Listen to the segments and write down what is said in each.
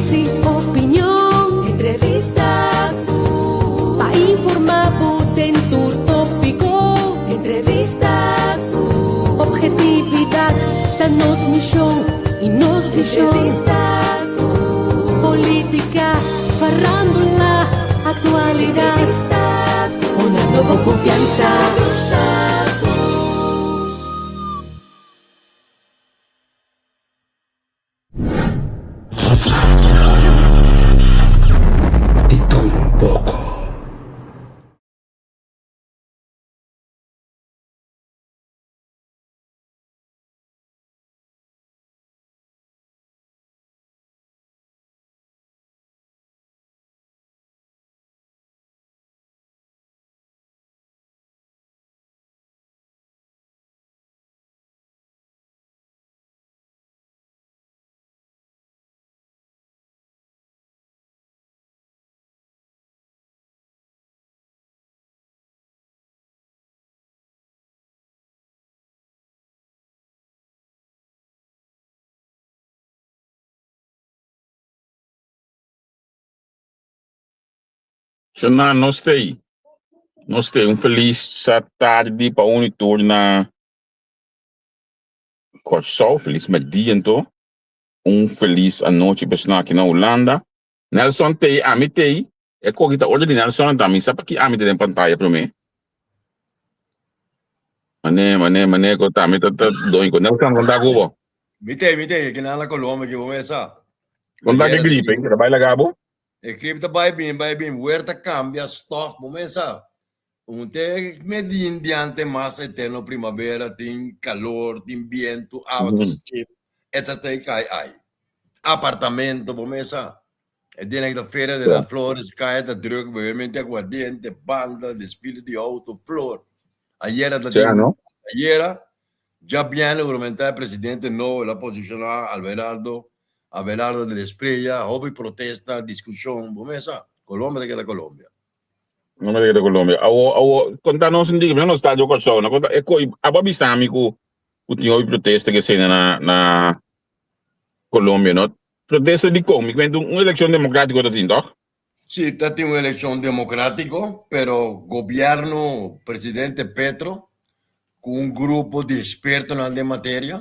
Análisis, opinion, entrevista ku pa informá bo den tur tópiko. Entrevista ku objetividat ta nos mishon i nos vishon. Entrevista ku polítika, farándula, aktualidat. Entrevista ku honrando bo konfiansa. Entrevista ku. Di tur un poko. Shona, nos t'ei. Nos t'ei. Un felis tardi pa un i tur na Kòrsou, felis mèrdia anto. Un felis anochi pa esnan aki na Hulanda. Nelson t'ei, ami t'ei. E koki ta orde di Nelson anto ami sa paki ami ta den pantaya promé. Mané, mané, mané ko ta ami ta ta doño ko. Nelson, kon ta ku bo? Mi t'ei, mi t'ei. Aki nan na Colombia ki bo mesa. Kon ta ku e gripe? Ta bai laga bo? E gripe ta bai bin, bai bin. Wer ta kambia stof, bo mesa. Un te medin diante mas eterno primavera tin calor, tin biento, awa ta chip, e ta stay kai ai. Apartamento bo mesa. E dia ta Feria de las Flores, kaya ta druk, bebemente aguardiente, banda, desfile di auto, flor. Ayera ta tin, ayera djabièrnè gubernamental presidente nobo el a posiciona Alberardo, Abelardo de la Espriella, hopi protesta, discusion, bo mesa. Colombia ta keda Colombia. No me diga Colombia. Awo, awo, konta nos un diki, mi no sta jo Kòrsou, no konta, e koi, abo a bisa mi ku ku tin hopi protesta ke sena na na Colombia, no? Protesta di kon? Mi kuenta un elekshon demokratiko ta tin, tòg? Si, ta tin un elekshon demokratiko, pero gobièrnu presidente Petro ku un grupo di ekspertonan den materia,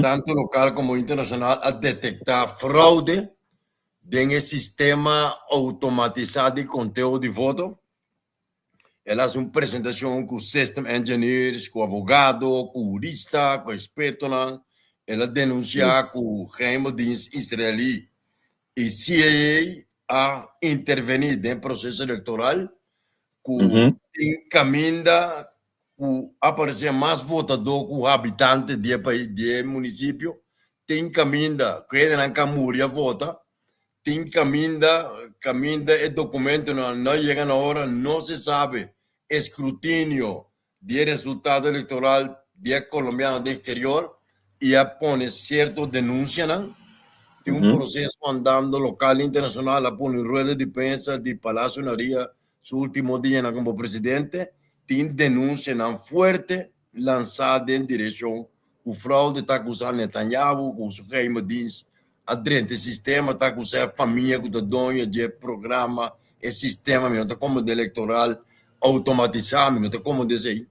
tantu lokal komo internashonal a detektá fraude Den e sistema outomatisá di konteo di voto, el a hasi un presentashon ku system engineers, ku abogado, ku hurista, ku ekspertonan. El a denunsiá ku geheime dienst israelí i CIA a intervení den proseso elektoral, ku tin kaminda ku aparesé mas votadó ku habitante di e pais, di e munisipio, tin kaminda ku hendenan ka muri a vota, tin kaminda kaminda e dokumentonan no yega na ora, no se sabe eskrutinio di e resultado elektoral di e kolombiano den eksterior i a pone sierto denunsianan. Tin un proseso andando lokal i internashonal, a pone rueda di prensa di Palacio Naria Su ultimo dianan como presidente tin denuncianan fuerte lansa den direccion cu fraude ta acusa Netanyahu cu su geheime dienst a drenta e sistema, ta acusa e famia cu ta doño dje programa, e sistema, mi no ta comprende electoral automatisa, mi no ta comprende esey.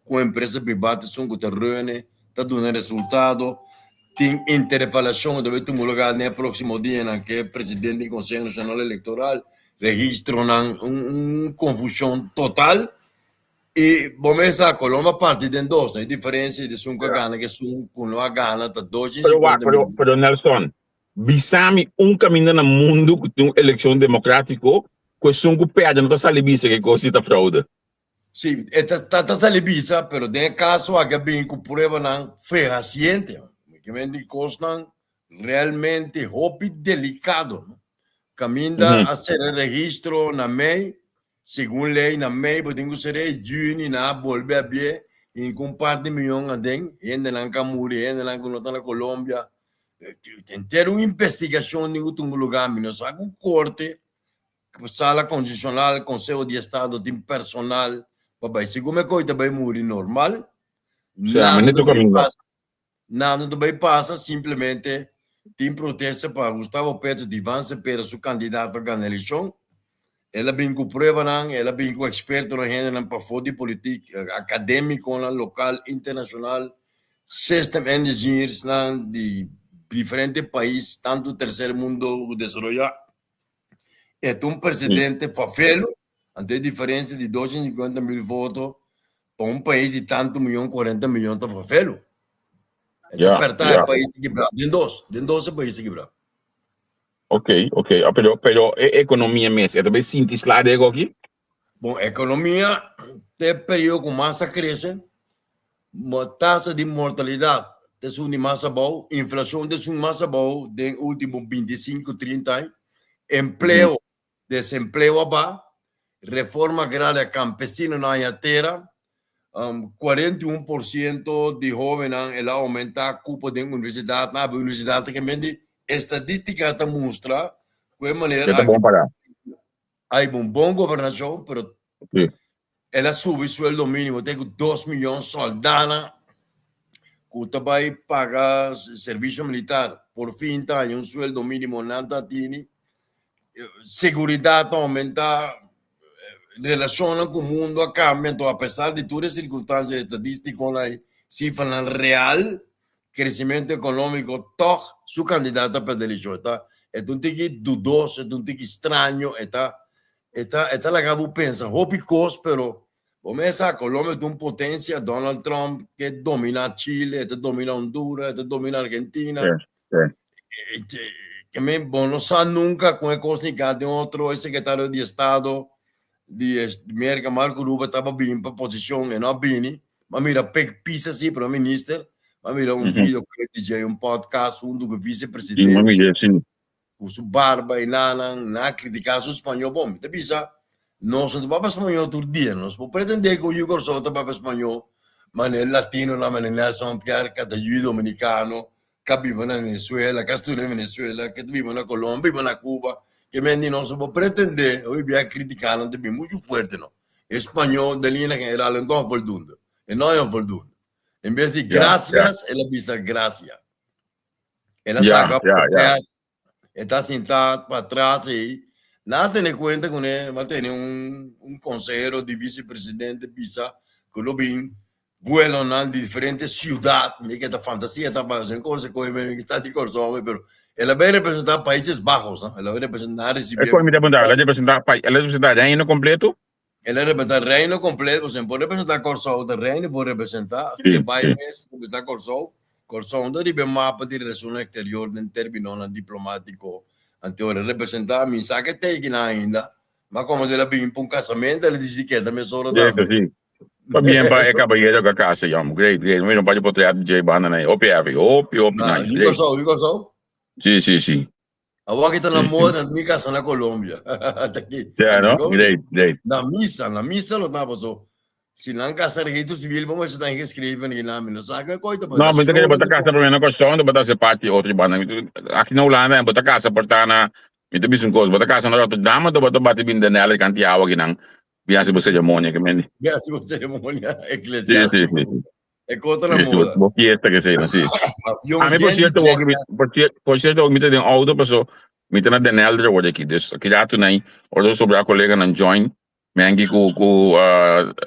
Ku empresa privat esun ku ta rene ta duna resultado. Tin interpelashon ku ta bai tuma lugar den e próksimo dianan ku e presidente di Konseho Nashonal Elektoral, registronan, un konfushon total. I bo mes sa Colombia a parti den dos, no e diferensia di esun ku a gana ku esun ku no a gana ta dos i Pero wak, sinkuenta pero, mil. pero Nelson, bisa mi un kaminda na mundu ku tin un elekshon demokratiko ku esun ku pèrdè no ta sali bisa ke kos si ta fraude. Sí, e ta ta ta sali bisa, pero den e kaso aki a bini ku pruebanan fehaciente. Ke men di kosnan realmente hopi delikado, no? Kaminda a sera registro na mei, segun lei na mei bo tin ku sera e juni nan a bolbe a bie i ku un par di miyon aden, hendenan ka muri, hendenan ku no ta na Colombia. Henter un investigashon tin ku tuma lugar, mi no sa ku korte Sala Konstitushonal, Konseho di Estado tin personal pa bai. Segun mi koe ta bai muri normal, Sea, nada mi ta ta bai kaminda. pasa, nada ta bai pasa, simplemente Tin protesta pa Gustavo Petro di Iván Cepeda su kandidato a gana elekshon. El a bin ku pruebanan, el a bin ku ekspertonan, hendenan pafó di politik, akadémikonan lokal, internashonal, system engineersnan di diferente pais, tantu terser mundo ku desaroyá. E ta un presidente fafelo, anto e diferensia di 250.000 voto pa un pais di tantu miyon, 40 miyon ta fafelo. E ta perta e pais ta kibrá den dos, den dos e pais ta kibrá. Ok, ok. Ah, pero, pero e ekonomia mes, e ta bay sinti sla de aki? Bon, ekonomia te periodo ku mas a krese, tasa di mortalidat ta esun di mas abou, inflashon ta esun mas abou den ultimo 25, 30 aña, empleo, desempleo a baha, reforma agraria kampesinonan haña tera, 41% di hóbennan el a oumentá kupo den universidatnan, abo universidat ta kemben di estadístika ta mustra ku e manera Ta bon pará. Hay un bon gobernashon, pero el a subi sueldo mínimo te ku 2 miyon sòldánan ku ta bai paga servisio militar por fin ta haña un sueldo mínimo nan ta tini. Seguridat a oumentá, relashonnan ku mundu a kambia, anto apesar di tur e sirkunstansia estadístikonan ei, sifranan real, kresementu ekonómiko tòg su kandidato a pèrdè elekshon. E ta e ta un tiki dudoso, e ta un tiki straño, e ta e ta e ta laga bo pensa hopi kos, pero bo mes sa Colombia ta un potensia, Donald Trump ke dominá Chile, e ta dominá Honduras, e ta dominá Argentina. Ke men bo no sa nunka kon e kos ni ka den otro e sekretario di estado di Merka Marco Rubio taba bini pa posishon e no a bini. M'a mira pek pisa si prome minister, m'a mira un video clip di dje, un podcast huntu ku vicepresidente ku su barba i nanan, nan a kritika su spañó. Bon, mi ta bisa nos no ta papia spañó tur dia, nos por pretende ku yu Kòrsou ta papia spañó manera latinonan, manera Nelson Pierre ka ta yu dominikano ka biba na Venezuela, ka studia na Venezuela, ke ta biba na Colombia, biba na Cuba, ke men di nos no por pretende, hopi bia kritika nan ta bin muchu fuerte no. E spañó den línea general no ta un voldoende, e no es un voldoende. En bes di gracias, el a bisa gracia. El a saca portret, e ta sinta patras ei. Nan a tene cuenta cune, a tene un un consehero di vicepresidente bisa cu lo bin vuelonan di diferente ciudad, mi ke ta fantasia ta pasa en cosa cu mi sa di Corsou pero el a bay representa Países Bajos, no? El a bay representa, a recibi. E mi ta pregunta, el a representa el a representa reino completo? El a representa reino completo, pues por representa Corsou, ta reino por representa, si bay mes representa Corsou, Corsou no ta riba e mapa di relacionnan exterior den terminonan diplomatico, anto el a representa, mi sa ke tekennan ainda, ma como el a bini pa un casamento el a dicidi keda mesora tambe. Si. Pabien pa e caballero cu a casa yom. Great, great. Mi no pa potret dje banda na Hopi happy. Hopi, hopi Na, nice. di Great. Kòrsou, di Kòrsou. Si, si, si. Awor ki ta na moda mi casa na Colombia. Ta ki. Ja, no? Great, great. Na misa, na misa lo ta paso. Si nan casa registro civil, bo mester ta ingeschreven ki na mi no sa ke koi ta No, mi ta kere bo ta casa prome na Kòrsou, bo ta hasi parti otro banda. Aki na Hulanda bo ta casa por ta na, mi ta bisa un kos, bo ta casa na Rotterdam, anto bo ta bati bin den Nederland kanti awa kinan. Bi hasi bo ceremonia ke mende. Bi hasi bo ceremonia eclesiástico. Sí, sí, sí. E kos ta na moda. Bo fiesta ke sei, sí. A mi por cierto, por cierto, mi ta den auto, paso mi ta na Den Helder awor aki. Dus aki rato nai, ora sobra colega nan join, mi angi ku ku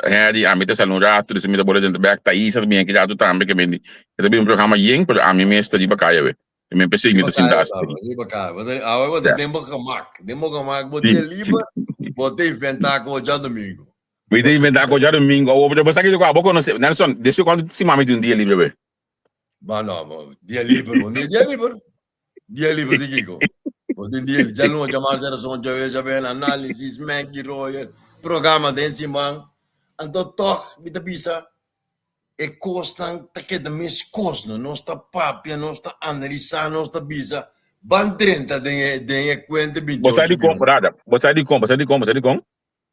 Harry, ami ta sali un rato, dus mi ta bole dentro bek, Thaisa ta bin aki rato tambe, ke mende. E ta bin un programa yen, pero ami mes ta riba kaya we. Mi pensei mi ta sinta así. Riba kaya. Awe bo ta den bo gemak. Den bo gemak, bo dia liber, bo ta inventa ko djadomingo. Mi ta inventa ko djadomingo. Awo, pero bo sa kiko abo konosé. Nelson, desde kuantu siman mi tin un dia liber we? Ba no, bo dia liber, bo tin dia liber. Dia liber di kiko? Bo tin dia djaluna, djamars, djarason, djawe, djabena, análisis, Maggie Royer, programa den siman. Anto tòg mi ta bisa e kosnan ta keda meskos no. Nos ta papia, nos ta analisá, nos ta bisa, ban drenta den e den e kuenta Bo sa 28 dikon, bion. brada? Bo sa dikon? Bo sa dikon? Bo sa dikon?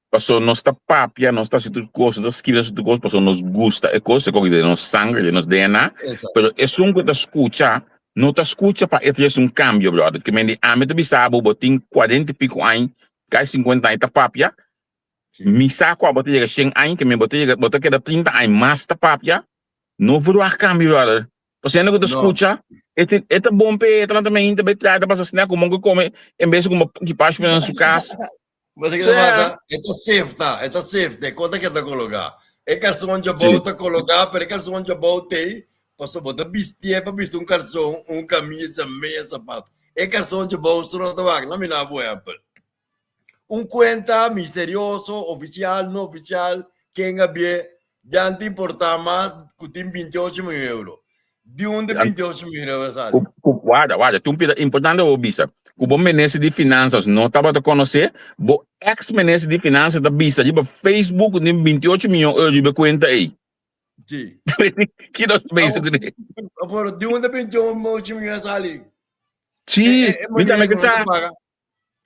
Paso nos ta papia, nos ta hasi tur kos, nos ta skibi, nos ta hasi tur kos paso nos gusta e kos, e kos den nos sanger, den nos DNA. Exacto. Pero esun ku ta skucha, no ta skucha pa e trese un kambio, brother. Ke men di ami ta bisa bo, bo tin kuarenta i piko aña, kai sinkuenta aña ta papia, Sí. mi sa ku abo ta yega shen aña, ke men bo ta yega, bo ta keda trinta aña mas ta papia, no verwagt kambio, brother. Pasobra hende ku ta No. skucha. E ta bon p'e, e ta lanta mainta bai traha, ta pasa snack ku mon ku kome en bes ku ekipashi na su kas. Bo sa ke ta pasa? E ta safe ta, e ta safe te kota ke ta koloká. E karson djabou ta koloká, pero e karson djabou t'ei pasobra bo ta bistié pa bisti un karson, un kamisa, meya sapato. E karson djabou su no ta wak, no mi na bo ehèmpel. Un kuenta misterioso, ofisial, no ofisial, ken a bie, ya no ta importá mas ku tin 28 mion euro. Di unda 28 mion euro a sali? Ku, warda, warda, tin un pida importante bo bisa. Ku bo minister di Finansas no tabata konosé, bo ex minister di Finansas ta bisa riba Facebook ku tin 28 mion euro riba e kuenta ei. Sí. Ki nos ta bezig kuné? Pero di unda 28 mion a sali? Sí, mi tambe ke sa.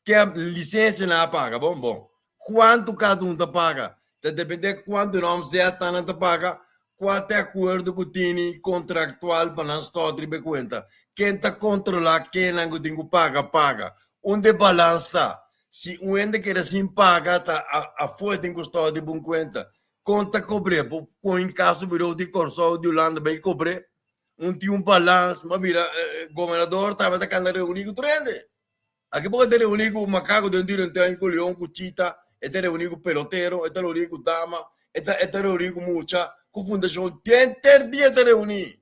Ke lisensia nan a paga, bon bon. Kuantu kada un ta paga? Ta depende kuantu nan omzet nan ta paga, kua ta e akuerdo ku tini kontraktual pa nan stòrt riba e kuenta. Ken ta kontrolá kennan ku tin ku paga, paga. Unda e balans ta? Si un hende keda sin paga ta afó e tin ku stòrt riba un kuenta. Kon ta kobr'é? Bo pon in kaso birou di Kòrsou, di Hulanda bai kobr'é. Un tin un balans, ma mira gobernador tambe ta kanda reuní ku tur hende. Aki poko e ta reuní ku makaku den Durentuin, ku leon, ku chita, e ta reuní ku pelotero, e ta reuní ku dama, e ta e ta reuní ku mucha, ku fundashon, henter dia e ta reuní.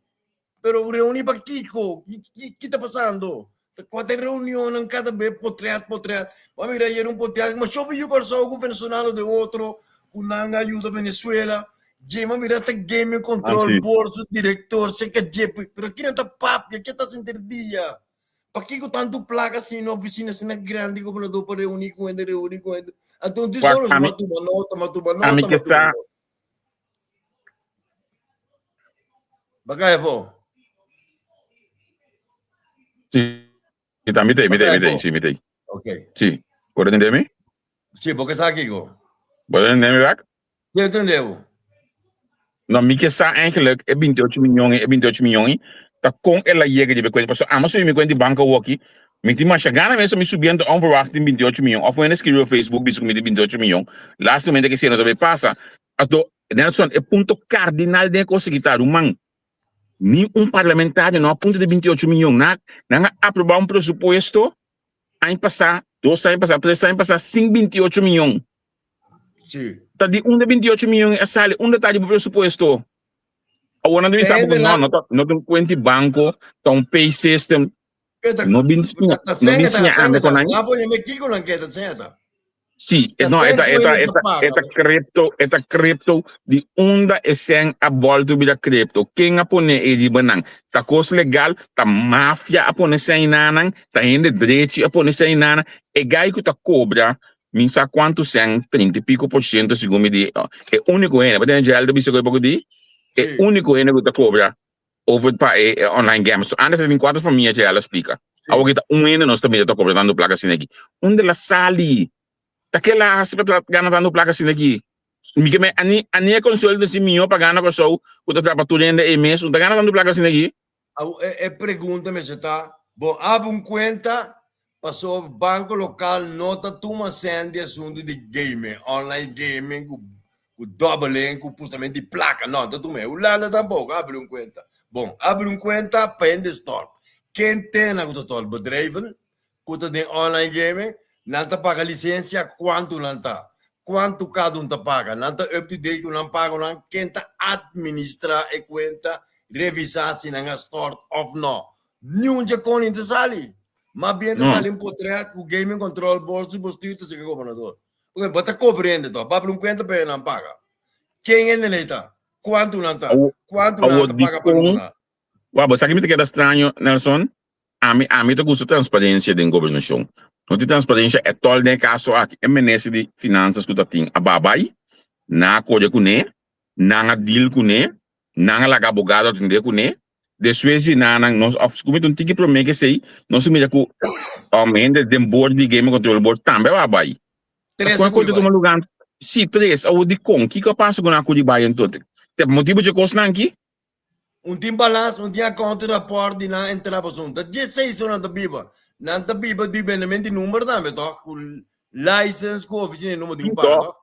Pero reuní pa kiko? Ki ki ta pasando? Ta kua ta e reunionnan kada be potret potret. Bo a mira ayer un potret ku masha hopi yu Kòrsou ku venezolano den otro ku nan a yuda Venezuela. Dje bo a mira ta Gaming Control Board su direktor seka dje pero kinan ta papia? Ke ta hasi henter dia? Pakiko tantu plaka asina na oficina asina grandi gobernador pa reuni ku hende reuni ku hende anto di solo Ami ma tuma nota ma tuma ami nota ke ma tuma sa nota Bakay afo Si ta mi tei mi tei Bakay mi tei afo si mi tei Ok si Bo ta tende mi? Si bo ke sa kiko Bo ta tende mi bek? Si mi tende bo. No, mi ke sa eigenlijk e 28 miyon e 28 miyon ei ta kon el a yega riba e kuenta. Pasobra amo subi mi kuenta di banko awoki, mi tin masha gana mes pa mi subi anto onverwacht tin 28 miyon. Of un hende skribi op Facebook bisa ku mi tin 28 miyon. Lastimamente ke esei no ta bay pasa. Anto, Nelson, e punto kardinal den e kos aki ta, ruman, ni un parlamentario no a punta di 28 miyon. Nan nan a aproba un presupuesto aña pasá, dos aña pasá, tres aña pasá sin 28 miyon. Sí. Ta di unda 28 miljoen a sali? Unda ta di bo presupuesto? Awor nan ta bisa bo ku no, no ta, no ta un cuenta di banco, ta un pay system. No bin siña, no bin siña anda con nan. Sí, no, e ta, e ta, e ta, e ta crypto, e ta crypto di unda e sen a bolto bira crypto. Ken a pone e riba nan? Ta cos legal, ta mafia a pone sen na nan, ta hende drechi a pone sen na nan. E guy cu ta cobra Mi sa cuanto cen, 30 y pico por ciento segun mi di e unico hende, pa tene Gerald ta bisa cu e poco di, e unico hende cu ta cobra over pa e online gambling. So antes ta tin cuatro famia Gerald a splica. Awor ki ta un hende nos ta mira ta cobra tanto placa asina aki. Unda el a sali? Ta kela haci pa ta gana tanto placa asina aki? Mi ke me ani ani e consuelo ta si miho pa gana Kòrsou ku ta trapa tur hende ei mes, no ta gana tanto placa asina aki. Awor e pregunta mester ta, bo abri un cuenta Pasobra banco local no ta tuma cent di asunto di gaming, online gaming cu cu dobbelen, cu pustamento di placa, no, ta tuma. Hulanda tampoco, abri un cuenta. Bon, abri un cuenta pa hende stort. Ken tena cu ta stort? Bedrijven cu ta den online gaming, nan ta paga licencia, cuanto nan ta? Cuanto cada un ta paga? Nan ta up to date cu nan pagonan? Ken ta administra e cuenta, revisa si nan a stort of no? Niun dje koning ta sali. Mas bien ta sali un potret ku Gaming Control Board su bestuur ta sigi gobernador. Porque bo ta kobra hende toch? Bo abri un kuenta pa nan paga. Ken hende nei ta? Kuantu nan ta? Kuantu nan ta paga pa luna? Wak, bo sa ki mi ta keda straño, Nelson? Ami, ami ta gusta transparencia den gobernashon. No tin transparencia etol den e kaso aki. E minister di Finansas ku ta tin a babay, nan a kore kuné, nan a deal kuné, Nan a laga abogado atendé kuné. Despues di nan nan nos of ku mi ta un tiki promé ke esei, nos a mira ku hende den board di Gaming Control Board tambe a bai. Ta Tres kon a a kos ta kuri tuma bai. lugar? Sí, tres. Awor dikon? Kiko a pasa ku nan a kuri bai anto? Ta motibu dje kosnan aki? Un tin balans, un tin account rapport di nan entrada pasobra ta dieseis ora nan ta biba. Nan ta biba di bendement di number tambe toch? Ku license ku oficina di number tin Sí ku paga toch. toch?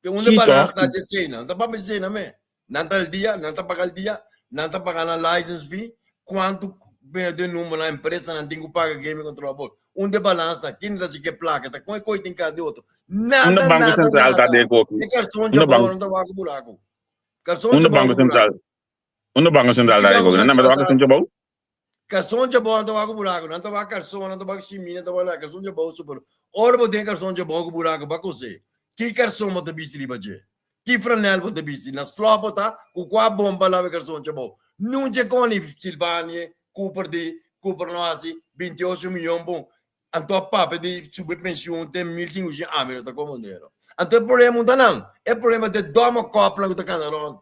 Te unda Sí, balans toch? na dje nan ta papia dje nan me. Nan ta al dia, nan ta paga al dia, nan ta paga nan license fee, cuanto bena den numbernan, empresanan tin ku paga game kontrola bor. Unda e balans ta? Ken ta chike plaka? Ta kon e koi tin kas di otro? Unda Nada, Banko nada, Sentral ta nada. den koki? E karson Unda djabou Banko no ta wak buraku. Karson Unda djabou Banko ku buraku. Sentral? Unda Banko Sentral Ki ta den Banko koki? Nan Sentral ta wak ta? karson djabou? Karson djabou nan ta wak ku buraku. Nan ta wak karson, nan ta wak shimi, nan ta wak la. Karson djabou super. Ora bo den karson djabou ku buraku, ba kosé. Ki karson bo ta bisti riba dje? Ki franel bo ta bisti? Na slòp bo ta? Ku kua bomba laba e karson djabou? Nunca koni Silvanie, Cooper di, Cooper no hasi 28 miyon bon. Anto a papia di subi pensioen te 1500 ami no ta komondero. Anto e problema un ta nan. E problema ta e dòma kòplan ku ta kana rònt.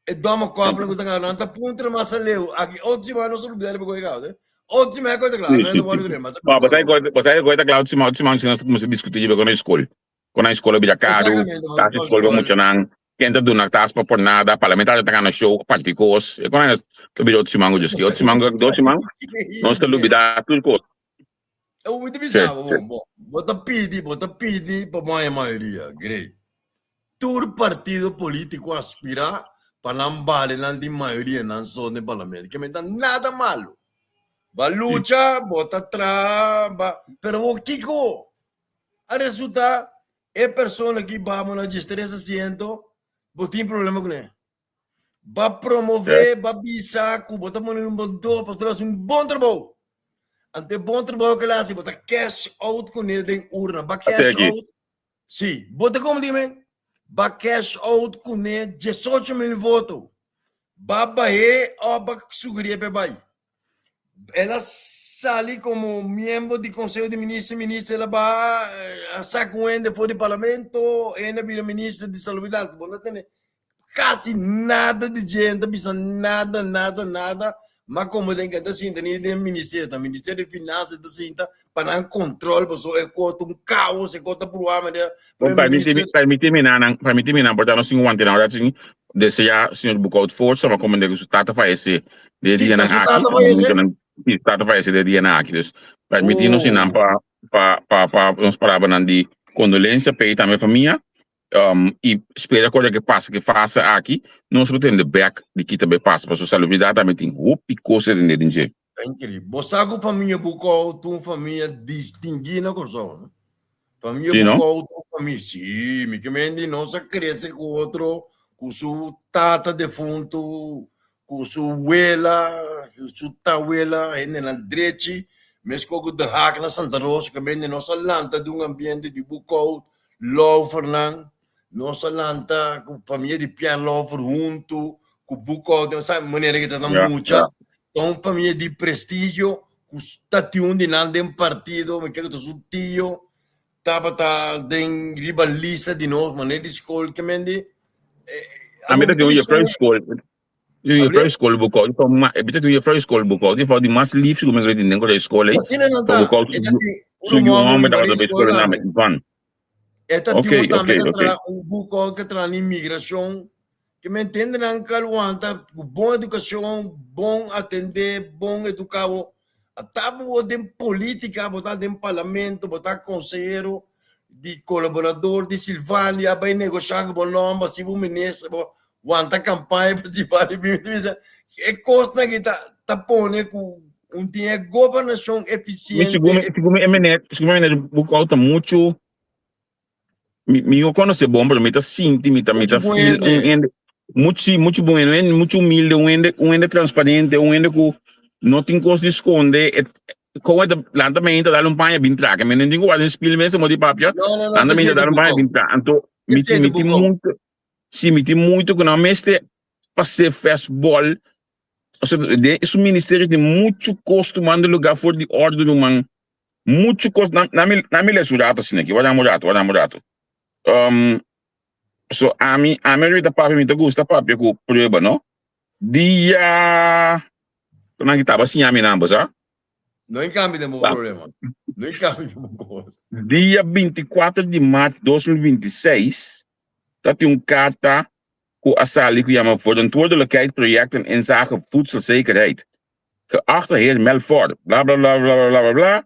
E dòma kòplan ku ta kana rònt ta puntra mas aleu. Aki otro siman nos a lubida riba koe kau. Otro siman e koe ta kla. Mi no ta wòrdu kere, ma ta Bo sa koe ta kla otro siman nos ta kuminsá diskutí riba koe na skol. Kon nan skol a bira karu, tas di skol pa muchanan, ken ta duna tas pa por nada, parlamentario ta gana show parti kos. E kon nan ta bira otro siman ku dje ski. Otro siman ku dos siman nos ta lubida tur kos. E mi ta bisa bo, bon, bon, bo ta pidi, bo ta pidi pa bo haña mayoria, great. Tur partido politico aspira pa nan bale nan tin mayoria nan so den parlamento, ke men ta nada malo. Ba lucha, bo ta traha, ba, pero bo kiko? A resulta e persona ki bamo na 13 asiento bo tin problema kuné. Ba promové, ba bisa ku bo ta pone un bon do, pasobra hasi un bon trabou. Anto e bon trabou ke el hasi bo ta cash out kuné den urna. Ba cash out, si, bo ta komo dime? Ba cash out kuné 18 mil voto. Ba bah'é òf ba sugerié p'e bai. El a sali komo miembro di Konseho di Minister, minister el a baha a saka un hende for di parlamento, hende a bira minister di salubridat. Bo no tene kasi nada di dje, no ta bisa nada, nada, nada, ma komo den ke ta sinta ni den ministerio, ta ministerio di finansa ta sinta pa nan kontrol pasobra e kos ta un kaos, e kos ta bruha manera Bon, prime minister. Permiti mi nan, permiti mi nan, por ta nos tin wante nan ora tin desea señor Boekhout forsa, ma como de su tata fallece de Sí, dia ta nan su aki, tata fallece? nan, sí, tata fallece de dia nan aki, dus permiti nos Oh. nan pa nos palabra nan di condolencia pe tambe famia, y spera cu ke pasa ke fase aki, nos lo tende bek di kita be pasa, pasobra salubridad tambe tin hopi cos den den dje. Increíble. Bo sa ku famia Boekhout ta un famia distinguí na Kòrsou, no? Famia Sí, no? Boekhout ta un famia, sí, mi ke men di nos a krese ku otro, ku su tata defuntu, ku su wela, su tawela, hendenan drechi, meskos ku De Haak na Santa Rosa, ke men di nos a lanta den un ambiente di Boekhout, Laufernan, nos a lanta ku famia di Pierre Laufer huntu, ku Boekhout, nos sa manera ke ta ta mucha, Ta un famia di prestigio ku ta tin un di nan den partido, mi kere ku ta su tio tabata den riba lista di nos manera di skol ke men di. Ami ta tin un juffrouw skol, un juffrouw skol Boekhout, mi ta tin un juffrouw skol Boekhout, di fout di mas lief ku mi kere tin den kore skol ei, Asina nan pa ta, Boekhout e ta tin su un yu hòmber hòmber di tabata Marie bai skol skol name tambe. Ivan. E ta tin un tambe ta traha un Boekhout ke traha na imigrashon. Ke men tende nan ka wanta ku bon edukashon, bon atendé, bon eduká bo. Ata bo den polítika, bo ta den parlamento, bo ta konsehero di kolaborador di Silvania, bai negoshá ku bo nòmber, si bo minister, bo wanta kampaña pa Silvania bin. Mi bisa, e kosnan aki ta ta pone ku un tin e gobernashon Mi efisiente. sigur sigur mi e meneer, sigur mi e meneer Boekhout ta muchu Mi, mi no conoce bon, pero mi ta sinti, mi ta, mi ta Mucho feel bueno. un hende, mucho, sí, mucho bueno, un hende mucho humilde, un hende transparente, un hende ku no tin cos di sconde. Et, como et, lanta me ta dale un paña bin traca. Mi no tin ku guarda un spiel mesa mo di papia. No, no, no, Lanta que me ta sea dale de un paña bucao. bin traca. Anto, Que mi sea tin, de mi tin bucao. mucho, sí, mi tin mucho ku no meste pa ser fastball. O sea, de, su ministerio tin mucho cos tomando lugar for di orde, man. Muchu kos, na, na mi, na mi les un rato asina aki, wak un rato, wak un rato. Um, so ami, ami ahorita papia, mi ta gusta papia ku prueba, no? Dia, nan ki taba siña mi nan, bo sa? No en cambio den bo problema. No en cambio den bo kos. Dia 24 di maart 2026, ta tin un karta ku a sali ku yama Verantwoordelijkheid projecten inzage voedselzekerheid. Geachte heer Melfor, bla bla bla bla bla bla bla,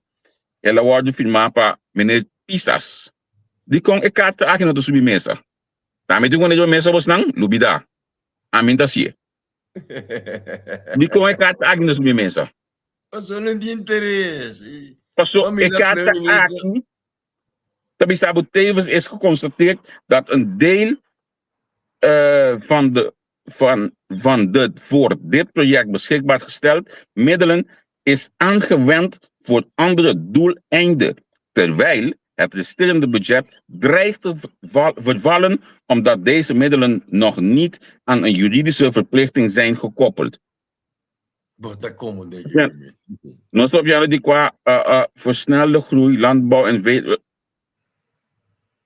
el a wòrdu firmá pa meneer Pisas. Dikon e karta aki no ta subi mesa? Tambe tin ku riba mesa bosnan? Lubidá. Ami no ta hasié. Dikon e karta aki no ta subi mesa? Paso no tin interes. Paso e karta aki ta bisa bo tevens is geconstateerd dat een deel van de van van de voor dit project beschikbaar gesteld middelen is aangewend voor andere doeleinden, terwijl het resterende budget dreigt te vervallen omdat deze middelen nog niet aan een juridische verplichting zijn gekoppeld. Bo ta como de Ja. Nos ta papiando di kua versnelde groei, landbouw en ve.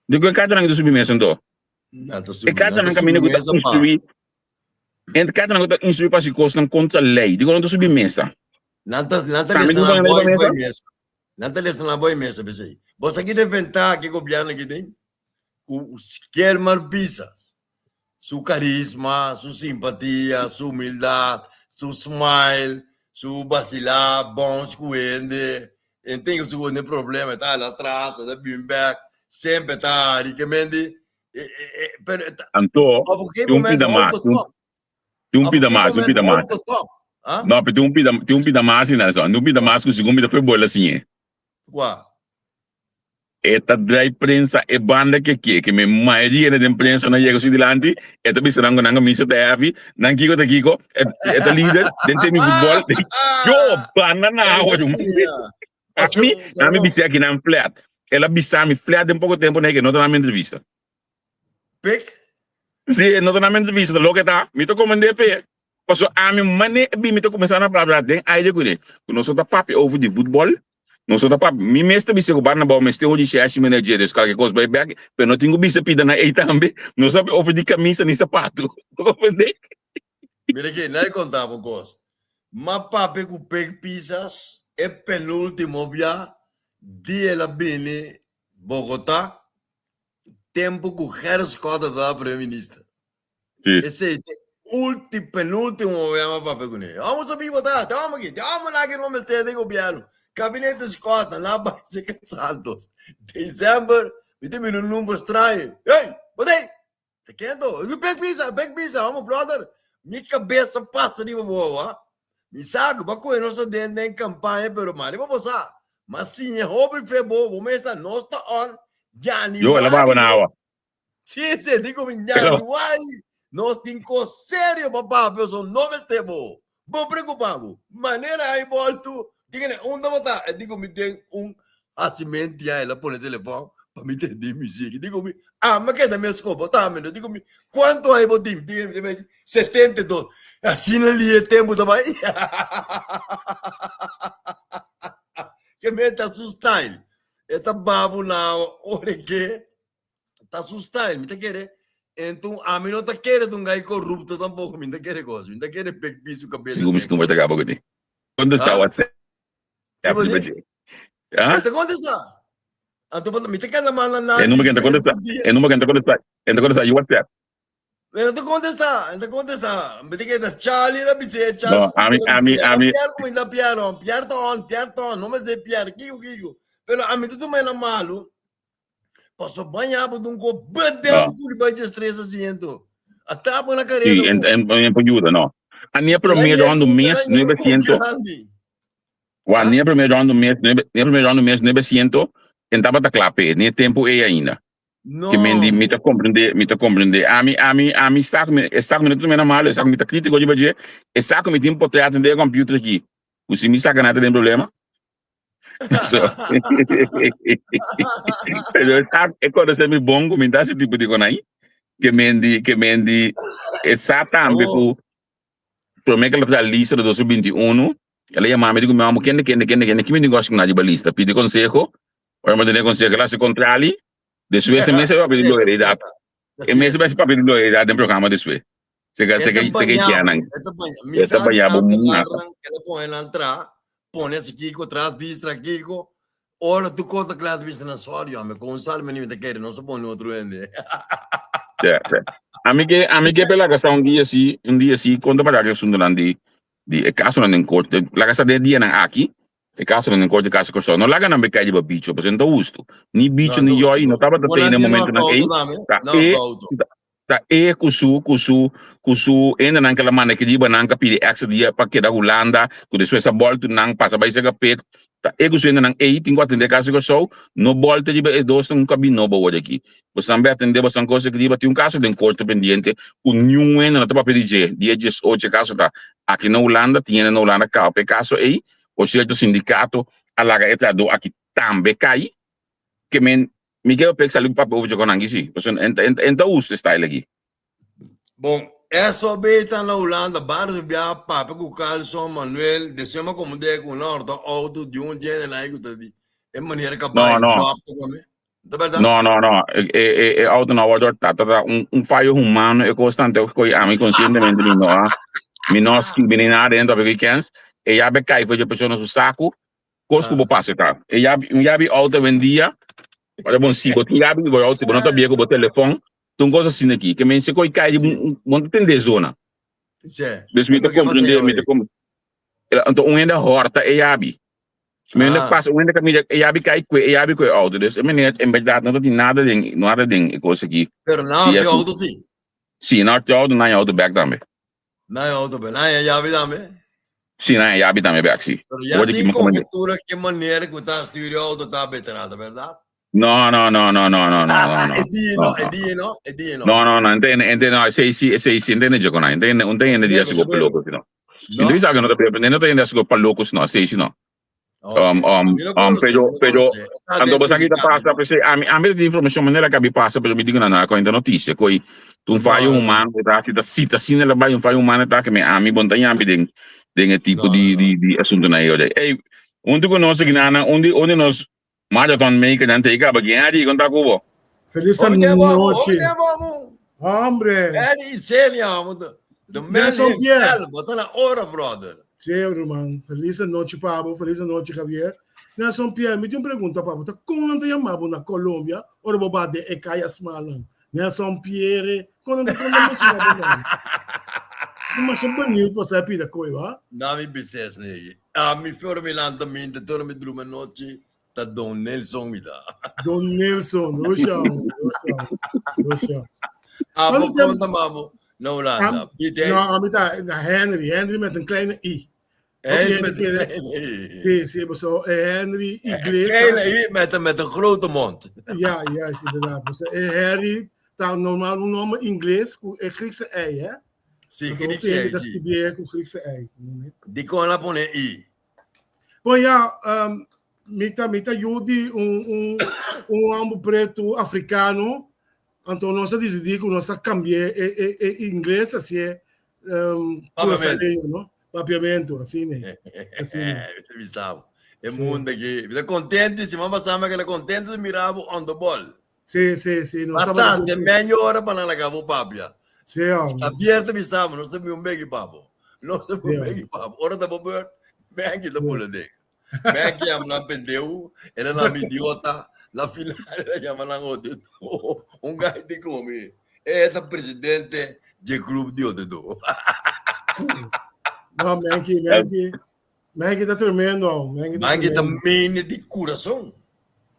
Di kua kartanan ta subi mes anto? E kartanan kaminda ku ta instruí, e kartanan ku ta instruí pa hasi kosnan kontra lei, di kua nan ta subi mesa? Nan ta nan ta lesa nan boy boy mesa. Nan ta lesa nan boy mesa pesei. Bo sa ki ta ventaha ki gobièrnu aki tin? Ku Gilmar Pisas, su karisma, su simpatia, su humildat, su smile, su basilá, bons ku hende, e tin ku su ku problema, e ta hala atras, e ta bin bèk, semper ta hari, ke men di, pero Anto, tin un pida mas, tin un pida mas, un pida mas. No, pero tin un pida, tin un pida mas, Nelson, tin un pida mas ku segun mi ta por bola siñ'é. Kua? E ta drai prensa e banda ke ke, ke me mayoria hende den prensa no yega su dilanti, e ta bisa nan ku nan kamisa ta heavy, nan kiko ta kiko, e, e ta lider den temi futbol. Yo, banda na awa, yo. Ami, ami bisa aki nan flat. El a bisa mi flat den poko tempo na ke no ta na mi entrevista. Pik? Si, no ta na mi entrevista, loke ta, mi ta komende pe. Paso ami mane e bin mi ta kuminsá na papia den aire kuné ku nos no ta papia over di futbòl, nos no ta papia, mi mes ta bisa ku Barnabao mester un recherche manager dus kalke kos bai bèk, pero no tin ku bisa pida nan ei tambe, nos ta papia over di kamisa ni sapatu, bo comprende? Mira aki, laga konta bo un kos, m'a papia ku Pek Pisas e penultimo bia di el a bini Bogotá, tempu ku Gerrit Schotte tabata primer minister. Sí. Esei te ulti penultimo bia m'a papia kuné. Amo sabí bo ta, te amo aki, te amo na ki no mester den gobierno. Gabinete Schotte na bai cerca Santos. December mi ta mira un number straño. Hey, bo ta ei? Ta kendo? Mi bek bisa, bek bisa, amo brother. Mi kabesa pasa riba bo awa. Mi sa ku bo a kohe nos aden den kampaña pero mari bo bo sa. M'a siña hopi fe bo, bo mesa nos ta on Yo, el a baba januari na awa. Sí, sí, digo mi januari. Nos tin kos serio pa papia, so no mester bo. Bo preocupa bo. Manera ai boltu, diga ne, unda bo ta? E digo mi den un hacimento ya, el a pone telefon pa mi tende muziek. Digo mi, ah, ma keda mes ko, bo ta mi no. Digo mi, cuanto ai bo tin? Digo mi, mi, 72. Asina li e tempo ta bai. Ke me ta su style. E ta babu na ora ke Ta su style, mi ta kere. Enton ami no ta kere ta un gai corrupto tampoco, mi ta kere cos, mi ta kere pek pi su cabeza Sigur mi den. number ta caba cu ti. Contesta Ah? WhatsApp Kibo riba di? dje. Ah? E ta contesta. Anto pa mi ta keda manda E Nancy number que ta spera contesta, tur dia. e number que ta contesta, e ta contesta WhatsApp. E no ta contesta, e ta contesta. Mi ta keda Charlie la bisé, Charles No, ami, la bisé. ami, Oh, ami. Pierre como la Pierre, oh, Pierre ta on, Pierre ta on, no me sé Pierre, kiko, kiko. Pero ami ta tuma ela malo. Paso baña bo dun ko bedem No. ku riba dje asiento. Ata bo na Sí, careda en, ko. en, en por ayuda, no. A ni a primeiro round do mês, 900. Wa, Ah? ni a primeiro round do mês, ni a primeiro round do mês, 900, en tava ta klape, ni tempo e ainda. No. Que men di, mi ta comprende, mi ta comprende. Ami, ami, ami sa mi, e sa mi no ta malo, e sa mi ta crítico riba dje, e sa mi tin portret den e computer aqui. Ku si mi saca nada den problema. So, pero e conoce mi bon ku mi ta ese tipo di konai. Que men di, que men di, e sa tambe Oh. ku prome que la tra lista de 2021, ela yama mi digo, mi amo kende kende kende kende, kimi negocio ku na riba lista, pidi consejo, ora mi tene consejo, ela se contrali, despues e mes e papia di loyalidad, e mes e papia di loyalidad den programa despues. Sega sega sega kianan. E ta baña bo mata. Ela pone nan tra, pone si kiko tras bistra kiko. Ora tu kota klas bistra na sorry home, con sal mi ni ta kere, no se pone otro hende. Ja, ja. Ami ke ami ke pe laga sa un dia si, un dia si konta para que asunto nan di di e caso nan den corte, laga sa de dia nan aki, e caso nan den corte caso Kòrsou. No laga nan be kai riba bicho, pasobra no ta husto. Ni bicho ni yoi no tabata tei na e momento nan ei. Ta e. Ta e ku su ku su ku su hendenan ke la manda ki riba nan ka pidi extra dia pa keda Hulanda ku despues a boltu nan pasa bai sega pek ta e ku su hendenan ey tin ku atende kaso di Kòrsou no bolta riba e dosnan ku ka bin nobo awor aki bosan bai atende bosan kos aki riba tin un kaso den korte pendiente ku niun hende no ta papia di dje dia diesocho e kaso ta aki na Hulanda tin hende na Hulanda kaba pa e kaso ey por sierto sindikato a laga e trahadó aki tambe kai ke men Mi ke pek sali ku papia over dje nan si. Pasobra en en en ta usa e style aki. Bon, SOB ta na Hulanda, baris bia papia ku Carlson Manuel, desema komo de ku nan horta auto di un djene nan ku ta di e manera ka No, bai no. drop ta kome. Ta berdad? No, no, no. E e e e auto no a wòrdu hortá. Ta ta un un fayo humano e kos tante koi ami konsientemente mi no a mi no a skibi ni nada dentro pasobra kens e yabe kai for dje persona su saku. Kos ku bo pasa ta. E yabi, un yabi auto awendia, ora bon si bo tin yabi di bo auto, si bo no ta bia ku bo telefon, ta un kos asina aki. Ke men si koi kai di bo no ta tende e zona. Dus mi ta komprende, mi ta komprende. Anto un hende a hòrta e yabi. Mi hende pasa, un hende ka mira e yabi kai kue e yabi ku e auto. Dus e meneer en bèrdat no ta tin nada den, nada den e kos aki. Pero nan hòrta e auto si? Si, nan hòrta e auto, nan e auto bèk tambe. Nan e auto bek. Nan e yabi tambe? Si, nan e yabi tambe bek, si. Pero ya tin conjetura ke manera ku ta stuur e auto ta betrata, berdad? No, no, no, no, no, no, no, no, no. E dia no, e dia no, e dia no. No, no, no, ente, ente, no, esei si, esei si, ente ne con ente, un te hende di asigo pa locos, no. No. Ente bisa que no te, no te hende asigo pa locos, no, esei si no. Um, um, um, pero, pero, anto bo sa ki ta pasa, p'esei ami, ami ta tin informacion manera ku a bi pasa, pero mi digo na nan, ta noticia, ku ta un fallo humano ku ta hasi, ta si ta asina la bai, un fallo humano ta ke mi ami bon ta yambi den, den e tipo di, di, di asuntonan ei ora. Ey, un di ku nos ginanan, un di, un di nos marathon maker nan ta ei kaba, ken a di kon ta ku bo? Feliz noche. Hombre. Eddie Celia, the man himself, bo ta na ora, brother. Sí, ruman. Feliz noche, Pablo. Feliz noche, Javier. Nelson Pierre, mi tin un pregunta, Pablo. Ta kon nan ta yama bo na Colombia ora bo ba den e kaya smalnan? Nelson Pierre, kon nan ta kon nan menshona bo nan? Mi masha beniut pa sa e pida koe, wa? Na mi bises negi. A mi flor mi lanta minta, tur mi drumi anochi, ta Don Nelson mi ta. Don Nelson, Rusha, Rusha, Rusha. Abo konta mamo na Hulanda. Pieter. No, ami ta na Henry, Henry met een kleine i. Henry met een kleine i. Sí, sí, so Henry Iglesias. Kleine i met, met een grote mond. Ja, juist, inderdaad. Dus Henry ta normaal un nomber ingles ku e Griekse ei, hè? Sí, Griekse ei, sí. Ku Griekse ei. Dikon a pone i? Bon ya, um, mi ta mi ta yu di un un un homber pretu afrikano, anto nos a disidí ku nos ta kambi'é e e e ingles hasié um, Papiamento. no? Papiamento, asina. Asina. Mi sabe. E mundo aki. Mi ta contento, siman pasá mi a keda contento di mira bo on the ball. Sí, sí, sí. Nos tabata Bastante, hopi. medio hora pa nan laga bo papia. Sí, hombre. Javier ta bisa bo, nos ta bin un begi papo. Nos ta bin un Sí, begi papo. Ora ta bo beurt, Menki ta bula den. Menki yama nan pendeu, el a nan idiota. Na final el a yama nan otro. Un gai di komi. E ta presidente dje club di otro. No, Menki, Menki. Menki ta tremendo. Menki ta Menki ta tremendo. mene di kurason.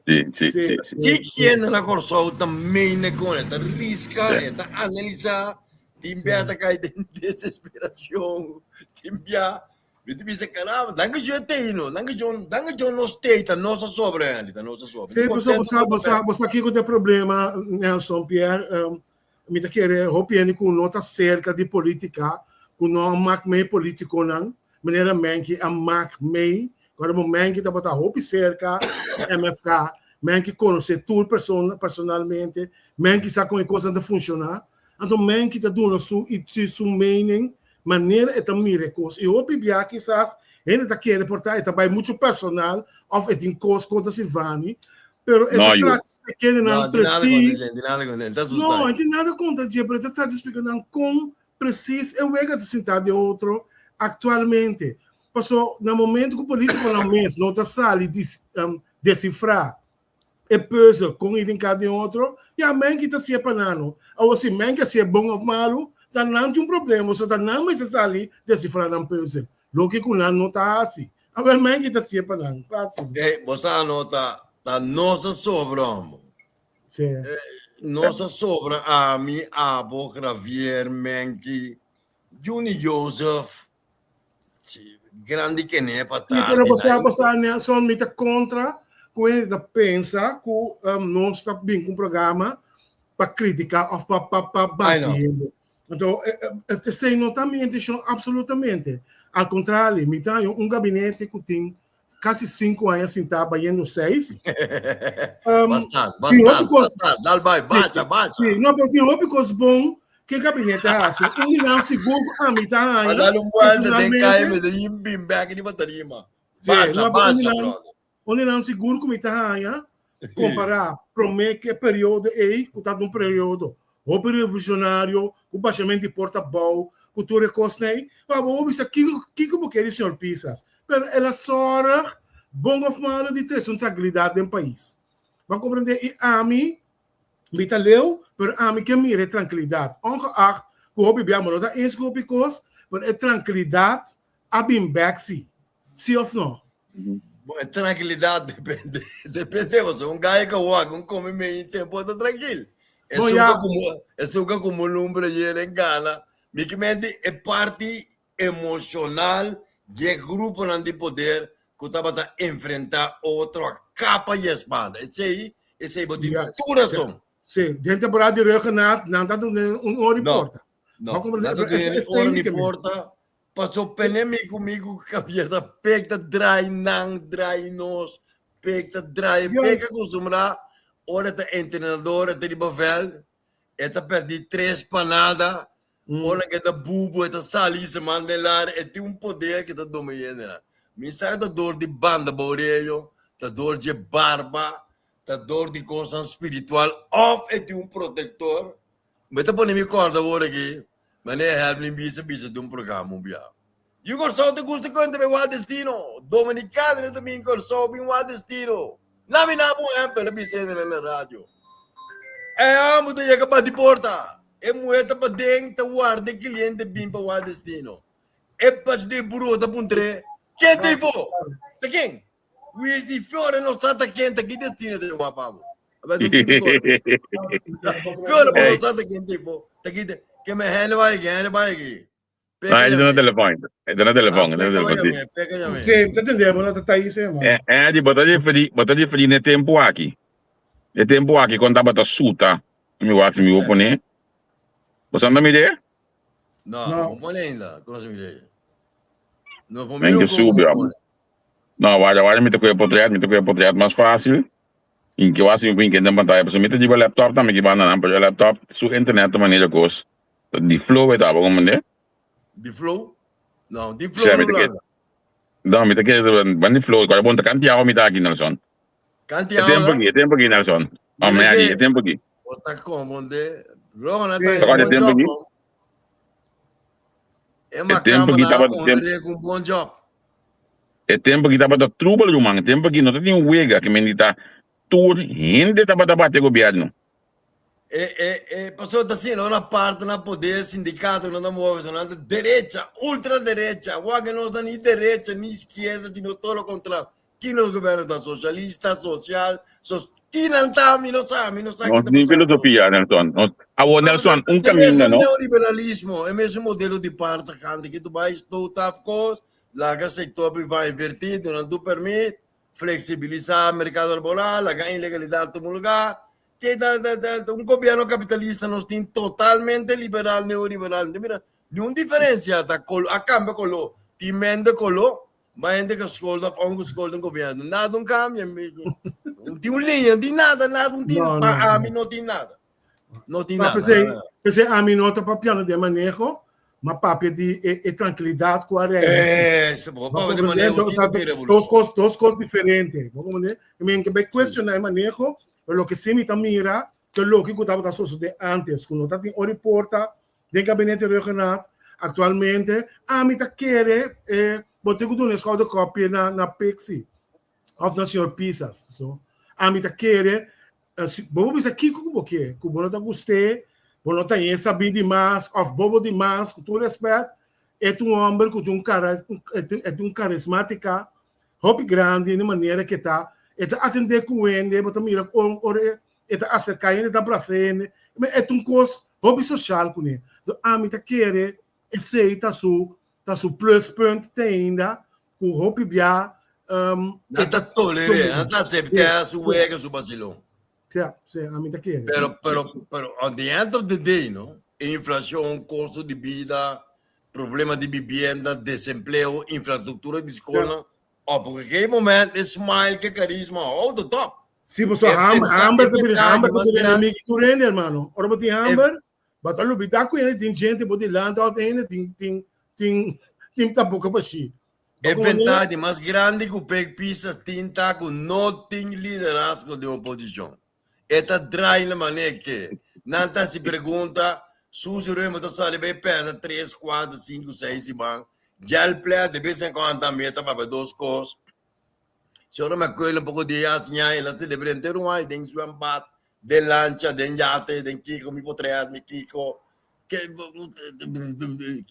Sí, sí, Sí, sí, sí. Ki kien na Kòrsou ta mene kon e ta riska, e ta analisá, tin bia ta kai den desesperashon, tin bia mi ta bisa caramba, danki Dios tei no, danki Dios, danki Dios nos tei, ta nos a sobra Andy, ta nos a sobra. Sí, pasobra bo sa, bo sa, bo sa kiko ta e problema, Nelson Pierre, um, Mi ta kere hopi hende ku no ta serka di politika, ku no a mak mei politikonan, manera Menki a mak mei. Kòrda bo Menki tabata hopi serka MFK, Menki konosé tur persona personalmente, Menki sa kon e kosnan ta funshoná. Anto Menki ta duna su su mening manera e ta mira e kos. I hopi bia kisas hende ta kere por ta e ta bai muchu personal òf e tin kos kontra Silvani, pero e ta trata di splika nan presis. No, e tin nada kontra dje, pero e ta trata di splika nan kon presis e wega ta sintá den otro aktualmente. Paso na momento ku polítikonan mes no ta sali desifrá e puzzel kon i den kada den otro, ya men ki ta si'e pa nan no. Awor si men ke si'e bon of malu, ta nan tin un problema, pasobra ta nan mester sali desifrá nan puzzel, loke ku nan no ta hasi. Awor men ki ta si'e pa nan, fácil. Ey, bo sa no ta, ta nos a sobra, homo. Sí. Nos a sobra ami, abo, Javier, Menki, Juni Joseph, grandi kene pa Sí, pero bo sa, Nelson, mi ta kontra ku hende ta pensa ku nos ta bin ku un programa pa kritiká òf pa pa pa Ai bati no. hende. Anto, esei no ta mi intenshon absolutamente. Al kontrario, mi ta haña un gabinete ku tin kasi 5 aña sintá bayendo 6. Basta, Tin basta, hopi kos, basta, dal bai, sí, bacha, bacha. sí, no, pero tin hopi kos bon ku e gabinete a hasi. Un di nan sigur ku ami ta A haña dar un vuelta den kai personalmente, me de yim bim back riba tarima. sí, Bacha, no, pero un di bacha, nan, brother. un di nan sigur ku mi ta haña kompará promé ku e periodo ei, ku tabata un periodo hopi revolucionario, ku bashament di porta abou, ku tur e kosnan ei. Pa bo bo bisa kiko kiko bo ke di señor Pisas? Pero el a sòrg, bon òf malo, di trese un trankilidat den pais. Bo a komprendé? I ami, mi ta leu, pero ami ke mira e trankilidat. Ongeacht ku hopi bia bo no ta eens ku hopi kos, pero e trankilidat a bin bèk si. Si òf no? Bon, e trankilidat depende, depende, pasobra un gai ka wak, un kome medio tempo ta trankil. Bon, Esun ya. ka kumu, esun ka kumu lumbre yera en gana. Mi ke menti e parti emoshonal dje gruponan di poder ku tabata enfrentá otro a kapa i espada. Esei, esei bo tin Juist. tur rason. Sí, den temporada di Ruggenaath nan ta duna un ora i No, porta. no, Bo komprendé? nan ta Pero duna e un esei ora mi ni ke menti. porta. Paso pene mi ku mi ku Javier ta pek ta draai nan, draai nos, pek ta draai, pek Juist. acostumbrá ora ta entrenador, e ta riba veld, e ta perdí tres pa nada, ora ke ta bubu, e ta sali se manda den lar, e tin un poder ke ta dominé nan. Mi sa ke ta dor di banda Aurelio, ta dor dje barba, ta dor di kosnan spiritual òf e tin un protektor. Mi ta pone mi kòrda awor aki, manera Helmlin bisa bisa den un programa un bia. Yu Kòrsou ta gusta kuenta mi wak destino. Dominikano ta bin Kòrsou bin wak destino. Na mi naba un ehèmpel, a bisa hende na radio. E hòmber ta yega bati porta. E muhé ta paden ta warda e kliente bin pa wak destino. E pachi di e buró ta puntr'é, Ken ta ifo? Ta ken? Wis di Fiore no sa ta ken ta ki destino ta wak pa bo. Aba tu tipo cosa. Fiore bo no sa ta ken tipo. Ta ki ke me hende bai ki hende bai ki. No, ele na telefone. Ele na telefone, ele na telefone. Peka peka yame. Sí, te entendemos, no te está ahí, sí, man. Eh, eh, di bota di fri, bota di fri ne tempo aki. Ne tempo aki kon tabata suta. Mi wak mi wo pone. Bo santa mi de? No, No. no pone ainda, conoce mi de. No pone Men que sube, amo. No, waya, waya, mi ta koe potret, mi ta koe potret mas fácil. In ke wasi mi den pantalla, pasobra mi ta jiba laptop tambe ki banda nan, pero laptop su internet ta manera kos. Di flow e taba, komprende? Di flow? No, di flow Sè, mi no ta ke, landa. no, mi ta ke, ban di flow, kore bon ta kanti awa mi ta aki, Nelson. Kanti E tempo awa? aki, e tempo aki, Nelson. Oh, Mira me aki, ke, e tempo aki. bo ta komprende. Rohan a Sí. ta Ta kore bon tempo job, aki. no? E E tempo aki macamba tabata na tempo. honre ku bon job. E tempo aki tabata trubel ruman. E tempo aki no ta tin wega ke men di ta tur hende tabata bate gobierno. E e e pasobra ta asina ora parti na poder sindikato no ta move so nan ta derecha ultra derecha wak nos ta ni derecha ni izquierda sino todo lo contrario ki nos gobierno ta socialista social so ki nan ta mi no sa mi no sa Nos ki ta tin pasando. filosofia Nelson. Nos awor Nelson un E caminda mesun no. neoliberalismo e mesun modelo di parti kante ki tu bai stoot af kos laga sector priva inverti duna tu permit flexibilisa mercado laboral laga ilegalidad tuma lugar Ke ta ta ta un gobierno capitalista nos tin totalmente liberal neoliberal no mira niun diferencia ta kolo a cambia kolo tin mende kolo mas hende ka skol of ongeschoold den gobierno nada un cambia tin un linea no tin nada nada no tin No, pa no, ami no tin nada no tin Ma nada p'esei, nada. p'esei ami no ta papiando di e maneho, ma papia di e, e trankilidat ku a reina. Eso, bo Bo papia di comprende? maneho Dos, sí ta tin dos revolushon. kos, dos kos diferente. Bo comprende? I men ke bai kuestioná e maneho, pero loke sí mi ta mira ta loke ku tabata sosodé antes, ku no ta tin ora i porta den gabinete Rhuggenaath aktualmente. Ami ta kere eh, bo tin ku duna e skouderkopje na, na Pixie òf na señor Pisas. So, ami ta kere Si bo por bisa kiko ku bo ke, ku bo no ta gust'é, bo no ta hañ'é sabí dimas òf bobo dimas, ku tur rèspèt, e ta un hòmber ku tin un kara, e tin un karismátika hopi grandi na e manera ku e ta, e ta atendé ku hende, bo ta mira ora e ta aserká hende, e ta brasa hende. E ta un kos hopi sosial kuné. Enton ami ta kere esei ta su ta su pluspunt te ainda ku hopi bia Nan ta toler'é, nan ta asept'é su wega, su basilon. Sí, sí, ami ta kere. Pero, pero, pero on the end of the day, no? Inflacion, costo di bida, problema di bibienda, desempleo, infrastructura di skolnan, op un gegeven moment e smile ke carisma hou de top. Sí, pasobra E hamber, ventaha hamber ta bira, hamber ta mas bira grandi. enemigo tur hende, hermano. Ora bo tin E hamber, bo ta lubida ku hende tin gente bo dilanti òf hende tin tin tin tin taboka bashí. Bo E komo ne? ventaha di mas grandi ku Pek Pisas tin ta ku no tin liderazgo di oposishon. E ta drai na manera ke nan ta hasi pregunta, Suzy Römer ta sali bai pèrdè tres, kuater, sinku, seis siman. Djel plè de bes en kuando tambe ta papia dos kos. Señora McQuillan poko dia a siña el a selebr'é henter un aña den zwembad, den lancha, den yate, den kiko, mi por trae mi kiko.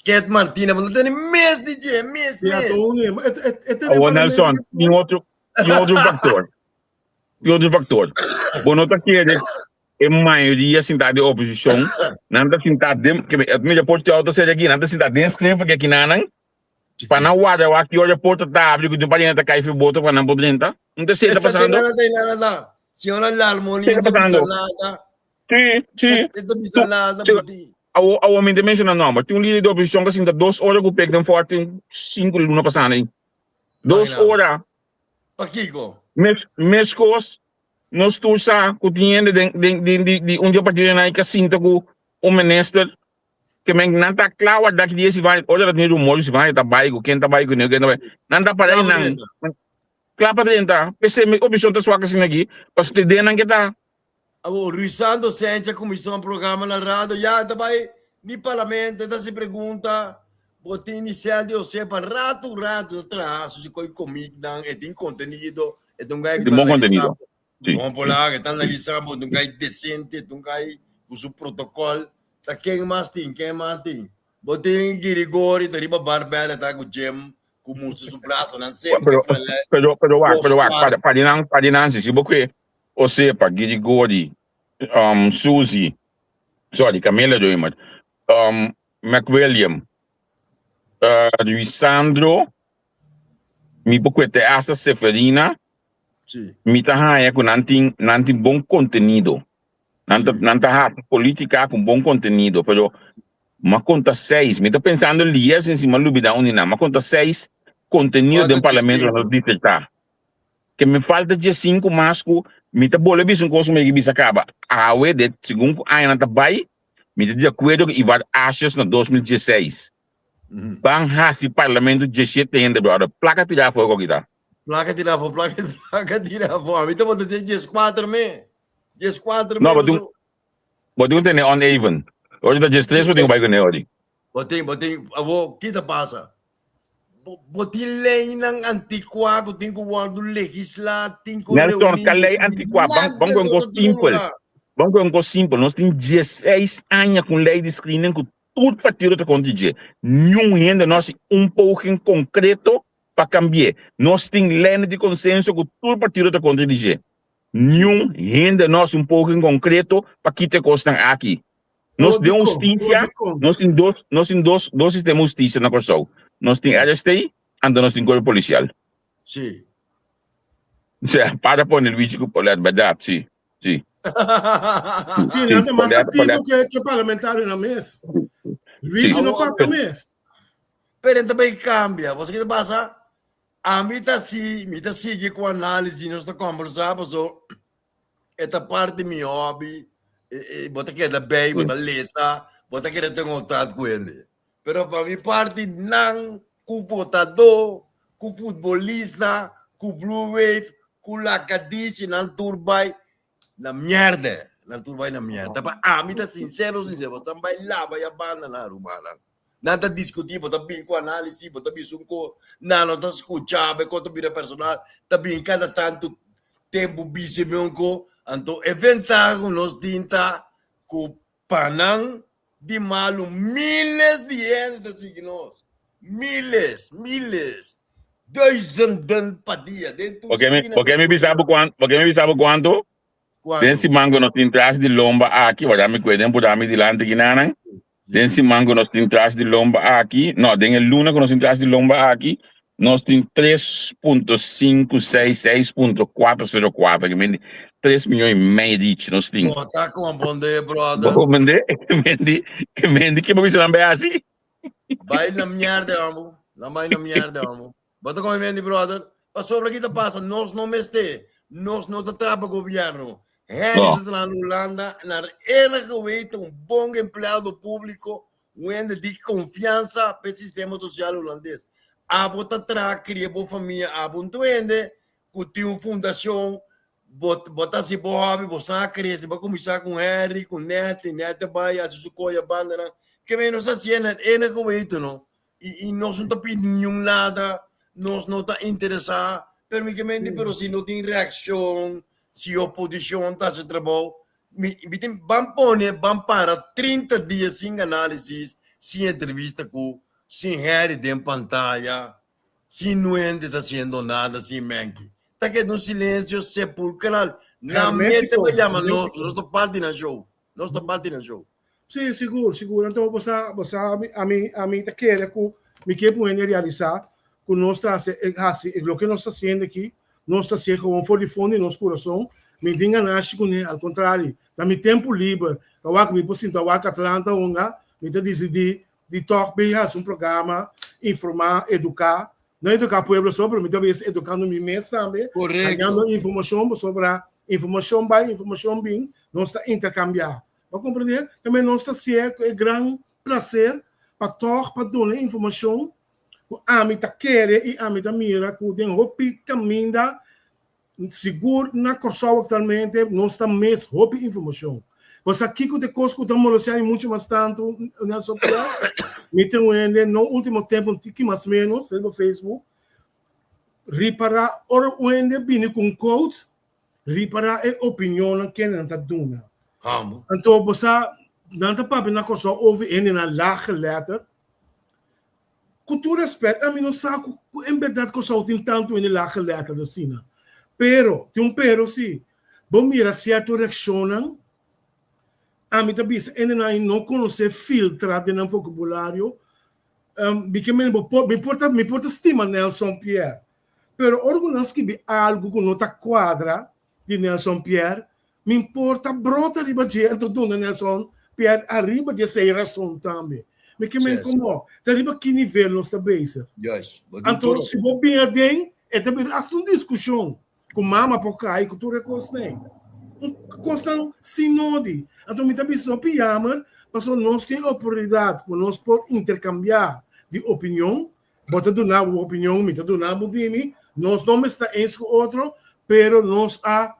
Ket Martina, bo no tene mes di dje, mes, Ja, mes. Tony, e tene Awor parlamento Nelson, tin otro, tin otro factor. Tin otro factor. Bo no ta kere e mayoria sintá den oposicion, nan ta sintá den, ke me, mi por te auto ser aki, nan ta sintá den schrift aki nanan, Pa nan warda wak ki ora porta ta abri ku tin pariente ta kai fi boto pa nan por drenta. No ta esei ta Esa pasando? nada ta nada ta. Señora Larmonie Esei no ta ta bisa pasando. nada. Sí, sí. E ta bisa Tu, nada sí. buti. Awo, awo mi ta menciona nomber. Tin un lider di oposicion ku a sinta dos ora ku pek den forte sinku luna pasando ei. Dos Imagina. ora. Pakiko? Mes, meskos nos tur sa ku tin hende den, den, den, di, di un dje partidonan ei ku a sinta ku un minister Ke men nan ta kla warda ki dia si van ora ta tin rumor si van ta bai ku ken ta bai ku ne ken ta bai nan ta para Kla pa nan drenta. kla pa drenta p'esei mi opishon ta swak asina aki pasobra te den nan ke ta. Awor Ruisando Sencha kuminsá un programa na radio ya ta bai ni parlamento e ta hasi pregunta bo tin ni sèl di osepa ratu ratu ta traha su si koi komiknan e tin kontenido e ta un gai ku Tin ta bon analisá kontenido si bon por laga e ta analisá bo ta un gai desente ta un gai ku su protokòl Ta ken mas tin? Ken mas tin? Bo tin Girigori ta riba barbell ta ku Jim ku mustra su brasanan semper Pero, frele pero, pero wak, dos pero wak, par. para, pa di nan, pa di nan si, si bo kue Osepa, Girigori, um, Suzy, sorry, Camila Römer, um, McWilliam, uh, Ruisandro, mi por kue te hasta Seferina, Sí. mi ta haña ku nan tin, nan tin bon kontenido. Nan ta, nan ta hasi politica cu bon contenido, pero m'a conta seis, mi ta pensando lies en si m'a lubida un di nan, m'a conta seis contenido den Falta parlamento diescinco. nos diserta. Ke mi falta diescinco mas cu mi ta bolbe bisa un cos cu mi a bisa caba. Awe, de, segun cu añanan ta bay, mi ta di acuerdo cu Ivar Asjes na 2016. Ban hasi parlamento diesshete hende, brother. Placa tira afo e kita. Placa tira afo, placa, placa tira afo. A mi ta bota te diescuatro me. Diescuatro No, me. bo tin, bo tin tene uneven. Ori ta diestres bo tin ku bai kuné ori. Bo tin, bo tin, abo, ki ta pasa? Bo, bo tin leynan anticuá ku tin ku wòrdu legislá, tin ku Nelson, reuní, ka ley bo tin anticuá. Ban, ban nada ku un no kos ta tuma simpel. lugá. Ban ku un kos simpel. Nos tin diesseis aña ku un ley di screening ku tur partido ta kontra dje. Niun hende no hasi un poging konkreto pa kambi'é. Nos tin leynan di konsenso ku tur partido ta kontra di dje. Niun hende no hasi un poging konkreto pa kita e kosnan aki. Nos den hustisia, nos tin dos, nos tin dos, dos sistema hustisia na Kòrsou. Nos tin RST, anto nos tin Kuerpo Polisial. Sí. Osea, para pone Luigi ku Paulette, bèrdat? Sí, sí. Sí, nan ta mas aktivo ke, ke parlamentarionan mes. Luigi no papia mes. Pero ta bai kambia. Bo sa ki ta pasa? Ami ta si, mi ta sigui ku análisis, nos ta kombersá paso e ta parti mi hobby, e, e, bo ta keda bei, bo ta lesa, bo ta keda ten kontak ku hende. Pero pa mi parti nan ku votadó, ku futbolista, ku Blue Wave, ku Lakadishi, nan tur bai na mierde, nan tur bai na mierde. Pa ami ta sincero, sincero, bo ta bai laba ya banda nan rumannan. Nan ta diskutí, bo ta bin ku análisis, bo ta bisa un kos, nan no ta skuchá bo, e kos ta bira personal, ta bin kada tantu tempu bisa mi un kos. Anto e ventaha ku nos tin ta ku pa nan di malu miles di hende ta sigui nos, miles, miles, duizenden pa dia den tur Porque mi, skina porque ta mi bisa bo skucha. kuantu, porque mi bisa bo kuantu? Den siman ku nos tin tras di lomba aki, wak mi kue den purá mi dilanti kinanan. Den siman ku nos tin tras di lomba aki, no, den e luna ku nos tin tras di lomba aki, nos tin 3.566.404, ke mende 3 miyon i mei rich nos tin. Bo ta komprondé, brother. Bo komprondé? Ke mende, ke mende ke bo bisa nan bai hasi? Bai na mierda, amo. Nan bai na mierda, amo. Bo ta come mendi brother? Pasobra ki ta pasa nos no mester, nos no ta traha pa gobierno. Henry No. ta traha na Hulanda, naar enige weten un bon empleado publico, un hende di confiansa pa e sistema social Hulandes. Abo ta traha cria bo famia, abo un tur hende cu tin un fundacion, bo bo ta haci bo hobby, bo sa crece, bo a cuminsa cu Henry, cu Netty, Netty a bay haci su coy a bandanan. Ke men nos ta haciendo naar enige weten no. I nos no ta pidi niun nada, nos no ta interesá, pero mi ke menti, pero si no tin reakshon, si oposishon ta hasi trabou, mi mi tin ban pone, ban para 30 dia sin análisis, sin entrevista ku, sin Harry den pantaya, sin Nuende ta hasiendo nada, sin Menki. Ta keda un silensio sepulkral. Nan mete pa yama nos, nos ta parti nan show, nos ta parti nan show. Sí, sigur, sigur. Anto bo sa, bo sa, ami, ami, ami ta kere ku mi ke pone hende realisá ku nos ta hasi, e hasi e loke nos ta hasiendo aki, nos ta hasié gewoon for di fondo di nos kurason. Mi tin ganashi kuné, al kontrali, ta mi tempu liber, ta wak mi por sinta wak Atlanta hunga, mi ta disidí di tòg bin hasi un programa, informá, eduká, no eduká pueblo so, pero mi ta bisa edukando mi mes tambe, Korekto. hañando informashon, pasobra informashon bai, informashon bin, nos ta interkambiá. Bo a comprende? Tambe nos ta hacié cu e gran placer pa toch pa duna informacion cu ami ta kere y ami ta mira cu den hopi caminda, sigur na Corsou actualmente, nos ta mis hopi informacion. Bo sa kico ta e cos cu ta molestia mi mucho mas tanto, Nelson Piar? Mi tin un hende, no ultimo tempo un tiki mas menos, riba Facebook, ripara ora un hende bini cu un quote, Ripará e opinionnan kende nan ta duna. Amo. Anto bo sa, nan ta papia na Kòrsou over hendenan laaggeletterd. Ku tur rèspèt, ami no sa ku ku en bèrdat Kòrsou tin tantu hende laaggeletterd asina. Pero, tin un pero si, bo mira sierto reakshonnan, ami ta bisa hendenan ei no konosé filtra den nan vokabulario. Mi ke mende bo por, mi por ta, mi por ta stima Nelson Pierre, Pero ora ku nan skibi algu ku no ta kuadra di Nelson Pierre, mi por ta brota riba dje anto duna Nelson Pierre ariba di esei rason tambe. Mi ke men komo ta riba ki nivel nos ta bezig. Anto si bo bin aden e ta bira asta un diskushon ku mama por kai ku tur e kosnan ei. Un kosnan sin nodi. Anto mi ta bisa hopi yamer pasobra nos tin oportunidat ku nos por interkambiá di opinion. Bo ta duna bo opinion, mi ta duna bo di mi. Nos no mester ta eens ku otro, pero nos a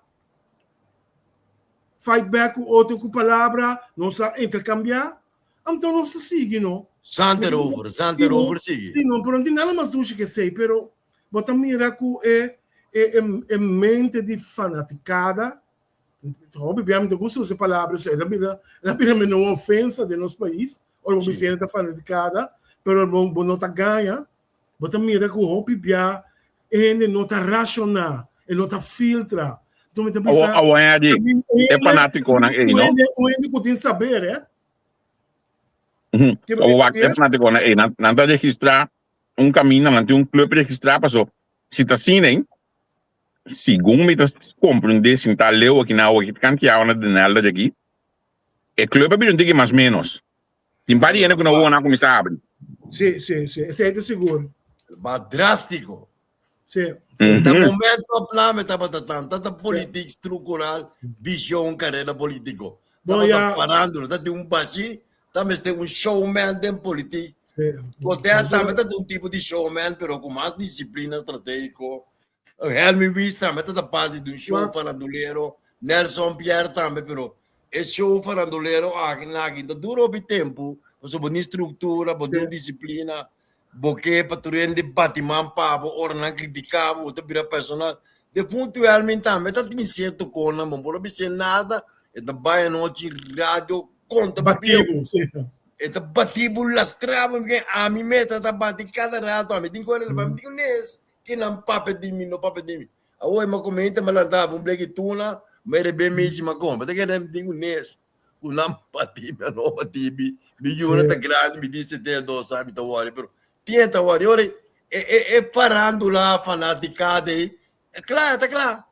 fight back ku otro ku palabra, nos a interkambiá, anto nos ta sigui, no? Zand erover, zand erover sigui. Sí, no, pero no tin nada mas dushi ke esei, pero bo ta mira ku e e e mente di fanaticada, hopi bia mi ta gusta usa e palabra, el a bira, el a bira meno un ofensa den nos pais, ora bo bisa hende ta fanaticada, pero bo bo no ta gaña, bo ta mira ku hopi bia e hende no ta rashoná, e no ta filtra. Enton mi ta bisa, Awor, awor e e fanátikonan ei, no? Un hende ku tin saber, eh? Awor wak e fanátikonan ei, nan nan ta registrá un kaminda, nan tin un club registrá paso si ta asina ei, segun mi ta komprendé sin ta leu aki na awor aki kantiawa na Den Helder aki, E club a bira un tiki mas menos. Tin par di hende ku no wou nan kuminsá abri. Sí, sí, sí. Esei ta sigur. Ba drástiko. Sí. Ta momento a plame tabata tan tata politiek structural vision carrera politico. Bon, Tabata ya. farándula, ta tin un bashi, ta mester un showman den politiek. Sí. Godel tambe ta un tipo di showman, pero ku mas disiplina strategico. Helmi Wies tambe ta parti di un show farandulero. Nelson Pierre tambe, pero e show farandulero aki na aki ta dura hopi tempu, pasobra bo tin struktura, bo tin disiplina, bo ke pa tur hende bati man pa bo ora nan kritika bo, bo ta bira personal. Defuntu Helmin tambe ta tin sierto konan, bo no por a bis'é nada, e ta bai anochi radio konta Batibu, si. E ta bati bo, lastra bo, ami mester ta bati kada rato, ami tin ku mi tin ku nes. Ki nan papia di mi, no papia di mi. Awor mi a comenta, mi a lanta un bleki tuna, Mere be michi ma compra. Te kere tin un nes. Ku nan bati mi no bati mi. Mi yuna ta grandi, mi di 72 aña mi ta wòri, pero tien ta wòri. Ora e e e farándula fanaticada ei, e kla, ta kla.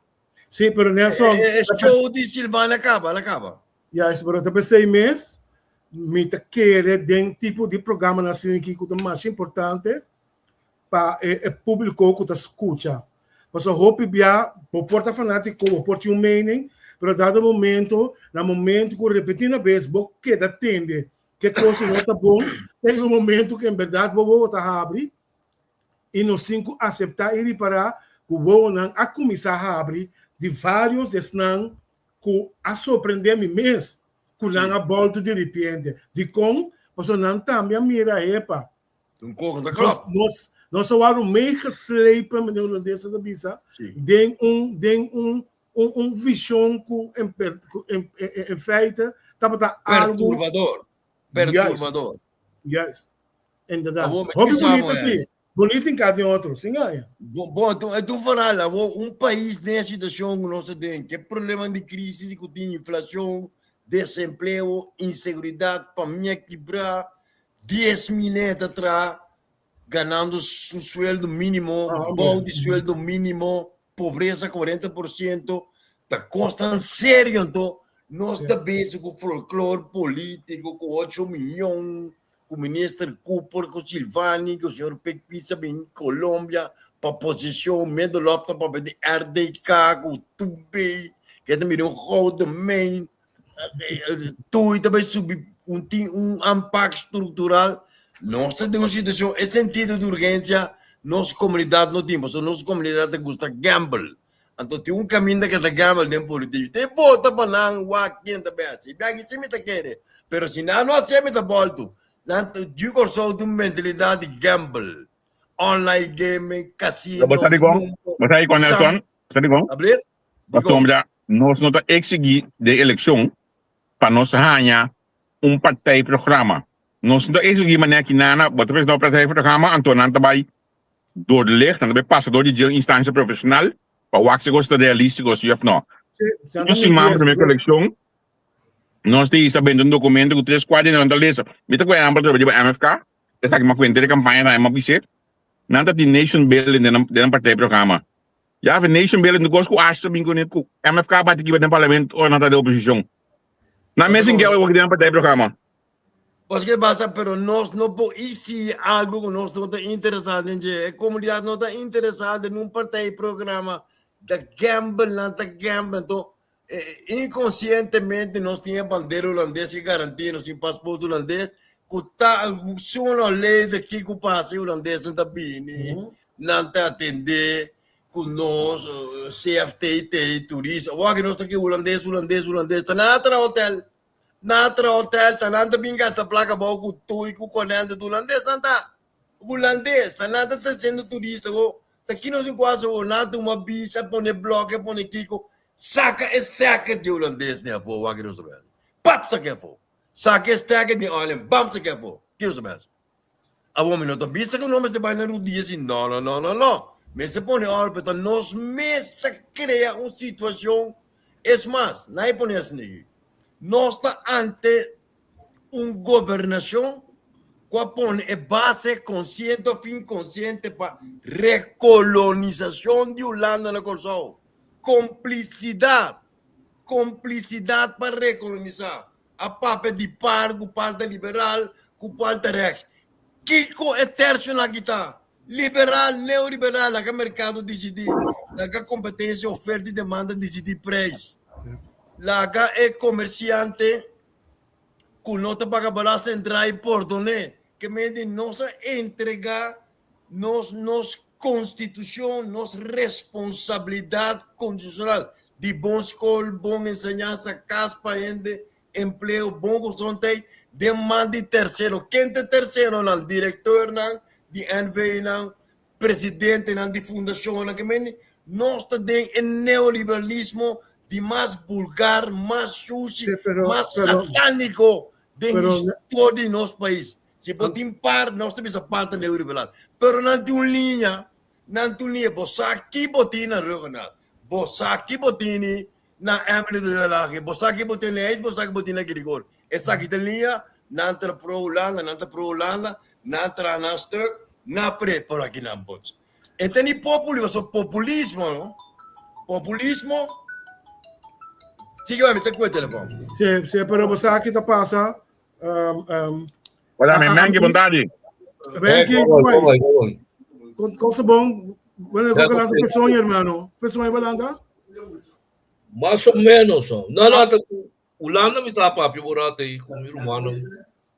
Sí, pero Nelson. E, e show di Silvana kaba, la kaba. Juist, pero ta pesei mes, mi ta kere den tipo di programanan asina aki ku ta masha importante pa e, e públiko ku ta skucha. Pasobra hopi bia bo por ta fanátiko, bo por tin un mening, pero dado momento, na momento ku repetina bes bo keda tende ke kos no ta bon, ta yega un momento ku en bèrdat bo wowo ta habri i nos tin ku aseptá i ripará ku wowonan a kuminsá habri di vários di esnan ku a sorprendé mi mes ku nan a bolto di ripiente. Dikon? Pasobra nan tambe a mira, epa, Un koko ta klop. Nos, nos a wòrdu meegeslepen, meneer Holandesa ta bisa, den un, den un, un, un vision ku en, ku en, en, en feite tabata algu. Perturbador. Perturbador. Juist. Inderdaad. Hopi bonito si. Bonito in cada otro, sin gaña. Bon, bon, e tu vooral, abo un pais den e situacion ku nos ta den, ke problema di crisis ku tin inflacion, desempleo, inseguridad, famia kibrá, 10,000 hende ta traha ganando un sueldo mínimo, Ah, bou di sueldo mínimo, pobresa 40%, ta kosnan serio anto nos ta bezig ku folklor polítiko ku 8 miyon, ku minister Cooper, ku Silvani, ku señor Pik Pizza bin Colombia pa posishon, Middle-up ta papia di RDK ku Tubey, ke ta mira un gouden mijn, Tui ta bai subi un tin un aanpak struktural. Nos ta den un situashon, e sentido di urgensia nos komunidat no tin, pasobra nos komunidat ta gusta gamble. Anto tin un kaminda ke ta gamble den politik. Te vota pa nan wak ken ta bai hasi. Biaha si mi ta kere, pero si nan no hasi mi ta boltu. Nan ta yu Kòrsou tin un mentalidat di gamble. Online gaming, kasino, Bo sa dikon? number, Bo sa dikon, Nelson? Bo sa dikon? Abrir? Pasobra nos no ta eksigí den elekshon pa nos haña un partijprogramma. Nos no ta eksigí manera ki nana, bo ta presentá un partijprogramma, anto nan ta bai doorlicht, nan ta bai pasa dor di dje un instancia profesional pa wak si e kos ta realístiko si òf no. Un siman promé ku elekshon, nos ta hisa benta un dokumento ku tres kuadra i nan ta lesa. Mi ta ku ehèmpel trobe di MFK, esaki mi a kuenta di kampaña tambe mi a bis'é, nan ta tin nation building den nan partijprogramma. Ya fe nation building di kos ku Asha bin kuné ku MFK bati kiba den parlamento ora nan ta den oposishon. Nan mes sin kere wak den partij programa. Paske basa pero nos no por exigi algo ku nos no ta interesá den dje. E komunidat no ta interesá den un partij programa. Ta gamble nan ta gamble anto inkonsientemente nos tin e bandera hulandes ke garantia nos tin pasport hulandes ku ta sooner or later kiko pasa e hulandesnan ta bini nan ta atendé ku nos CFT te turista awor aki nos ta ke hulandes hulandes hulandes ta nan a traha hotel nan a traha hotel ta nan ta bin gasta plaka abou ku tui ku konènte hulandes nan ta Hulandes ta nan ta treciendo turista bo ta ki nos incuaso bo nan tuma bisa pone bloke pone kiko saca e stekker di hulandes ni afo wak nos ta besi pap sake afo saka e stekker di oil bam sake afo ki nos ta besi abo mi no ta bisa ku no mester bai na rudia si no no no no no mester pone oro pero ta nos mes ta crea un situacion es mas nan e pone asina aki nos ta ante un gobernashon ku a pone e base konsiente òf inkonsiente pa rekolonisashon di Hulanda na Kòrsou. Komplisidat, komplisidat pa rekolonisá. A papia di par ku par ta liberal, ku par ta rèks. Kiko e tersionan aki ta? Liberal, neoliberal, laga merkado disidí, laga kompetensia, oferta i demanda disidí preis. Laga e komersiante ku no ta paga belasting draai pordoné ke mende nos a entrega nos nos konstitushon nos responsabilidat konstitushonal di bon skol bon enseñansa kas pa hende empleo bon gezondheid den man di tersero ken ta e terseronan direktornan di NV nan presidentenan di fundashonnan ke mende nos ta den e neoliberalismo di mas bulgar, mas shushi, mas satániko den historia di nos pais. Si bo tin par, nos ta bisa par ta neoliberal. Pero nan tin un liña, nan tin un liña, bo sa ki bo tin na Ruggengraat, bo sa ki bo tini. Na Emily de Delage, bo sa ki bo tin na bo sa ki bo tin na Grigor. Esaki ta liña, nan ta pro Hulanda, nan ta pro Hulanda, nan traha nan stuk, na pre por aki nan bots. E ta ni populi, pasobra populismo, no? Populismo. Sigui bai, mi ta kue telefon. Sí, sí, pero bo sa ki ta pasa. Um, um, Hola, mi Menki, bon tardi. Menki, ¿cómo va? ¿Cómo está bon? Bueno, ¿cómo que la sueño, hermano? ¿Fue sueño, Balanda? Más o menos. No, no, Hulanda mi ta papia por rato ahí con mi hermano.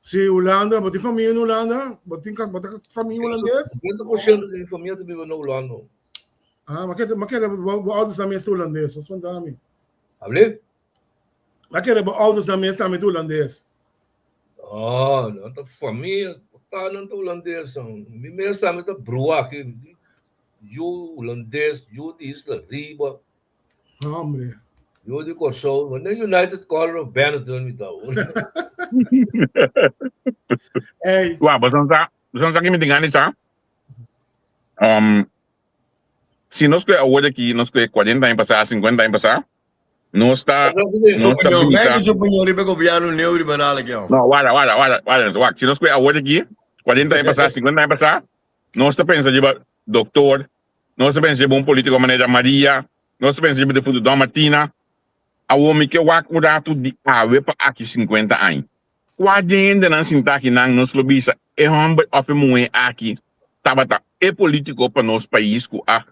Sí, Hulanda. Bo tin famia in Hulanda? Bo tin bo ta famia hulandes? 50% di mi famia ta biba na Hulanda. Ah, ma kere, ma kere bo, bo ouders tambe ta hulandes. Mas spanta mi. Hable? Ma kere bo ouders tambe tambe ta hulandes. Ah, nan ta famia, ta nan ta hulandes. Mi mes tambe ta brua aki. Yu hulandes, yu di Isla Riba. Hombre. Yo di Kòrsou, ma den United Color of Benetton mi ta. Ey. Wa, boso sa, boso sa ki mi tin gana di sa? Um, si nos kue awor aki, nos kue 40 aña pasá, 50 aña pasá, nos ta, nos ta Opinion, bisa. Menke su opinion riba e gobierno neoliberal aki, hombre. No, warda, warda, warda, warda, wak, si nos kue awor aki, 40 aña pasá, 50 aña pasá, nos ta pensa riba doktor, Nos ta pensa riba un politico manera Maria, nos ta pensa riba defunto Don Martina. Awor mi ke wak un ratu di awe pa aki 50 aña. Kua di hendenan sinta akinan nos lo bisa e homber of e muhe aki tabata e politico pa nos pais ku a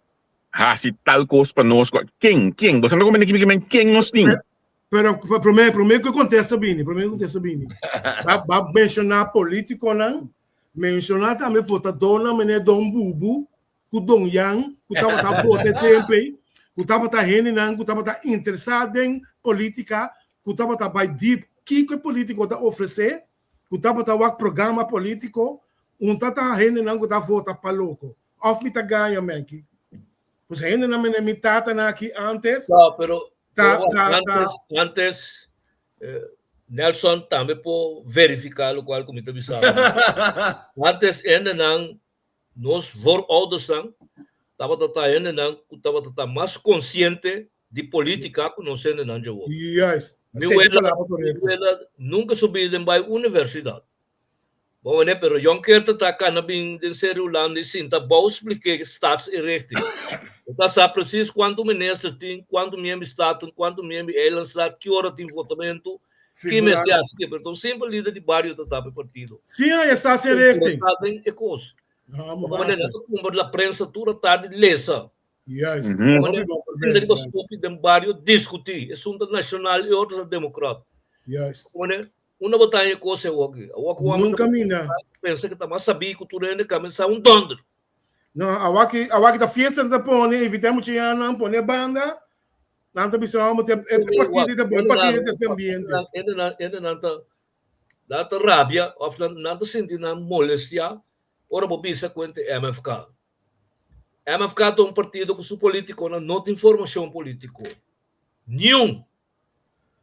hasi tal kos pa nos? Ken? Ken? Boso no ta komprende kibi ken nos tin? Pero prome, prome ku e kontesta bini, prome ku e kontesta bini. Ba, ba menshoná politikonan, menshoná tambe votadónan manera Don Bubu, ku Don Jan ku tabata vota e tempu ei, ku tabata hendenan ku tabata interesá den polítika, ku tabata bai dip kiko e polítiko ta ofresé, ku tabata wak programa polítiko, un ta ta hendenan ku ta vota pa loko. Òf mi ta gaña, Menki? Pues hendenan mene mi tatanan aki ántes No, pero ta ta ta antes, antes eh, Nelson tambe por verifiká lokual ku mi ta bisa. Antes hendenan Nos voorouders-nan tabata ta hendenan ku tabata ta mas konsiente di polítika ku nos hendenan dje wou. Juist. Mi Esei ta wela, palabra mi korekto. wela nunka su bida den bai universidat. Bo wene, pero Jonker ta ta kana bin den Seri Hulanda i sinta bou splik'é staatsinrichting. E ta sa presis kuantu minister tin, kuantu miembro di Staten, kuantu miembro di Eilandsraad, ki ora tin votamentu, Ki mester hasi ke? Pero ta un simpel lider di bario ta tapa e partido. Sí, ahí está sin richting. Ta den e kos. No, mo Como basta. nan ta kumpra la prensa tur tardi lesa. Juist. Como Hopi nan bon sinta riba perfecto. stopi den bario diskutí. Esun ta nacional e otro ta democrat. Juist. Como nan una bo ta haña e kos e awor-aki. Awor ku amo Nunca mina. pensa ke ta mas sabí ku tur hende kaminsá un dònder. No, awaki, awaki ta fiesta ta pone, evita mucha nan pone banda. Nan ta bisa amo te e partido ta bon, e partido ta ese ambiente. Hendenan, hendenan ta nan ta rabia of nan nan ta sinti nan molestia ora bo bisa ku ente MFK. MFK ta un partido ku su politikonan no tin formashon politiko. Niun.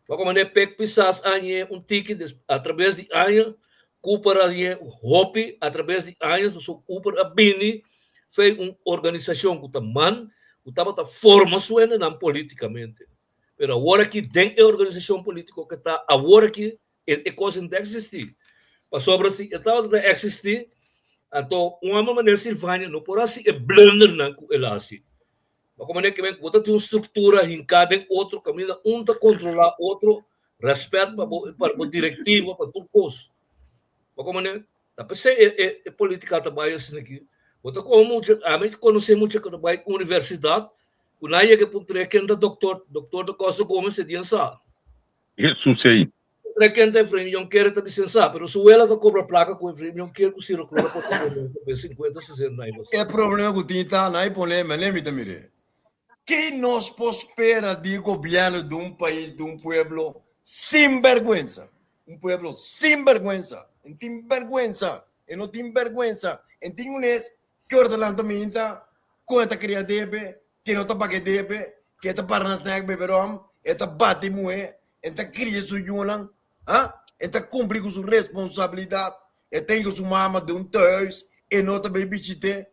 Wak manera Pek Pisas a hañ'é un tiki des atrabes di aña, Cooper a hañ'é hopi atrabes di añas pasobra Cooper a bini fei un organisashon ku ta man ku tabata forma su hendenan politikamente. Pero awor aki den e organisashon politiko ke ta awor aki e e kos no ta eksistí. Pasobra si e tabata ta eksistí anto un hòmber manera Silvania no por hasi e blundernan ku el a hasi. Ma como manera ke men ku bo ta tin un struktura hinká den otro kaminda un ta kontrolá otro, rèspèt pa bo pa bo direktiva, pa tur kos. Ma como manera ta p'esei e e e politika ta bai asina aki. Bo ta kohe mucha, ami konosé mucha ku ta bai universidat ku nan yega e puntra ken ta doktor, doktor ta Costa Gomez e dien sa. Hesus ei. Rekente Efraim Jonker ta lisensa, pero su wela ta cobra placa cu Efraim Jonker cu Ciro Cruz por ta conoce pe 50, 60 aña pasá. E problema cu tin ta na e pone mane mi ta mire. Ki nos por spera di gobierno di un pais, di un pueblo sin berguensa? Un pueblo sin berguensa. E tin berguensa. E no tin berguensa. E tin un es ki ora ta lanta minta con e ta cria debe, ke no ta paga e debe, ke ta para na snack bebe rom, e ta bati muhe, e ta cria su yunan, ha? E ta cumpli cu su responsabilidad, e ten cu su mama den un tehuis, e no ta bay bishite.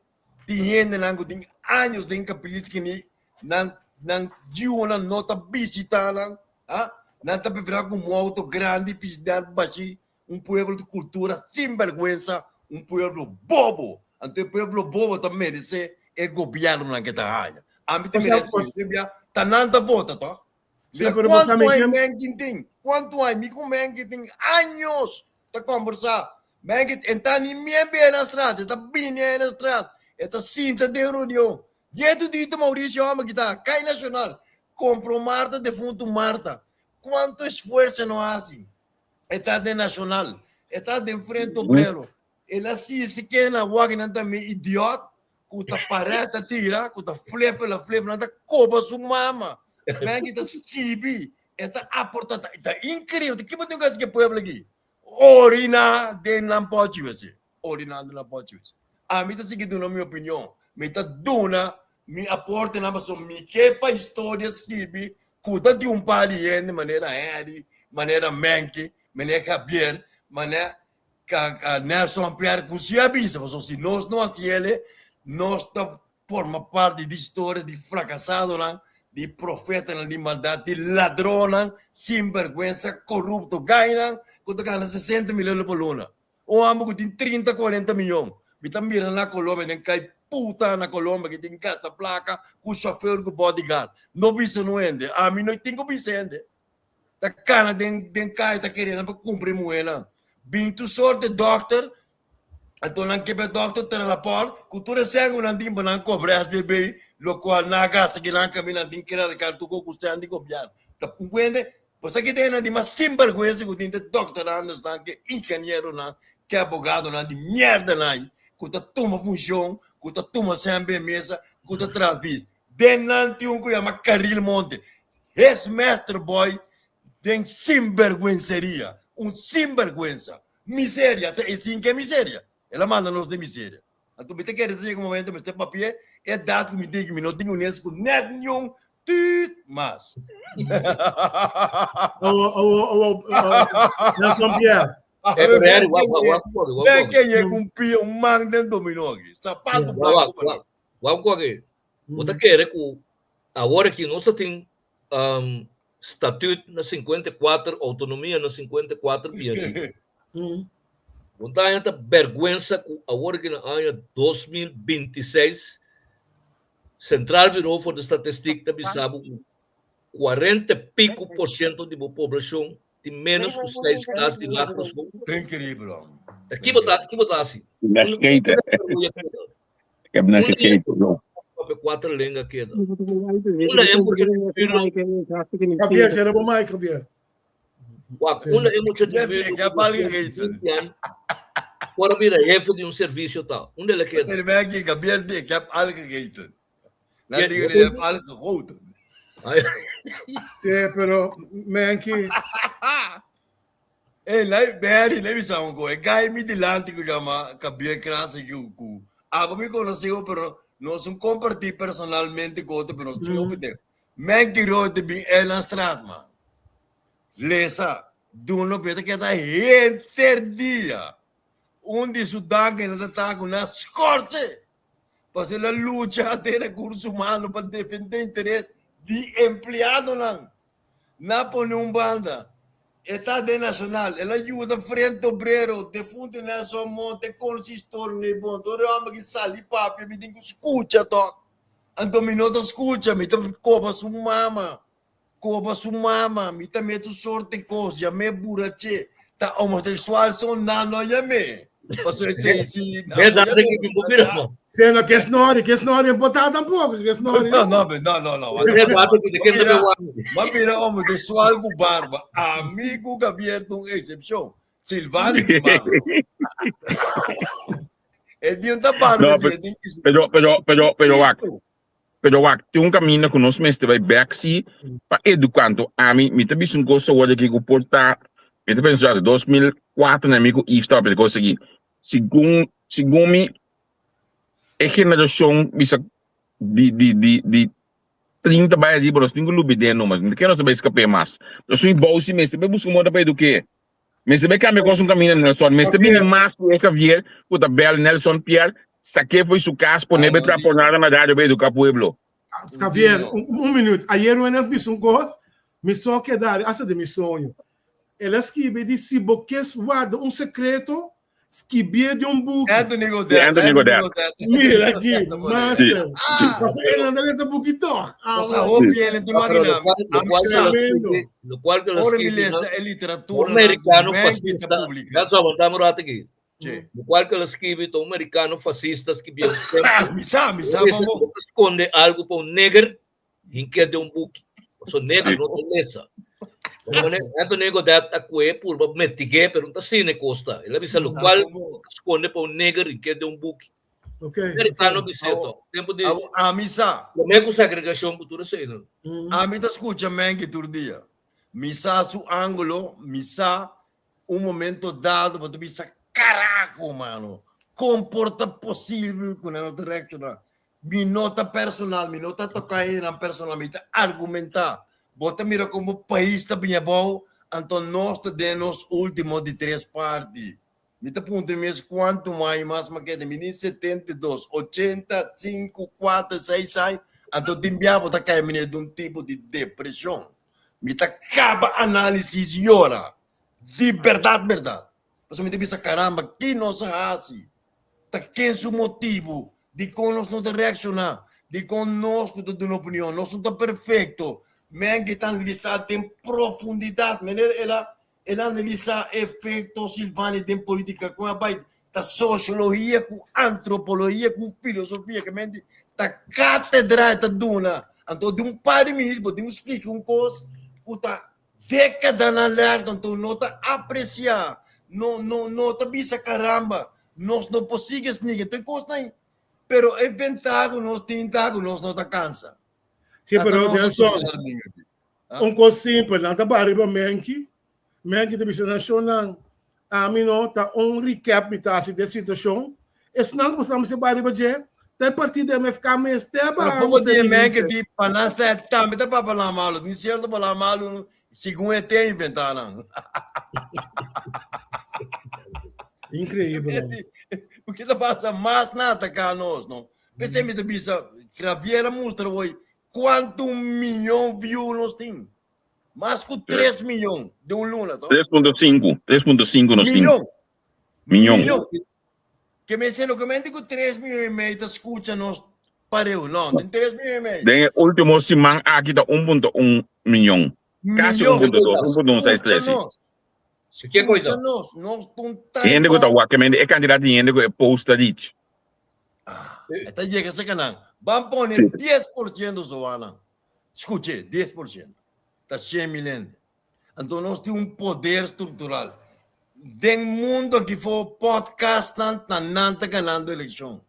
Tin hendenan cu tin años den Kapiliskinik, nan. Nan yiunan no ta bishita nan, ha? Nan ta prefera cu un auto grandi visitar bashi un pueblo di cultura sin berguensa, un pueblo bobo. Anto e pueblo bobo ta merece e gobiernonan ke ta haya. Ami ta mira así, ta nan ta vota toch? Mira cuanto aña Menkin tin, cuanto aña, mi cu Menkin tin años ta conversa. Menkin en ta ni mien bia na straat, e ta bini na straat, e ta sinta den reunion. Dieto dito Mauricio homber ki ta cay nacional, compro Marta defunto Marta. Cuanto esfuerzo no haci. E ta den nacional, e ta den Frente Obrero. El a sisi ke na wak nan ta mi idiot ku ta parè ta tira, ku ta flip el a flip, nan ta koba su mama. Maggie ta skibi, e ta aporta, ta, ta increíble. Ki bo tin ku hasi ke pueblo aki? Orina den nan pochi wese. Orina den nan pochi wese. Ami ta sigui duna mi opinion. Mi ta duna mi aportenan pasobra mi ke pa historia skibi ku ta di un par di hende manera Henry, manera Menke, manera Javier, manera Nelson Pierre ku si a bisa pasobra si nos no hasi ele nos ta forma parti di historia di frakasadonan, di profetanan di maldat, di ladronnan sinbergwensa, korupto, gainan ku ta gana sesenta mil euro pa luna. Un hòmber ku tin trinta, kuarenta miyon. Mi ta mira na Colombia den kai puta na Colombia ki tin gasta plaka ku shofèr ku bodyguard. No bisa no hende. Ami no tin ku bisa hende. Ta kana den den kaya ta kere nan pa kumpra e muhénan. Bin tur sort de dòkter, anto nan ke pa e dòkter traha rapòrt ku tur e sèn ku nan tin pa nan kobra SBB, lokual nan a gasta kinan kaminda nan tin credit card tur ku sèn di gobièrnu. Ta un kuende Pasobra ki ta hende di mas sinbergwensa ku tin ta doktorandosnan, ke ingenieronan, ke abogadonan di mierdanan ai ku ta tuma funshon, ku ta tuma sèn ben mesa, ku ta traha vis. Den nan tin un ku yama Caril Monte, hes mester boy den sinbergwenseria, un sinbergwensa. Miseria, ta esin ke miseria. El a manda nos den miseria. Anto mi ta kere ta yega un momento mester papia e edat ku mi tin ku mi no tin unes ku nèt niun tuut mas. Awo, awo, awo, Nelson Pierre. Eh, pero Harry, wak, wak, wak, wak, wak, Ben ken ye ku un pia un man den dominó aki. Sapato Wak, blanco wak, pa wak. Wak, wak, eh. Bo ta kere ku awor aki nos ta tin um, statuut na 54, autonomia na 54 bia riba. Bo ta haña ta bergwensa ku awor aki na aña 2026 Centraal Bureau voor de Statistiek ta bisa bo ku 40 pico por ciento di bo poblacion tin menos ku 6 klas di lagere school. Increíble, hombre. Ta ki bo ta ki bo ta hasi? Na skate. Ik heb net gegeten, zo. Papia cuatro lenga keda. Unda e mucha di buurlo. Javier, cierra bo mic, Javier. Wak, unda e mucha di Yes, buurlo ik heb al gegeten. Por a bira jefe di un servicio ta. Unda el a keda? Meneer Maggie, Javier, ik heb al gegeten. Dan Ja, digo, ik heb al gegoten. Ay, Sí, pero Menki, Ey, lei, Barry, lei bisa un ko. E guy mi dilanti ku yama Gabriel Krase ku ku abo mi konosé ho, pero nos un kompartí personalmente ku otro, pero nos tin hopi tempo. Men ki rood te bin Eilandstraat, man. Lesa, duna lo beta keda henter dia. Un di su dankennan ta ta ku nan skorse. Pasobra el a lucha den rekurso humano pa defendé interes di empleadonan. Nan a pone un banda. E ta den Nacional. El a yuda Frente Obrero, defunto Nelson Monte, consistorio na e bon. Tur e homber ki sali papia mi tin ku skucha tok. Anto mi no ta skucha, mi ta koba su mama. Koba su mama, mi ta mete un sorte kos, yam'é buraché. Ta homosexual son nan no yam'é. Pasobra esei si nan Verdad bo que yam'é, mi bo mira no. Se no ke snori, ke snori en potá tampoco, ke snori. No, no, no, no, no. Verdad que te kende Mira, be wak. Ma mira homosexual ku barba. Ami ku Gabriel ta un excepcion. Silvani di mano. E di un ta barba No, di, e di Pero, pero, pero, pero, wak. Pero wak, tin un kaminda ku nos mester bai bèk si pa eduká. Anto ami, mi ta bisa un kos awor aki ku por ta, mi ta pensa 2004 na mi ku Yves tabata papia di kos aki. Segun, segun mi, e generashon bisa di di di di 30 bai ariba nos tin ku lubid'é numa. No ke nos ta bai skap'é mas. Nos un bou si mester bai buska un moda pa eduk'é. Mester bai kambia kos un kaminda Nelson. Mester bini mas ku e Javier ku ta bèl Nelson Pierre, sak'é fo'i su kas, pon'é bai traha por nada na radio bai eduká pueblo. Javier, un minuut. Ayer un a bisa un kos, mi so keda hasta den mi soño. El a skibi di si bo kes warda un sekreto, skibié den un buki. Anthony Godet. Anthony Godet. Mira aki, master. Pasobra el no ta lesa buki tòg. Cosa hopi el te imagina. Tremendo. Lokual ku el a Ora mi skibi, lesa e literatura un americano na fascista. publica. Dat zo, want daar raad ik. Sí. Lokual ku el a skibi, ta un americano fascista skibi un tempo. Mi sa, mi sa, Ese vamos. skonde algo pa un neger, hinké den un buki. So neger no ta lesa. Anthony Godet a kue purba metigé, pero no ta asina e kos ta. El a bisa lokual skonde pa un neger, hinké den un buki. Okay. Americano bisa eto. Tempo di Ami sa. Promé ku segregashon ku tur esei nan. Ami ta skucha Menke tur dia. Mi sa su ángulo, mi sa un momento dado bo ta bisa carajo mano, con por ta posible cu nan no ta reacciona? Mi no ta personal, mi no ta toca hendenan personal, mi ta argumenta. Bo ta mira como pais ta bini abao, anto nos ta den nos ultimo di tres parti. Mi ta puntra mi mes cuanto aña mas mi a keda, mi tin 72, 80, 5, 4, 6 aña, anto tin bia bo ta cay mene den un tipo di depresion. Mi ta caba analisis yora. Di berdad berdad. Pasobra mi ta bisa caramba ki nos a haci? Ta ken su motibu? Dikon nos no ta reakshoná? Dikon nos ku ta duna opinion? Nos no ta perfekto. Men ke ta analisá den profundidat. Meneer el a el a analisá efekto Silvani den polítika kon a bai ta sosiologia ku antropologia ku filosofia ke men di ta katedra e ta duna. Anto den un par di minüt bo tin ku splika un kos ku ta Dékadanan largu anto no ta apresiá, no no no ta bisa karamba, nos no por sigui esniga tur kosnan ei. Pero e ventaha ku nos tin ta ku nos no ta kansa. Sí, Ata pero nos ta Nelson, tudu djadumingu aki. Ah. un kos simpel, nan ta baha riba Menki, Menki ta bisa nan shownan, ami no ta un recap mi ta hasi di e situashon, esnan ku sa mester baha riba dje, ta e partido MFK mes, te a Pero baha poko mester di e men ke dirigente. di pa nan sa e tambe ta papia la malu, tin sierto palabra malu segun e te inventá nan. Increíble, man. Porque ta pasa mas na ataká nos, no? P'esei mi ta bisa, Javier a mustra hoy kuantu miyon view nos tin. Mas ku tres miyon den un luna, to? 3.5, 3.5 nos tin. Miyon. Miyon. Miyon. Ke mester no ke mente ku tres miyon i mei ta skucha nos pareu, no, den tres miyon i mei. Den e ultimo siman aki ta 1.1 miyon. Kasi Miyon. 1.2, 1.163, Skucha si. nos. Ke koita? Skucha nos. Nos ta un Hende ku ta taipa. wak, ke mente e kantidat di hende ku e post ta dich. Ah, e ta yega serka nan. Ban pone Si. 10% soanan. Skuch'é, 10%. Ta shen mil hende. Anto nos tin un poder struktural. Den mundo aki for podcastnan ta nan ta ganando elekshon.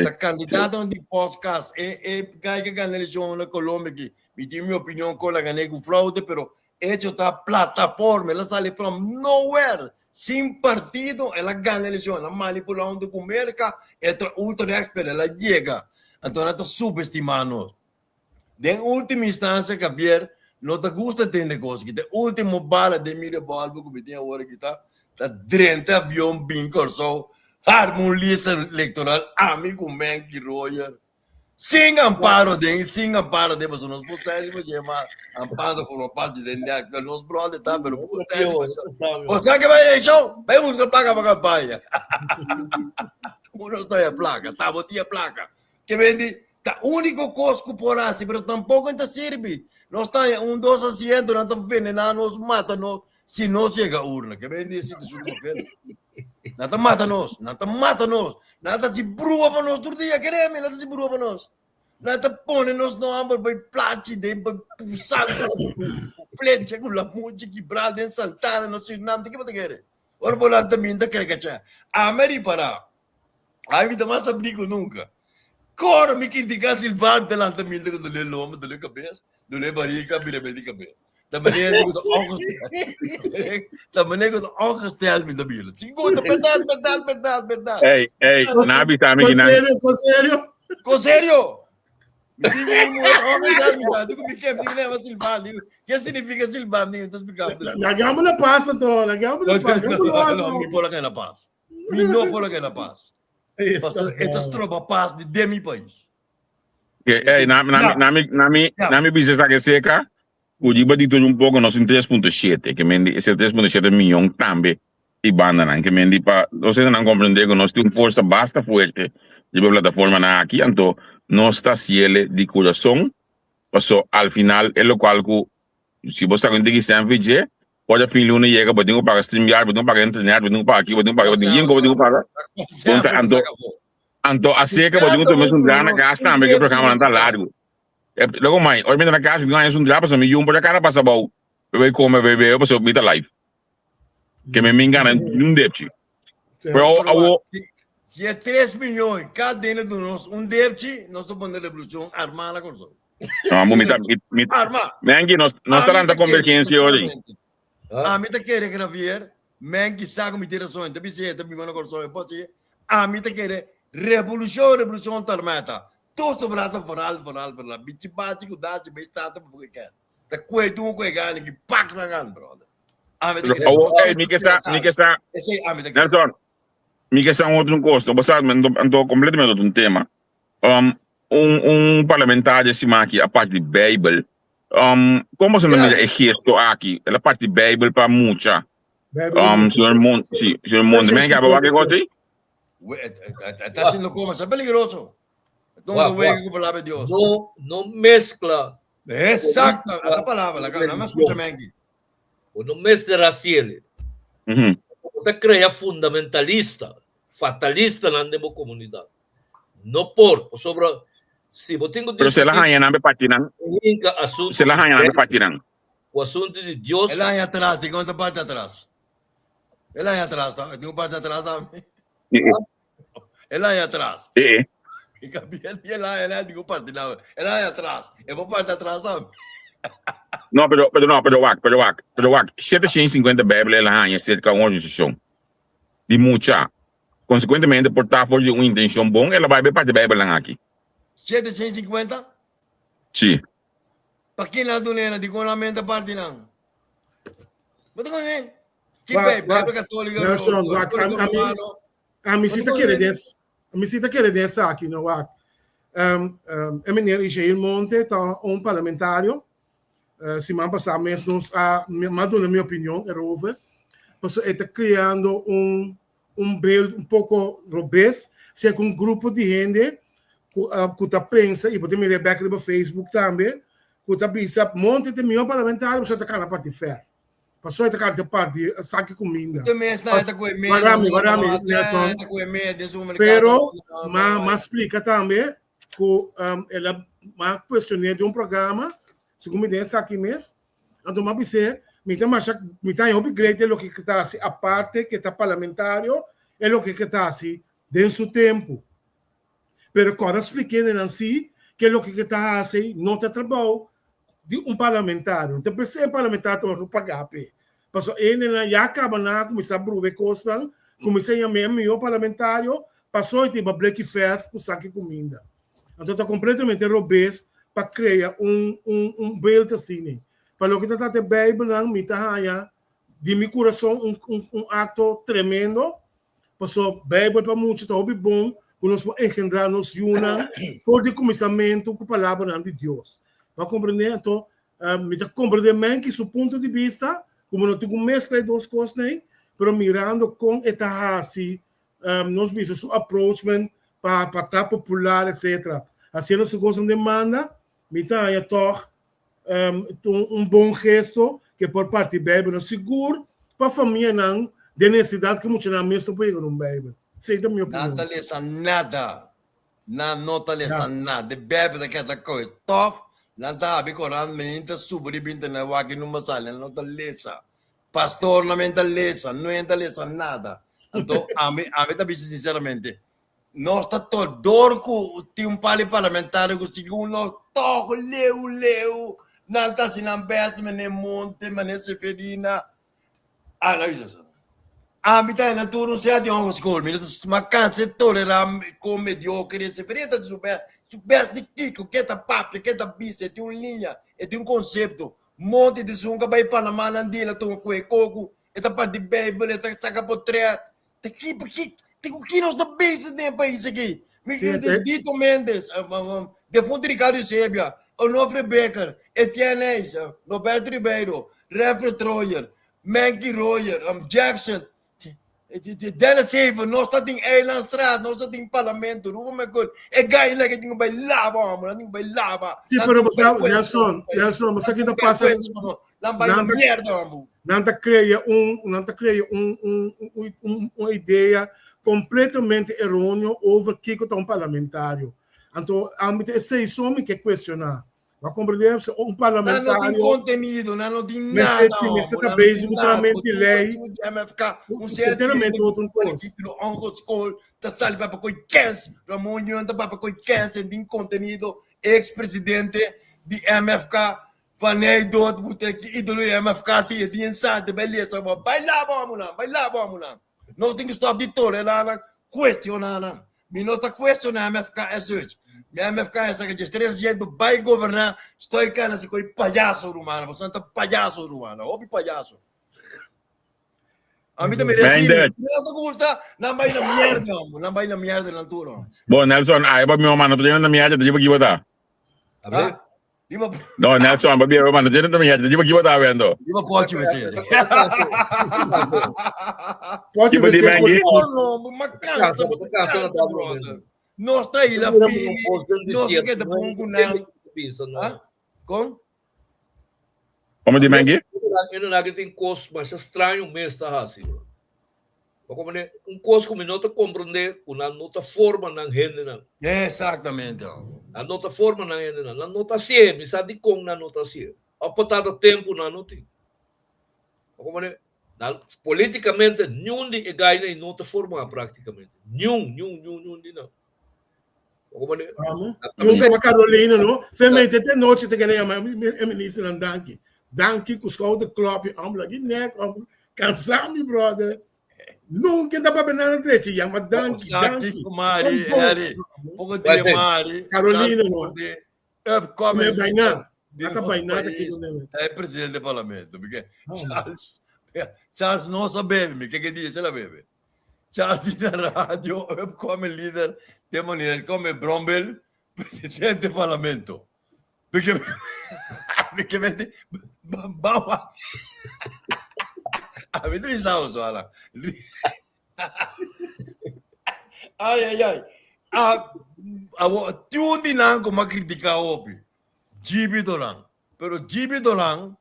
Ta kandidatonan di podcast. E e guy ke gana elekshon na Colombia aki, mi tin mi opinion kon a gané ku fraude, pero hecho ta plataforma, el a sali from nowhere, sin partido, el a gana elekshon, el a manipulá huntu ku Merka, e tra ultra rechts, pero el a yega. Anto nan ta subestimá nos. Den ultimo instancia, Javier, no ta gusta tende cos aki. Den ultimo bala den mi revolver cu mi tin awor aki ta, ta drenta avion bin Corsou, harma un lista electoral ami cu Menky Royer. Sin amparo den, sin amparo den, pasobra nos por sali pa dje, ma amparo ta forma parti den nek, pero nos brother ta, pero por sali pa dje. Bo sa ke bai eleccion? Bai busca placa pa campaña. Uno sta ya placa, tabo tia placa. Ke men di, ta úniko kos ku por hasi, pero tampoko e ta sirbi. Nos ta haña un dos asiento, nan ta venená nos, mata nos, si nos yega urna. Ke men di, e situashon ta feo. Nan ta mata nos, nan ta mata nos. Nan ta hasi brua pa nos tur dia, keré mi, nan ta hasi brua pa nos. Nan ta pone nos nòmber bai plachi den, bai pusanto, ku flecha, ku lamuchi kibrá den Santana, na Surinam, di ke bo ta kere? Ora bo lanta mi, N ta kere kachá. Ami a ripará. Ai mi ta mas sabí ku nunka. Kor mi kritika Silvan ta lanta mi ta ku dole lomba, dole kabes, dole barika, bira me di kabes. Ta manera ku ta ongesteld. Ta manera ku ta ongesteld mi ta bira. Sigur ta berdad, berdad, berdad, berdad. Ey, ey, na bisa mi Con kinan. serio, con serio. Con serio. Mi digo mi mujer ongesteld mi ta. Digo mi ke, digo nema Silvan. Digo, ke significa Silvan? Digo, ta explicando. Lagamos na paz, anto. Lagamos na paz. No, no, mi por la na paz. Mi no por la na paz. Pasobra e ta stroba pas di den mi pais. Ey, na, na, na, mi, na, mi, na mi bisa sa que seca, ku riba di un poco nos tin 3.7, ke men di ese 3.7 milyon tambe i bandanan, ke men di pa nos nan comprende ku nos tin un forsa basta fuerte riba plataforma nan aki, anto nos ta siele di corazón, paso al final e locual ku si bo sa ku tiki sandwich Ora fin luna yega bo tin ku paga StreamYard, bo tin ku paga internet, bo tin ku paga aki, bo tin ku paga, bo tin yinko bo tin ku paga. Bon ta anto anto aseka bo tin ku tuma esun dra na kas tambe ke programanan ta largu. Logo mai, ora mi ta na kas mi tin ku haña esun dra pasobra mi yun por a kara pasa abou pa bai kome bai bebe pasobra mi ta live. Ke mi min gana un depchi. Pero awo. Si e tres miyon kada dende duna nos un depchi, nos ta pone revolushon armá na Kòrsou. No, amo mi ta mi mi Arma. Menki nos nos ta Ami lanta ta kere, convergencia ori. sinceramente. Ami ta kere Javier, Menki sa ku mi tin rason, ta bisa e ta biba na Kòrsou e por si. Ami ta kere revolushon, revolushon ta arma ta. Tur sobrá ta foral, foral, foral. Bichi bachi ku dachi bai stata pa por ke. Ta kue dun ku e gana ki pak nan gan, brother. Ami ta kere Awo, ey, mi ke sa, mi ke sa, Esei ami ta kere. Nelson, mi ke sa un otro kos, no bo sa, anto, anto completamente otro tema. Um, un, un parlamentario siman aki a parti Bijbel. Um, kon boso ta mira e gesto aki? El a parti Bijbel pa mucha. Bijbel Um, mucha. señor Mon, sí, señor Monte, men ka wak e kos ei? We- eh, eh, eh, Está haciendo como, es peligroso. No Wak, juegue wak. con palabra de Dios. No, no mezcla. Exacto, esta palabra, la no me escucha Mengi. O no mester haciele. Bo ta crea fundamentalista, fatalistanan den bo comunidad. No por, pasobra si bo tin ku Pero si el a diskutí haña nan be parti nan. hinka asuntu Si el a di haña nan be Beibel parti nan. ku asuntu di Dios. El a haña atras, di kon ta parti atras? El a haña atras, ta, di un parti atras tambe. Sí. El a haña atras. Sí. I Gabriel, el a el a di un parti nan. El a haña atras. E por parti atras tambe. No, pero, pero no, pero wak, pero wak, pero wak. 750 Bijbel el a haña serka un organisashon di mucha. Konsekuentemente por ta for di un intenshon bon el a bai bai parti Bijbelnan aki. 750? Sí. Pa kin nan duna nan? Dikon nan menta parti nan? Bo ta kono Ki Wak, Bijbel? wak, Bijbel katóliko, Nelson, wak, katóliko ami, romano. ami Bo si ta ta kono kere den, ami si ta kere den esaki, no, wak. Um, um, e meneer Ishail Monte ta un parlamentario. Uh, siman pasá mes nos a, mi a duna mi opinion erover. Pasobra e ta creando un, un beeld un poco robes, si cu un grupo di hende cu, uh, cu ta pensa, y bo ta mira bek riba Facebook tambe, cu ta bisa Monte ta e mihor parlamentario, pasobra e ta cana parti verf. Pasobra e ta cana parti saki cuminda. Te mes na ta cu e medio, Warami, no, warami, no, Nelson. ta cu e medio, den supermercado, Pero, no, no, ma, no, ma splica tambe cu um, el a ma cuestioné di un programa, segun mi den esaki mes, Anto m'a bis'é, mi ta masha, mi ta haña hopi great e loke ke ta hasi aparte ke ta parlamentario, e loke ke ta hasi den su tempu. Pero kòrda splik'é nan si ke loke ke ta hasi no ta trabou di un parlamentario. No ta p'esei un parlamentario ta wòrdu pagá p'e. Pasobra e hendenan ya kaba nan a kuminsá bruba e kosnan, kuminsá yam'é e mihó parlamentario, pasó e tin bleki fèrf ku saki kuminda. Anto ta completamente robes pa crea un un un beeld asina. Pa loke ta trata e Bijbelnan mi ta haya di mi curason un un un acto tremendo paso Bijbel pa mucha ta hopi bon cu nos por engendra nos yunan for di cuminsamento cu palabranan di Dios. Bo a comprende? Anto mi ta comprende Menki su punto di bista como no tin cu mezcla e dos cosnan pero mirando con e ta haci nos bisa su approachment pa pa ta popular etcetera haciendo su cosnan den manda mi ta haña tog un un bon gesto ke por parti bijbel no sigur pa famianan den necesidad ke muchanan mes no por yega na un bijbel esey ta mi Nan opinion. ta lesa nada. Nan no ta lesa nada. De bijbel ta keda koe tof. Nan ta habi koran menin ta subi riba internet wak e number sali. Nan no ta lesa. Pastor no ta lesa, no ta lesa nada. Anto, ami, ami ta bisa sinceramente, nos ta to dor ku tin un par di parlamentario ku segun nos tog leu leu, nan ta hasi nan best mene Monte, mene Seferina. Ah, no bisa so. Ami ta na tur un sea di hogeschool, mi no ta ma cansa tolera con mediocre, Seferina ta su best, su best di kiko, ke ta papia, ke ta bisa, e tin un liña, e tin un concepto. Monte di sunka bai Panama nan dila tuma ku e koku e ta parti beibel e ta saka potret ta ki pa ki ta ku ki nos ta bezig den e pais aki. Mi Dito Mendes, defunto Ricardo Eusebia, Onofre Becker, Etienne Eis, Roberto Ribeiro, Renfred Troyer, Menky Royer, Jackson, Dennis Haven, nos ta tin Eilandstraat, nos ta tin Parlamento, Ruben McCoy, e gai ke tin bai laba, hombre, nan tin bai laba. Sí, pero Nelson, Nelson, bo sa ki ta pasa? Nan bai na mierda, hombre. Nan ta crea un, nan ta crea un, un, un, un, un idea completamente erróneo over kiko ta un parlamentario. Anto, ami ta esei so mi ke cuestiona. Bo a comprende? Si un parlamentario... Nan no tin contenido, nan no tin nada. Mester ta bezig cu solamente ley. MFK, un Enteramente otro cos. Ongeschool, ta sali papia cu kens, Ramon Yeung ta papia cu kens en tin contenido, ex-presidente di MFK, Van Eyck bo ta ki idolo di MFK tin, e tin ensante, bai lesa bo, bai laba homonan, bai laba homonan. Nos tin ki stop di tolerá nan, cuestioná nan. Mi no ta cuestioná MFK as such. Mi MFK esa ke djes jet bo bai goberná, stoi kana si koi payaso ruman, boso ta payaso ruman, hopi payaso. A mi ta mira así, no te gusta, nan bai na mierda, nan bai na mierda nan tur. Bo Nelson, ai ba mi mama no ta na mierda, ta jiba ki bota. A Riba No, Nelson, ba biya mano, tiene también, te jiba ki bota vendo. Riba pochi me sede. Pochi me sede. No, ma cansa, ma cansa, brother. No está ahí la fili, no sé qué te pongo na. Con? Como di Mengi? Eu não tin cos mas straño mes ta hasi. Como un cos ku mi no ta komprondé, ku nan no ta forma nan hendenan. Exactamente. Nan no ta forma nan hendenan. Nan no ta hasié, mi sa dikon nan no ta hasié. Òf pa tata tempu nan no tin. Como nan politikamente niun di e gainan ei no ta formá praktikamente. Niun, niun, niun, niun di nan. Amo. Yung sama Carolina, no? Fe me te noche te quería llamar e minister dan danki. Danki ku schouderklopje. Am lagi nek om. Cansa mi brother. Nunca ta papia nada trechi. Yama danki, danki. Mari, Harry. Poco dia Mari. Carolina, no. Upcoming. Me baina. Ata baina ta kiko neme. É presidente do parlamento. Porque Charles, Charles não sabe, me que que diz ela bebe. Charles na radio, upcoming leader, de maneira come Brombel, presidente do parlamento. Porque porque me bawa. A mim não sabe só lá. Ai ai ai. A a tune di nan como a critica hopi. Gibi Doran. Pero Gibi Doran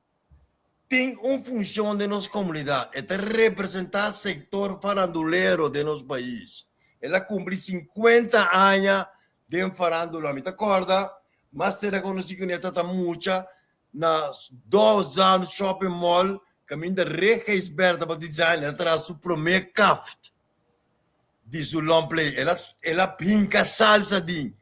tin un funcion den nos comunidad. E ta representa sector farandulero den nos pais. El a cumpli 50 aña den farandula. Mi ta corda, mas sera conoci cu neta ta mucha na Dozan Shopping Mall, caminda Regeisberg tabata design, el a traha su prome kaft di su long play. El a, el a hinca salsa din.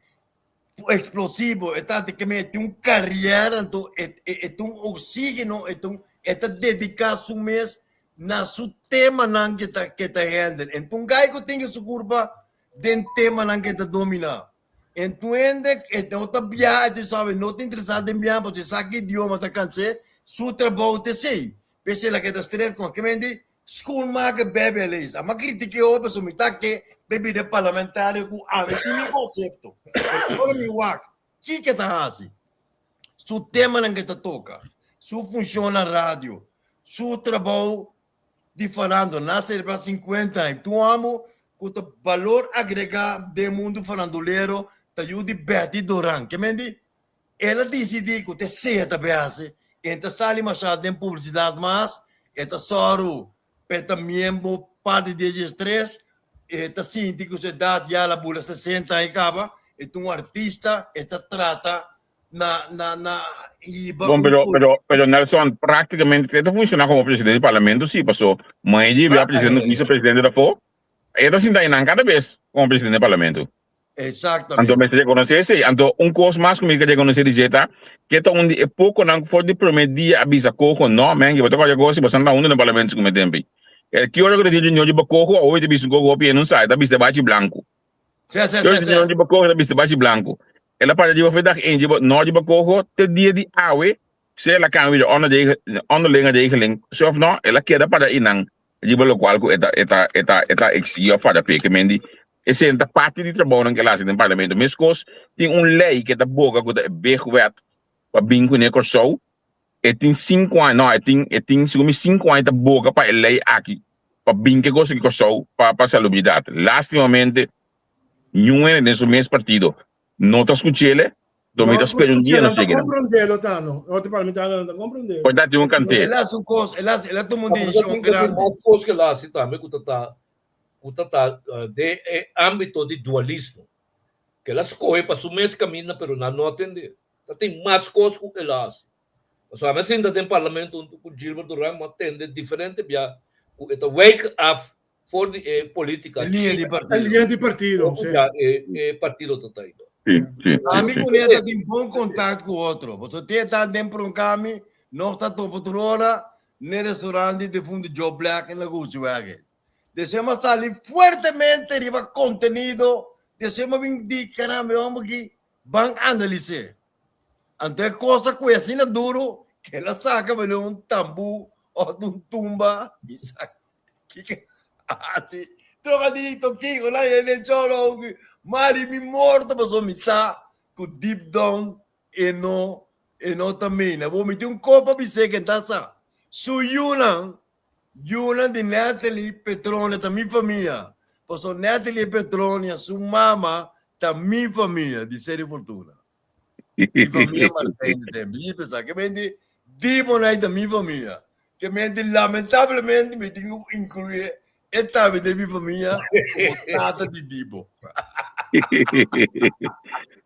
Explosivo, e ta ke mete un carriera, anto e, e, e ta un oxígeno, e ta un, e ta dedica su mes na su temanan ke ta, ke ta handle. Enton un gai ku tin su curpa den temanan ke ta domina. Enton hende e no ta biaha, tu sabe, no ta interesa den biaha, pasobra e sa ki idioma ta kans'é, su trabou ta esei. P'esei el a keda stress kon. Ke men di, Schoonmaker bebe lees. Ama kritiké hopi pasobra mi ta ke pa e bira parlamentario ku ami tin mi konsepto. Pero ora mi wak kiko e ta hasi, su temanan ke ta toka, su funshon na radio, su trabou di farando, na selebrá 50 aña. Tur amo ku ta balor agregá den mundu farandulero ta yu di Betty Doran. Ke men di, el a disidí ku ta esei ta bai hasi, e ta sali mashá den publisidat mas, e ta sòru pa e ta miembro parti di e tres, e ta sinti ku su edat ya el a bula 60 aña kaba, e ta un artista, e ta trata na na na hiba Bon, pero, pero, pero Nelson, prácticamente e ta funciona como presidente di parlamento, sí, paso mãe di bia presidente, vicepresidente da po, e ta sinta einan cada vez como presidente di parlamento. Exactamente. Anto mester reconoce esey. Anto un cos mas cu mi ke reconoce di dje ta, ke ta un di e poconan cu for di prome dia a bisa Coco, no man, bo ta cualkier cos si bo santa hunto den parlamento cu mi tempo. E ki ora cu ta di Junior riba Coco, awo ta bisa Coco hopi e no sa, e ta bisti bachi blanco. Sí, sí, Ki ora sí, di Junior sí. riba Coco, e ta bisti bachi blanco. El a para riba for dag één, riba no riba Coco, te dia di awe, sea el a cambia di onderlinge regeling, si of no, el a keda para einan riba locual cu e ta e ta e ta e ta exigi of para p'e. Ke men di. Esei ta parti di trabounan ku el hasi den parlamento. Meskos tin un lei ku e ta boga ku ta e Bigwet pa bin kuné Kòrsou. E tin sinku aña, no, e tin e tin segun mi sinku aña ta boga pa e lei aki pa bin ku e kos aki Kòrsou pa pa salubridat. Lastimamente niun hende den su mes partido no ta skuch'el, do mi ta spera un dia nos yega nan. Comprendelo ta no. Otro parlamentarionan ta comprendelo. Por ta tin un kant'é. El a hasi un kos, el a el a tuma un desishon grandi. Mas kos ku el a hasi tambe ku ta ta ku ta ta den e ámbito di dualismo. Ku el a skohe pa su mes kaminda pero nan no a tende. Ta tin mas kos ku el a hasi. Pasobra mi a sinta den parlamento huntu ku Gilbert Durán, mi a tende diferente bia ku e ta wijk af for di e politica. E linea di partido. E linea di partido, si. Ya e e partido ta ta igual. Si, si, Ami si. ku Neta tin bon contact ku otro. Pasobra te ta den Pronkami, nos ta topa tur ora n'e restaurant di defunto Joe Black na Gusiweg. Deseo a sali fuertemente riba contenido, deseo a bin di caramba e homber aki ban analis'é. Anto e kos a kue asina duro ku el a saka bele un tambú òf un tumba i sa kiko a hasi. Drogadicto kiko nan e lechon oki mari mi morto pasobra mi sa ku deep down e no e no ta mina. Bo mi tin un kos pa bis'é ke ta sa su yunan yunan di Natalie Petronia ta mi famia pasobra Natalie Petronia su mama ta mi famia di Seri Fortuna. Mi famia Martijn de tem. Bi pensa ke menti Dimonai ta mi famia. Ke menti lamentablemente mi tin ku inkluí e tambe den mi famia komo tata di Dibo.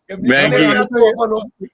Ke mi Menki.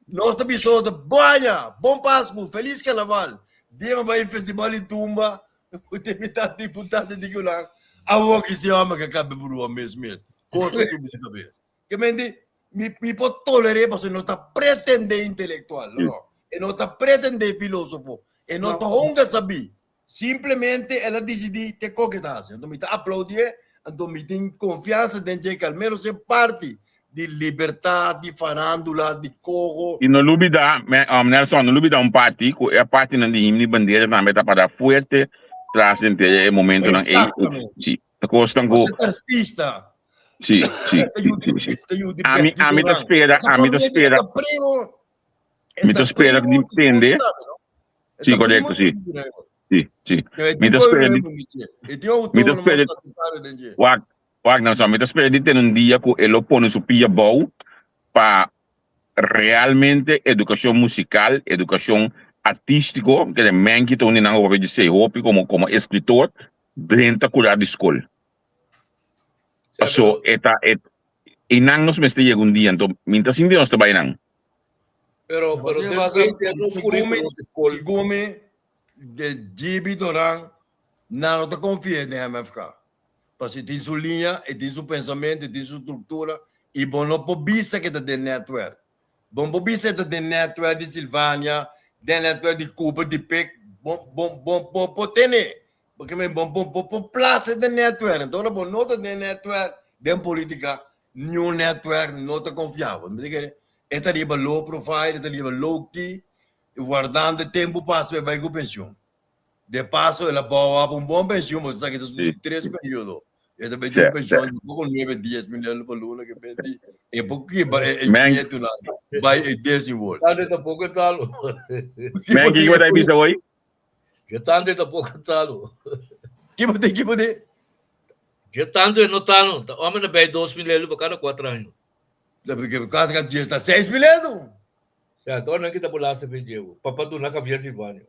Nos ta bisa otro, Baña, bon Pasku, felis Karnaval. Dia mi bai festival di tumba, ku tin mi tata diputado di Gulan, awor ki si hòmber ke kabe brua mes mes, kos a subi su kabes. Ke menti mi mi por toler'é pasobra e no ta pretendé intelectual, no, no. E no ta pretendé filósofo, e no ta honga sabí. Simplemente el a disidí te koke ta hasi. Anto mi ta aplaudié, anto mi tin konfiansa den dje ke al ménos e parti di libertat, di farándula, di koho. I no lubidá, Nelson, no lubidá un parti, ku e partinan di himno i bandera tambe ta pará fuerte tras den e momentonan ei. Exactamente. Sí, ta kosnan ku. Pasobra e ta artista. Sí, sí, sí, sí, sí. Ami, ami ta spera, ami ta spera. Mi ta spera di tende. Sí, correcto, sí. Sí, sí. Mi ta spera di, mi ta spera, wak, wak, Nelson, mi ta spera di tene un dia ku e lo pone su pia bou pa realmente edukashon musikal, edukashon artístiko, kende Menki ta un di nan ku papia di sei hopi komo komo eskritor, drenta kura di skol. Paso e ta e einan nos mester yega un dia, anto mi ta sinti nos ta bai nan. Pero pero den veinte nos curriculum di skol. Segun mi, de GB Doran, nan no ta konfia den MFK. Pasobra e tin su liña, e tin su pensamentu, e tin su struktura i bo no por bisa ke ta den netwerk. Bon por bisa e ta den netwerk di Silvania, den netwerk di Cooper, di Pik, bon bon bon bon por tene. Porque men bon bon bon por plaats den netwerk. Enton ora bo no ta den netwerk den politica, niun netwerk no ta confiabel. Mi ta kere e ta riba low profile, e ta riba low key, wardando e tempo pasa pa e bai ku pensioen. De paso el a bouw op un bon pensioen, bo sa ki ta su di tres periodo. E ta bay un pensioen di poco nueve, dies mil euro pa luna ke benti. E por kiba e e nietunan bay e Disney World. Tante tampoco e talo. Men kiko ta bisa hoy? Je tante tampoco e talo. Kibo di, kibo di? Je tanto e no talo. Ta hombre na bay 2000 euro pa cada cuatro años. Cada dies ta 6000 euro. Sea, anto nan kita bo laatste fen djeu. Papa duna Javier Silvanio.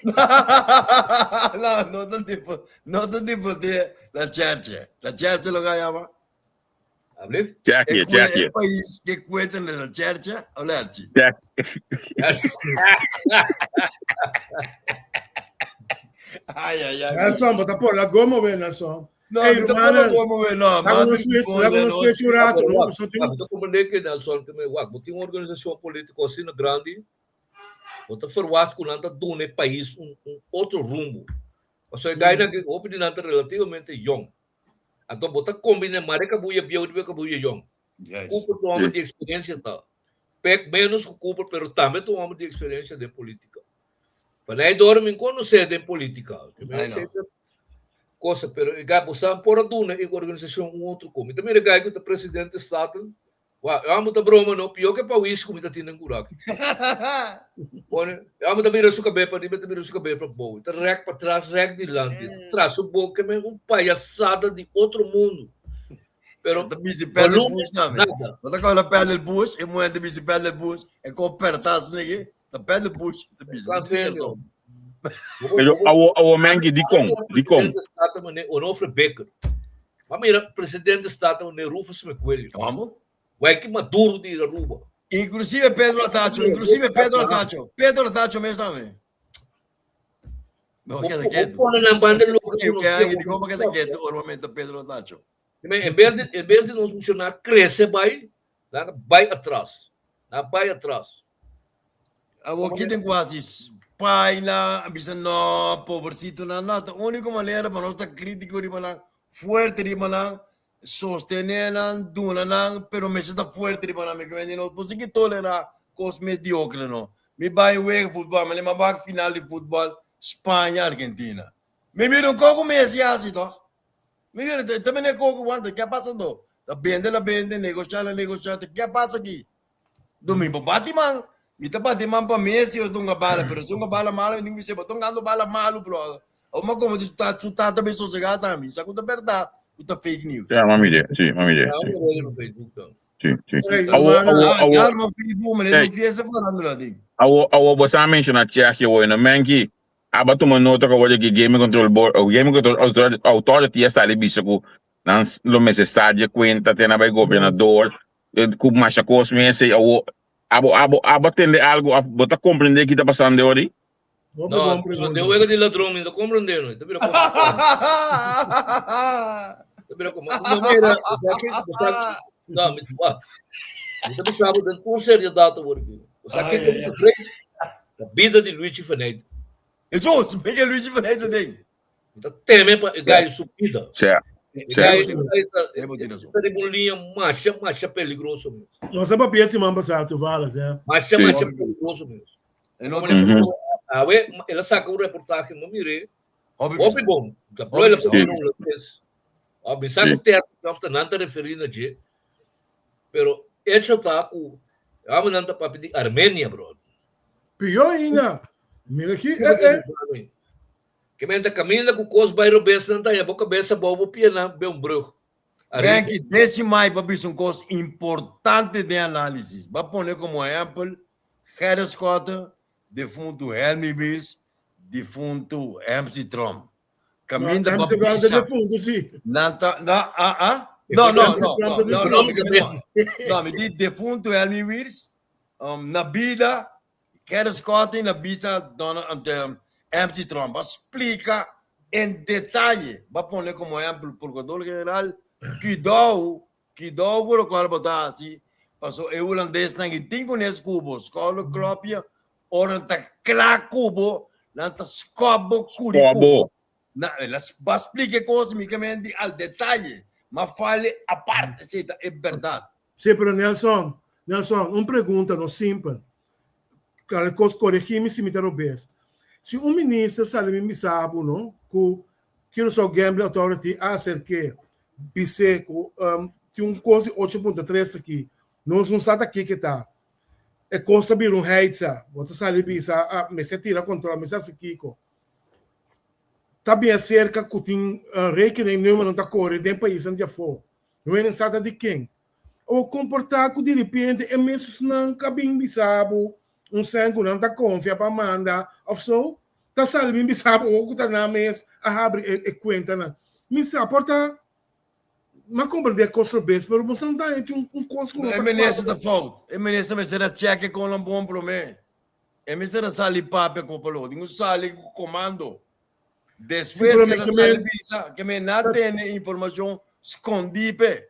No, no ta tipo, no ta tipo de la cherche. La cherche lo que llama. Ablief? Tsjechië, Tsjechië. E pais que cuentan de la cherche o lerchi? Ay, ay, ay. Nelson, bo ta por la gomo be, Nelson. No, Hey, mi ta rumannan, por la gomo be, no. Laga nos switch, laga nos switch un rato, no? Pasobra tin- Mi ta comprende que Nelson, que me wak, bo tin un organisacion politico asina grandi, bo ta verwacht cu nan ta duna e pais un, un otro rumbo. Pasobra e gainan aki, hopi di nan ta relativamente yong. Anto bo ta combina mare kabuya bieu riba kabuya yong. Yes. Cooper ta un homber di experiencia ta. Pek menos cu Cooper, pero tambe ta un homber di experiencia den politica. Van Eydoorn mi conoce den politica. I know. Cosa, pero e gai bo sa por a duna e organisacion un otro co. Mi ta mira e gai cu ta presidente Staten. Wa, e amo ta broma no, pio ke pawis cu mi ta tin den cura aki. Pone, e amo ta mira su cabe pa riba, e ta mira su cabe pa bou. E ta rek patras, rek dilanti. E ta tras su boca, men un payasada di otro mundo. Pero, Ta bisti pedal volumen, bush tambe. nada. Bo ta kola pedal bush, e muher ta bisti pedal bush, e ko pertas nigga. Ta pedal bush, ta bisti. Kan Bisti serio. kerson. Pero awo awo mengi dikon dikon. Presidente Staten meneer Onofre Becker. Maar mira, presidente Staten meneer Rufus Mecuelio. Vamos. Wij Maduro di Aruba. Inclusive Pedro Atacho, inclusive Pedro Atacho. Pedro Atacho mes tambe. No, keda ketu. Pone nan banda loke ku nos Ke di como keda ketu ora momento Pedro Atacho. En vez de en vez de nos funcionar crece bai, nan bai atras. Nan bai atras. Awor ki den quasi paila, a bisa no, pobrecito nan, no, ta único manera pa nos ta crítico riba nan, fuerte riba nan, sostené nan, duna nan, pero mester ta fuerte riba nan, mi ke mende nos por sigui tolerá kos mediocre no. Mi bai wega futbol, mi lema wak final di futbol Spaña Argentina. Mi mira un koko Messi hasi toch. Mi mira ta mene koko wanta ke a pasa do? Ta bende la bende, negoshá la negoshá, ke a pasa aki? Domingo bati man. Mi ta bati man pa Messi o dunga bala, pero si dunga bala malo mi tin ku bisa bo tongando bala malo brother. Awor mi a komo di su tata, su tata bai sosega tambe. Sa ku ta berdad ku ta fake news. Ja, mami de, si, mami de. Si, si, si. Awo, awo, awo. Calma, Facebook, meneer, no fiesta farándula ding. Awo, awo, bo sa menciona Tsjechië, hoor, no menki. Aba tuma nota ku awor di Gaming Control Board, Gaming Control Authority a sali bisa ku nan lo mester sa dje kuenta te na bai gobernador. Ku masha kos mester awo abo abo abo tende algo of bo ta comprende ki ta pasando ori? Hopi No, bon so pregunta. de wega di ladron mi no comprende no. Ta bira como ta bira como no mira, o sea que o sea no mi wa. Mi ta pensaba den tur seriedad awor aki. O sea que Ai, ai, ai. ta bida di Luigi Faneyte. Jesus, mega Luigi Faneyte ding. Mi ta teme pa e gai su bida. Sea. E Sea. gai, e gai ta, E bo tin razon. ta riba un liña masha, masha peligroso mes. Nos a papia siman pasá toevallig, ja. Masha, Sí. masha peligroso mes. E no Como tin Mhm. Awe, el a saca un reportaje, no mire. Hopi Hopi bisa. bom. Da prueba Hopi pa Sí. un holandés. A mi saca Sí. un test, of ta nan ta referir na dje. Pero hecho ta ku, amo nan ta papia di Armenia, bro. Pió ainda. Mira aqui, eh, eh. Ke men ta kaminda ku kos bai robes nan ta haña bo kabesa bou bo pianan be un brug. Ariba. Benki, desi mai pa bisa un kos importante den análisis. Ba pone komo ehèmpel Gerrit Schotte, defuntu Helmi Wiels, defuntu MC Tromp. Kaminda No, ba MC Tromp ta bisa defuntu, si. nan ta na ah ah no no no Tromp ta no no no mi defuntu. no no mi di defuntu Helmi Wiels um, na bida Gerrit Schotte na bisa Donald um, MC Tromp a splika en detaye ba pone komo ehèmpel Prokurador General Kidou Kidou ku lokual bo ta hasi paso e hulandesnan i tin kunes ku bo skòl klòpia ora nan ta kla ku bo nan ta skòp bo kuri ku bo na el a ba splika e kos mi ke men di al detaye ma fale apart esei ta e bèrdat. Sí, pero Nelson, Nelson, un pregunta no simpel. Klaro kos koregi mi si mi ta robes. Si un minister sali mi bisa bo no ku Curaçao Gambling Authority a aserk'é bis'é ku tin un kos di ocho punto tres aki, nos no sa ta kiko e ta. E kos ta bira un heitsa. Bo ta sali bisa, ah, mester tira kontrol, mester hasi kiko. Ta bin aserka ku tin rekeningnummernan ta kore den paisnan di afó. No hende sa ta di ken. Awor komportá ku diripiente e mesusnan ku a bin bisa bo un sèn ku nan ta konfia pa manda òf so, ta sali bin bisa bo ku ta nan mes a habri e kuentanan. Mi sa por ta m'a komprendé kos robes, pero bo sa ta tin un kos ku no E ta minister kuadra. ta fout. E minister mester a chèk e kon bon promé. E mester a sali papia ku palo. Tin ku sali ku komando. Despues Sí, ke el a sali pero bisa ke mi na tene informashon skondí p'e.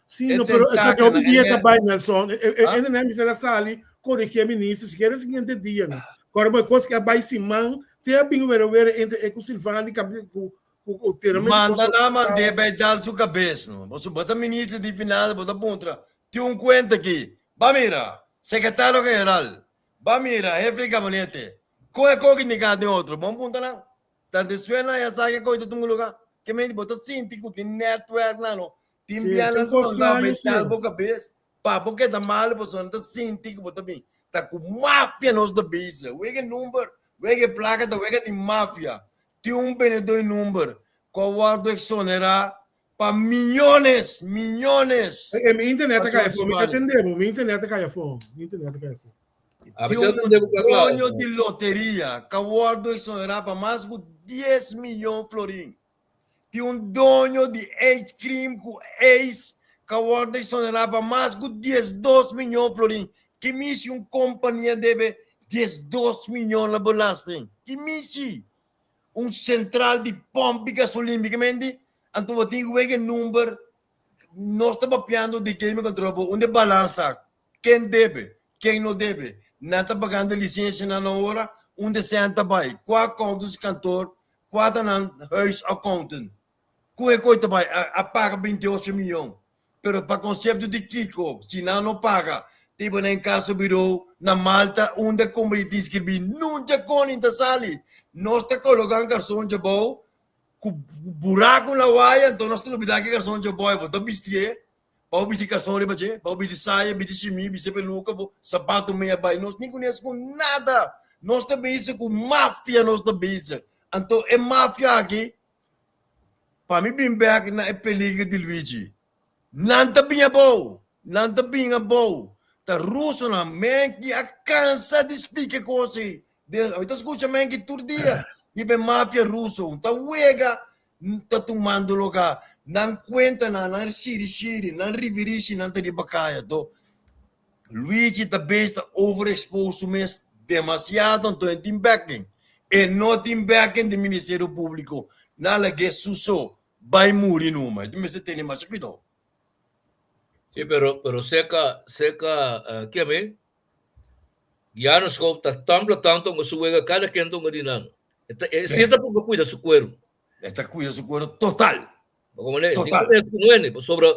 Sí, E no, pero tentakel e hopi na dia e ta bai, Nelson. E, e, Ah? e, e, mester a sali korigí e minister sikiera e siguiente dia, no. Kòrda bo e kos ke a bai siman, te a bin were were entre e ku Silvani kabi ku ku ku teramente Manda kos na mand'é bai dal su kabes, no. Bo su bo ta minister di finansa, bo ta puntra, tin un kuenta aki. Ba mira, sekretario general, ba mira, hefe di gabinete. Kon e koki ni ka den otro? Bon punta nan. Ta despues nan ya sa ke koki ta tunga luga. Ke men bo ta sinti ku tin netwerk nan no. Tin Sí, biaha tin nan ta kos manda straño, bo sí. tal bo kabes pa bo keda malu pasobra nan ta sinti ku bo ta bin. Ta ku mafia nos ta bezig. Wega e number, wega e plaka ta wega di mafia. Tin un benedó e number ku a wòrdu eksonerá pa miyones, miyones. E mi internet a Pastor kai afó, mi ka Silvania. tende bo, mi internet a kai afó, mi internet a kai afó. A Tin mi un tende bo kla. doño di loteria ku a wòrdu eksonerá pa mas ku dies miyon florin. Tin un doño di ice cream ku ijs ku a wòrdu eksonerá pa mas ku 12 miyon florin. Ki misi un kompania debe 12 miyon na belasting? Ki misi? Un sentral di pòmp di gasolin, mi ke menti? Anto bo tin ku wek e number. Nos ta papiando di game control, bo unda e balans ta? Ken debe, ken no debe? Nan ta pagando lisensianan na ora? Unda esei ta bai? Kua accountants kantor? Kua ta nan huisaccountant? Ku e koi ta bai? A paga 28 miyon. Pero pa konsepto di kiko? Si nan no paga, ta iba na inkaso biro na Malta unda e kompania tin skirbi nunca koning ta sali. Nos ta kologa un karson djabou ku buraku na waya, anto nos ta lubida ki karson djabou e bo ta bistié. Pa bo bisti karson riba dje, pa bo bisti saya, bisti shimi, bisti peluka, bo sapato mea bai. Nos ni kunes ku nada. Nos ta bezig ku mafia nos ta bezig. Anto e mafia aki, pa mi bin bek na e peliger di Luigi. Nan ta bin abou, nan ta bin abou. Ta rusonan, men ki a kansa di splika e kos ei. Mi ta skucha men ki tur dia riba e mafia ruso. Ta wega ta tumando lugar. Nan cuentanan, nan shiri-shiri, nan rivirishi nan ta riba caya. To Luigi ta bes ta overexpose su mes demasiado, anto e tin backing. E no tin backing di Ministerio Publico. Nan lag'é su so bay muri numa. E mester tene masha cuidao. Sí, pero, pero seca, seca, uh, ke me? Giano Schop ta tampla tanto nga su wega cada quien tonga di nan. Eta, e, si ta porque cuida su cuero. E ta cuida su cuero total. Como ne, Total. Total. Sobre,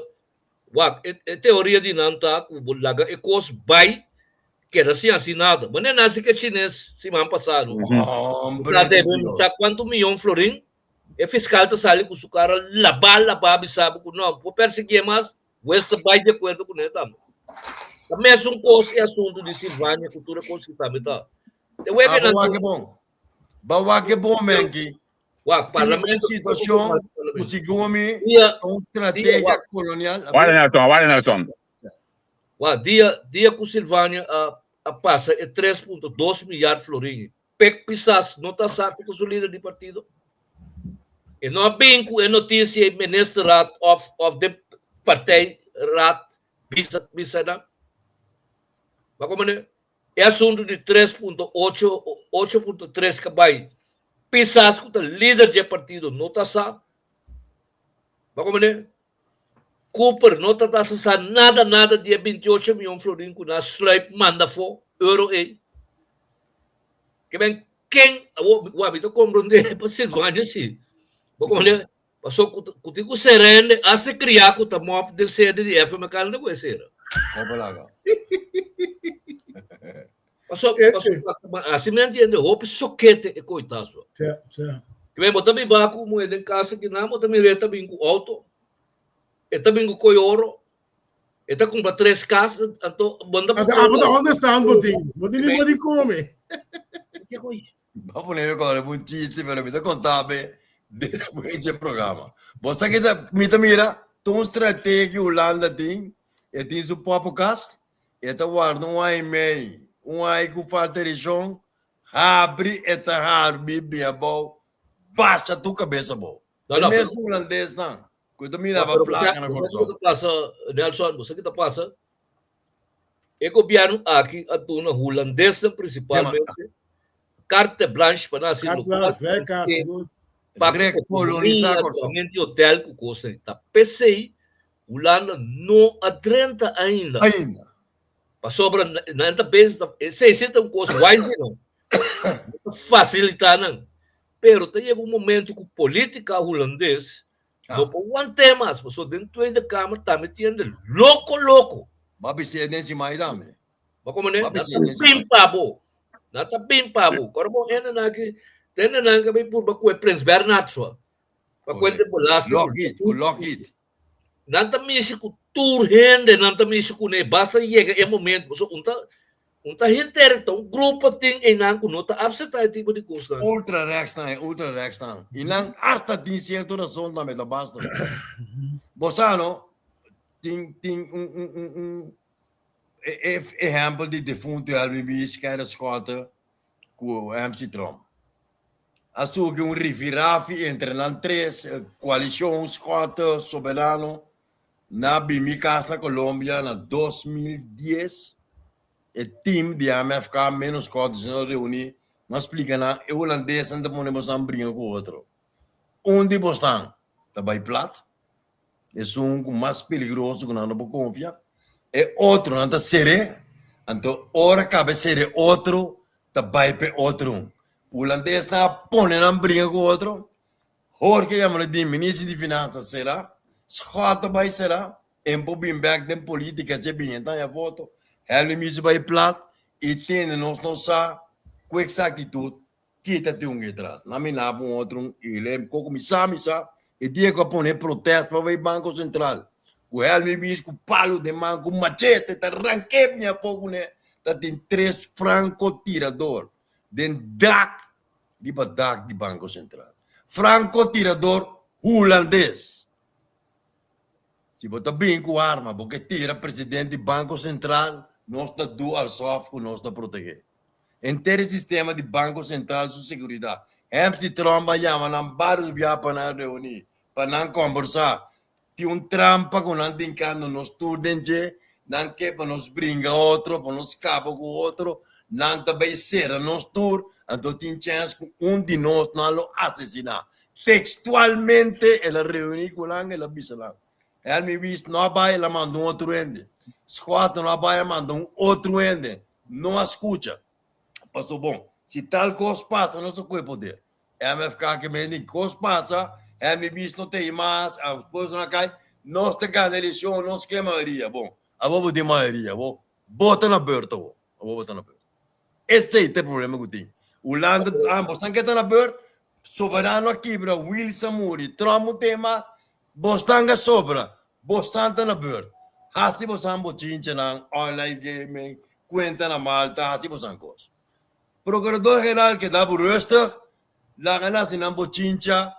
wak, e, e teoria di nan ta ku bo laga e kos bai keda sin hasi nada. Ma ne nasi ke chines siman pasado. Hombre Ta de debe Dios. sa cuanto miyon florin. E fiscal ta sali ku su cara labá labá bisa bo ku no, bo perseguí mas, Wes ta bai de acuerdo ku ne tambe. Ta mesun kos e asunto di Silvania ku tur e kos ki tambe ta. Te weke Ah, nan bo wak e bon. Ba wak e bon, Menki. Wak, parlamento. Situacion ku segun mi Dia, ta un estrategia wak. colonial. Wale Nelson, wale Nelson. Wak, dia, dia ku Silvania a, a pasa e 3.2 milyard florin. Pek Pisas no ta sa ku ta su lider di partido. E no a bin ku e notisia e ministerraad of, of de partijraad bisa, bisa nan. Ma como ne? E asuntu di 3.8, 8.3 ka bai. Pisas ku ta lider di e partido no ta sa. Ma como ne? Cooper no ta ta sa nada nada di e 28 miyon florin ku na sluip manda fo euro ei. Ke ben ken awo wa mi ta comprende pa Silvania si. Bo comprende? Paso ku ku tin ku serende hasta kriá ku ta mop den sede di FMK no ta ku e sera. Hopelaga. Paso paso asi mi a entiende hopi sokete e koitazo. Sa, sa. Ke ben bo ta biba ku muhé den kasa kinan bo ta mir'é ta bin ku outo, e ta bin ku koi oro, e ta kumpra tres kas, anto bo no ta Ata abo ta understand bo tin. Bo tin ni bo di come. Ke koi? Bo pone mi kòrda un chiste, pero mi ta konta be despues dje programa. Bo sa ke ta mi ta mira ta un strategia Hulanda tin, e tin su poppenkast, e ta warda un aña i mei, un aña ku falta elekshon, habri e ta harbi bin abou, basha tur kabes abou. No, E no, mes pero- hulandesnan ku ta mira No, ba pero plaka na bo sa Kòrsou. kiko ta pasa, Nelson, bo sa kiko ta pasa? E gobièrnu aki a duna hulandesnan principalmente carte blanche pa nan hasi Carte lokual blanche, vrij kaart, sigur. pa Rekolonisa ekonomia, Kòrsou. trahamentu di hotel ku kosnan. Ta p'esei Hulanda no a drenta ainda. Ainda. Pasobra nan ta bezig ta, esei si ta un kos wise no. Ta fasilitá nan. Pero ta yega un momento ku polítika hulandes no por want'é mas, pasobra den Tweede Kamer tambe tin hende loko loko. Bo a bis'é den simai tambe. Bo komprendé? Bo a Nan bis'é ta den simai. bin pa bo. Nan ta bin pa bo. Kòrda bo hendenan ki, te hendenan ki a bin purba ku e Prins Bernhard so. Pa kuenta belasting. Lockheed, ku Lockheed. Nan ta mishi ku tur hende, nan ta mishi ku ne. Basta yega e momento. Paso un ta un ta henter, ta un grupo tin einan ku no ta apseptá e tipo di kosnan. Ultra rechts nan, e ultra rechts nan. I nan hasta tin sierto rason tambe, ta basta. Bo sa no, tin tin un un un un e e ehèmpel di defunto Helmin Wies, Gerrit Schotte ku MC Tromp. A surgi un rifirafi entre nan tres, Coalicion, Schotte, Soberano. Na bin mi cas na Colombia na 2010, e team di MFK menos Schotte si nos reuni, m'a splica nan e Hulandesnan ta pone bosan bringa cu otro. Un di bosan ta bay plat, esun cu mas peligroso cu nan no por confia, e otronan ta sere, anto ora caba e sere otro ta bai p'e otro un. Hulandesnan a pone nan bringa ku otro, Jorge yama di minister di finansa sera, Schotte bai sera, en por bin bek den politica dje bin e taña voto, Helmi Misu bai plat i tende nos no sa ku exactitud kita tin un etras. Nan mi laba un otro un i le koko mi sa mi sa e dia ku a pone protest pa bai Banko Sentral ku Helmi Bies ku palu den man ku machete ta ranke mi afo kuné ta tin tres frankotirador den dak riba dak di Banko Sentral. Frankotirador hulandes. Si bo ta bin ku arma bo ke tira president di Banko Sentral nos ta du alsof ku nos ta protegé. Henter e sistema di Banko Sentral su seguridat. Hemsty Trump a yama nan barios bia pa nan reuní, pa nan kombersá. Tin un trampa ku nan tin kando nos tur den dje, nan ke pa nos bringa otro, pa nos kaba ku otro, nan ta bai sera nos tur, anto tin chèns ku un di nos nan lo asesiná. Tekstualmente el a reuní ku nan, el a bisa nan. Helmi Wies no a bai, el a manda un otro hende. Schotten no a bai, a manda un otro hende. No a skucha. Paso bon, si tal kos pasa nos a kohe poder. MFK ke men di kos pasa, Henry Bies no tei mas, despues nan a kai, nos ta gana elekshon, nos ke mayoria. Bon, abo bo tin mayoria, abo bota na beurt awo, abo bota na beurt. Esei ta e problema ku tin. Hulanda, ambos nan ke ta na beurt, Soberano a kibra, Wiels a muri, Trump no tei mas, bosnan a sobra, bosnan ta na beurt. Hasi bosan bochinchanan, online gaming, cuenta na Malta, hasi bosan cos. Procurador General keda bo rustig, laga nan hasi nan bochincha,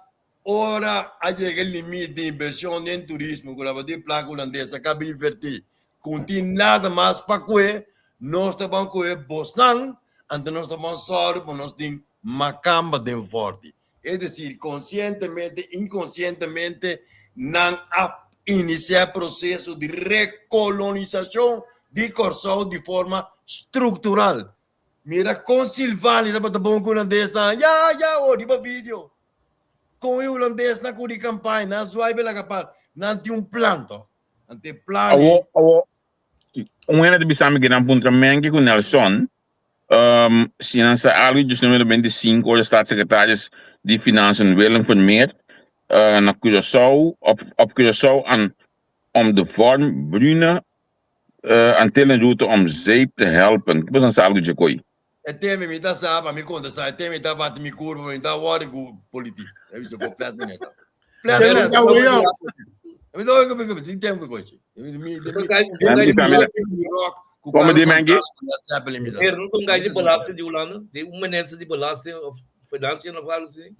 ora a yega e limit di inversion den turismo cu labatin placa hulandes a caba inverti, cu no tin nada mas pa cue, nos ta ban cue bosnan, anto nos ta ban sòru pa nos tin macamba den forti. Es decir, conscientemente, inconcientemente nan a inicia e proceso di recolonisacion di Corsou di forma structural. Mira con Silvani tabata bon cu hulandesnan, ya, ya, ho riba video. Con e hulandesnan cu di campaña, nan a zwaai bela capaz. Nan tin un plan toch? Nan tin plan. Awo, awo, un hende ta bisa mi cu nan puntra Menke cu Nelson, Um, si nan sa algo di número 25 ora staatssecretaris di Financiën Willem Vermeer uh, na Curaçao, op, op Curaçao aan, om de vorm Brune uh, Antillenroute om zeep te helpen. Ki bosan sa algo dje koi? E teme mi ta sa pa mi kontestá, e teme ta bati mi kurpa, mi ta wòrdu ku politiek. E bisa ko plet mi neta. Plet mi neta. Way out. Mi ta wòrdu ku tin tempu ku kochi. Mi mi mi mi Como di Mengi? Er no un gai di belasting di Hulanda, di un minister di belasting of financiën of algo así.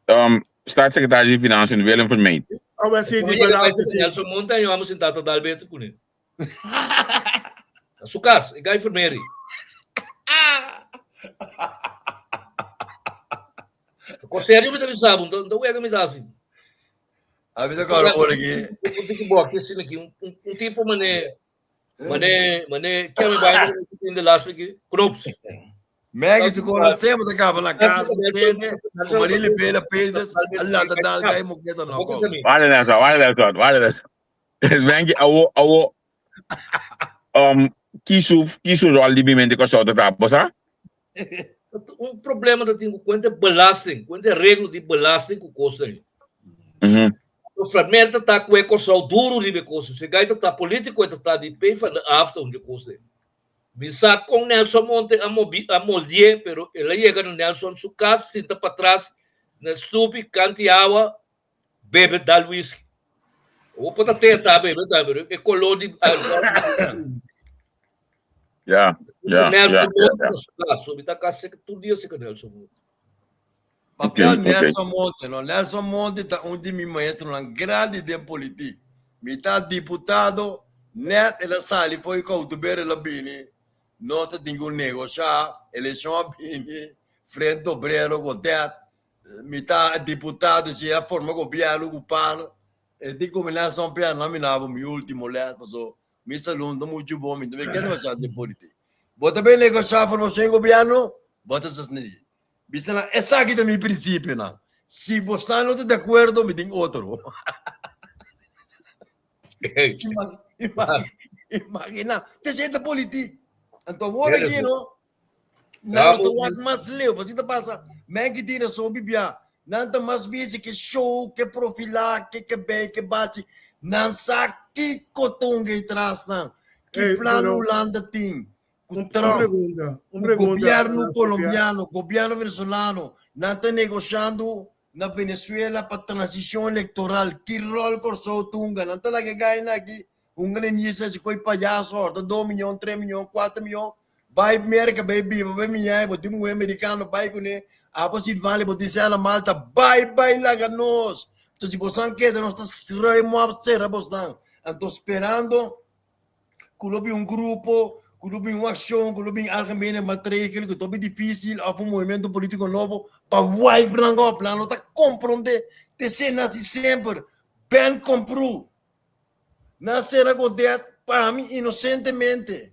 Um, staatssecretaris di Financiën Willem Vermeet. Ah, wel, sí, di belasting, sí. Nelson Montaño amo sentado dal beter kuné. Na su cas, e gai Vermeer. Ko serio mi ta bisa bo, no wega mi ta hasi. A mi ta kòrda ora ki. Un tiki boxe asina aki, un tipo mane mane mane ke mi bai in de laatste ki knops. Maggie su kola sema ta kaba na casa ku tene, ku Marile Bela Peters, a lanta dal gai moketa no kom. Wale Nelson, wale Nelson, wale Nelson. Maggie, awo, awo, um, ki su, ki su rol di bimente Kòrsou ta ta, bo sa? Un problema ta tin ku kuenta belasting, kuenta reglo di belasting ku kos ei. O Vermeer ta ta ku e Kòrsou duru riba e kos. Se gai ta ta politiko e ta ta di P van de A ta un di kos ei. Mi sa kon Nelson Monte a mobi a moldié, pero el a yega na Nelson su kas sinta patras na stupi kanti awa. Bebe dal whisky. Bo por ta tenta bebe tambe, pero e koló di alcohol. Ja, ja, Nelson ja, Monte ja. na su kas, so mi ta kasi tur dia seka Nelson Monte. Papia Ok, ok. Nelson Monte, no? Nelson Monte ta un di mi maestronan grandi den politik. Mi ta diputado, net el a sali for di Koutober el a bini, nos ta tin ku negoshá, elekshon a bini, Frente Obrero Godett, Mi ta diputado si a forma gobierno ku par e di ku mi Nelson Pierre no a mina bo mi ultimo les paso mi salud no mucho bon mi no ke negosha den politik. Bo ta bay negosha formacion di gobierno bo ta sasni. Bisa nan esaki ta mi principionan si bo sa no ta di acuerdo mi tin otro. Imagina te seta politik anto awor aki no Nan ta wak mas leu, pasobra ta pasa, men ki tin rason bibia, nan ta mas busy ke show, ke profilá, ke ke bei, ke bachi, nan sa kiko ta hunga e tras nan, ki Ey, plan pero Hulanda tin ku un, un Trump, pregunta, un ku pregunta, gobierno Sofia. colombiano, gobierno venezolano, nan ta negoshando na Venezuela pa transishon electoral, ki rol Kòrsou ta hunga, nan ta laga e gaina aki Hunga den yisa si koi payaso horta dos miyon, tres miyon, kuater miyon, bai Merka bai biba bai Miami bo tin muher merikano bai kuné, abo Silvania bo tin sela Malta bai bai laga nos, enton si bosan keda nos ta ruim op sera bosnan, anto sperando ku lo bin un grupo, ku lo bin un akshon, ku lo bin algemene matregel ku ta hopi difisil òf un movimento politiko nobo pa wipe nan op, nan no ta kompronde te sena asi semper, Ben Komproe. Nan sera Godet pa mi inosentemente.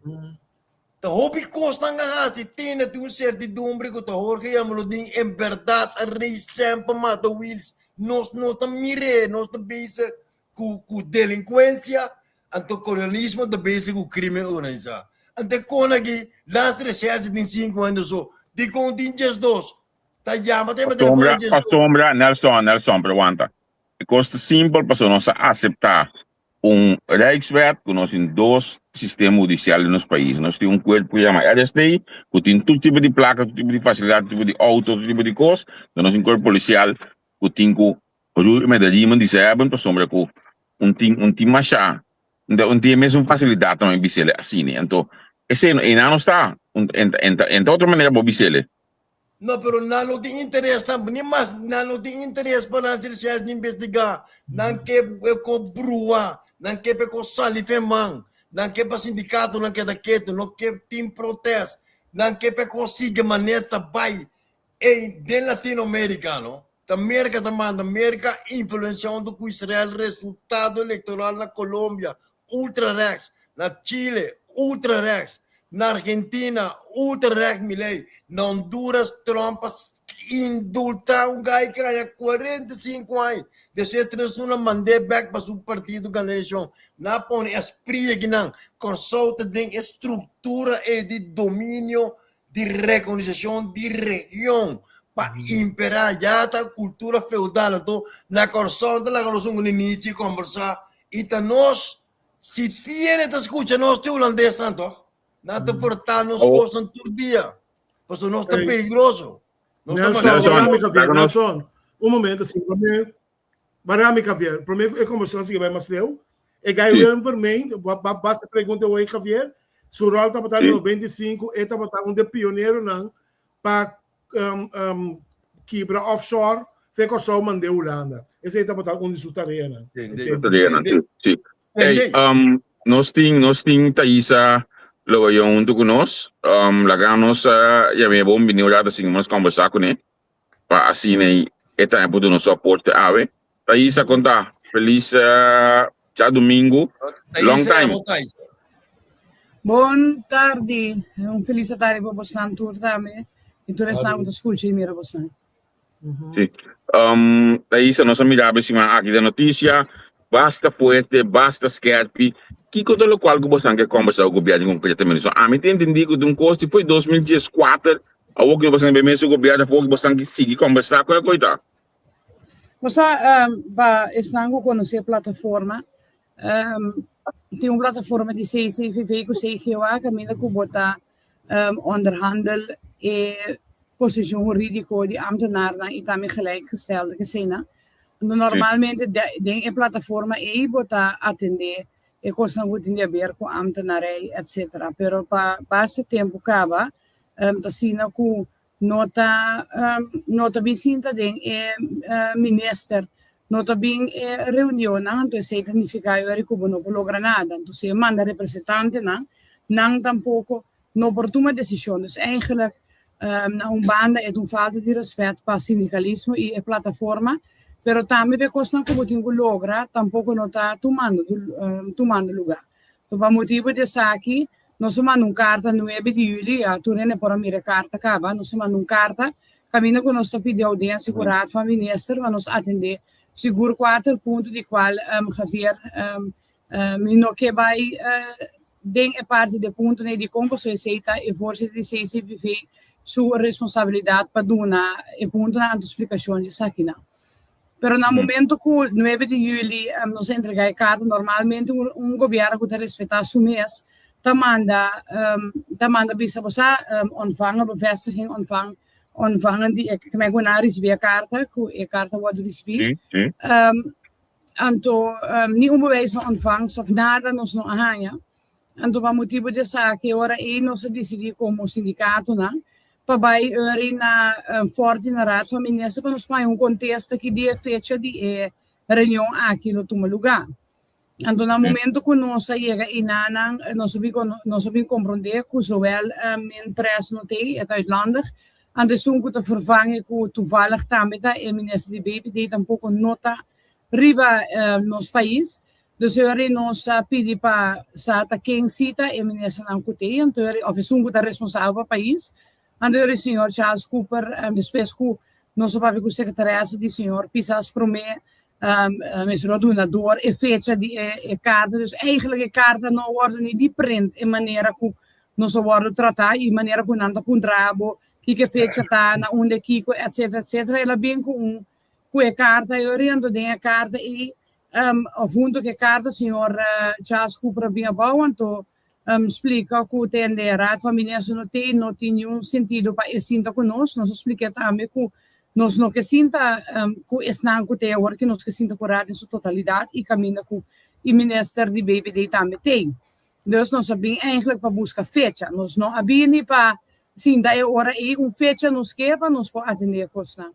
Ta hopi kosnan a hasi tene tin un sertidumbre ku ta Jorge Jamaloodin en bèrdat a rei semper mata Wiels. Nos no ta mir'é, nos ta bezig ku ku delinkuensia, anto kolonialismo ta bezig ku krimen organisá. Anto e kon aki las reshershi tin sinku hende so, dikon tin diesdos? Ta yama ta yama telefòn Pasobra, e diesdos. pasobra, Nelson, Nelson, pero wanta. E kos ta simpel pasobra nos a aseptá un Rijkswet ku nos tin dos sistema hudisial den nos pais. Nos tin un kuerpo ku yama RST ku tin tur tipo di plaka, tur tipo di fasilidat, tur tipo di outo, tur tipo di kos. Pero nos tin kuerpo polisial ku tin ku roer met de riemen di ze hebben pasobra ku un tin un tin masha un tin e mesun fasilidatnan mi bis'el asina. Anto esei einan nos ta. En ta otro manera bo bis'el. No, pero nan no tin interes tampoco, ni mas nan no tin interes pa nan haci recherche ni investiga. Nan ke e ko brua, nan ke pa e ko sali fen man, nan ke pa sindicatonan keda ketu, no ke tin protest, nan ke pa e ko sigui manera ta bay. Ey, den Latinoamerica no, ta Merca ta manda, Merca influenciando cu Israel resultado electoral na Colombia, ultra rechts, na Chile, ultra rechts, na Argentina, ultra rechts Milei, na Honduras Trump a indulta un guy que haya 45 aña, despues tres luna mand'é bek pa su partido gana eleccion. Nan a pone e spria kinan, Kòrsou ta den e struktura ei di dominio di rekonisashon di region pa imperá ya ta kultura feudal anto na Kòrsou ta laga nos un ninichi kombersá i ta nos si tiene ta skucha nos te hulandesnan to nan ta portá nos kosnan tur dia pasobra nos ta peligroso nos ta Nelson, Nelson, Nelson, laga nos Nelson, un momento, si, Barami Javier, promé ku e kombersashon sigui bai mas leu, e gai Sí. Willem Vermeend, ba ba basta pregunta hoy Javier, su ròl tabata Sí. na 95, e tabata un de pioneronan pa um, um, kibra offshore fe Kòrsou mand'é Hulanda. Esei tabata un di su tareanan. Tende. Entiende? Tareanan, sí, sí. Hey, Tende. um, nos tin, nos tin Thaisa Lobayon huntu ku nos. Um, laga nos uh, yam'é bon bini un rato sin nos kombersá kuné. pa asina e tambe por duna su aporte awe. Thaisa kon ta? Feliz djadumingu. Long time. Bon tardi, un feliz tardi pa bosan tur tambe y tur esnan ku ta skucha y mira bosan. Sí. Um, Thaisa, nos a mira awe siman aki den notisia, basta fuerte, basta skerpi. Kiko ta lokual ku bosan ke kombersá ku gobièrnu konkretamente? So, ami ta entendí ku ta un kos di foi 2014 Awor ki bo pasan be mes su gobierno afo ki bo san ki sigui kombersá ku e koita. Bo sa pa esnan ku konosé plataforma tin un plataforma di CCVV ku CGOA kaminda ku bo ta onderhandel e posishon hurídiko di ámtenarnan i tambe gelijkgestelde keseinan. Normalmente den e plataforma ei bo ta atendé e kosnan ku tin di aber ku ambtenarij etcetera. Pero pa basta tempu kaba ta asina ku no ta no ta bin sinta den e minister, no ta bin e reunionnan, anto esei ta nifiká yori ku bo no por logra nada. Anto si e manda representantenan, nan tampoko no por tuma desishon. Dus eigenlijk Na un banda e ta un falta di respet pa sindikalismo i e plataforma, pero tambe pa e kosnan ku bo tin ku logra tampoko no ta tumando tumando lugá. Enton pa motibu di esaki nos a manda un karta nuebe di yuli, ya tur hende por a mira e karta kaba, nos a manda un karta kaminda ku nos ta pidi oudiensia ku Raad van Minister pa nos atendé sigur kuater punto di kual Javier Mi no ke bai den e parti di e punto nei dikon pasobra esei ta e voorzitter di CCVV su responsabilidat pa duna e puntonan anto splikashon di esakinan. Pero na momento ku nuebe di yuli nos a entrega e karta normalmente un gobièrnu ku ta respetá su mes ta manda ta manda bisa bo sa ontvangen bevestiging ontvang ontvangen di e ku nan a risibí e karta ku e karta wòrdu risibí. Anto ni un bewijs van ontvangst of nada nos no a haña. Anto pa motibu di esaki ora ei nos a disidí komo sindikatonan pa bai ori na Forti na Raad van Minister pa nos por haña un kontesta ki dia e fecha di e reunion aki lo tuma lugá. Anto na momento ku nos a yega einanan nos a bin nos a bin komprondé ku zowel Minpres no t'ei, e ta uitlandig, anto esun ku ta vervang'e ku toevallig tambe ta e minister di BPD tampoko no ta riba nos pais. Dus ora nos a pidi pa sa ta ken si ta e ministernan ku t'ei, anto ora òf esun ku ta responsabel pa pais, anto ora señor Charles Cooper despues ku nos a papia ku sekretaresa di señor Pisas promé mester lo duna door e fecha di e karta. Dus eigenlijk e karta no a wòrdu ni di print e manera ku nos a wòrdu tratá i manera ku nan ta puntra bo kiko e fecha ta, na unda kiko, etcetera, etcetera. El a bin ku un ku e karta e oriento den e karta i of hunto ku e karta señor Charles Cooper a bin abou anto splika ku tende Raad van Minister no tin no tin niun sentido pa e sinta ku nos. Nos a splika tambe ku nos no ke sinta ku esnan ku te awor ke nos ke sinta ku Raad den su totalidat i kaminda ku e minister di BBD tambe tei. Dus nos a bin eigenlijk pa buska fecha. Nos no a bini pa sinta e ora ei un fecha nos ke pa nos por atende e kosnan.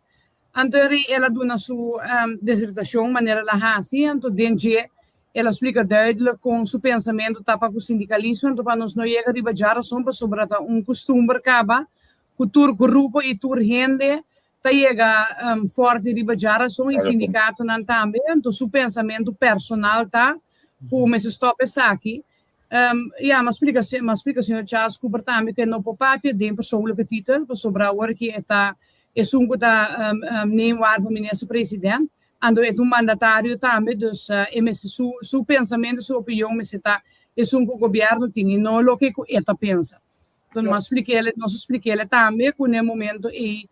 Anto e rei el a duna su disertashon manera el a hasi, anto den dje el a splika duidelijk kon su pensamentu ta pa ku sindikalismo, anto pa nos no yega riba djarason pasobra ta un kustumber kaba ku tur grupo i tur hende ta yega forte riba djarason i sindikatonan tambe, anto su pensamentu personal ta ku mester stòp esaki. Ya, m'a splika, m'a splika señor Charles Cooper tambe ku e no por papia den persoonlijke titel, pasobra awor aki e ta esun ku ta neem waar pa minister president, anto e ta un mandatario tambe, dus e mester su su pensamentu, su opinion mester ta esun ku gobierno tin i no loke ku e ta pensa. Enton m'a splik'el, nos a splik'el tambe ku na e momento ei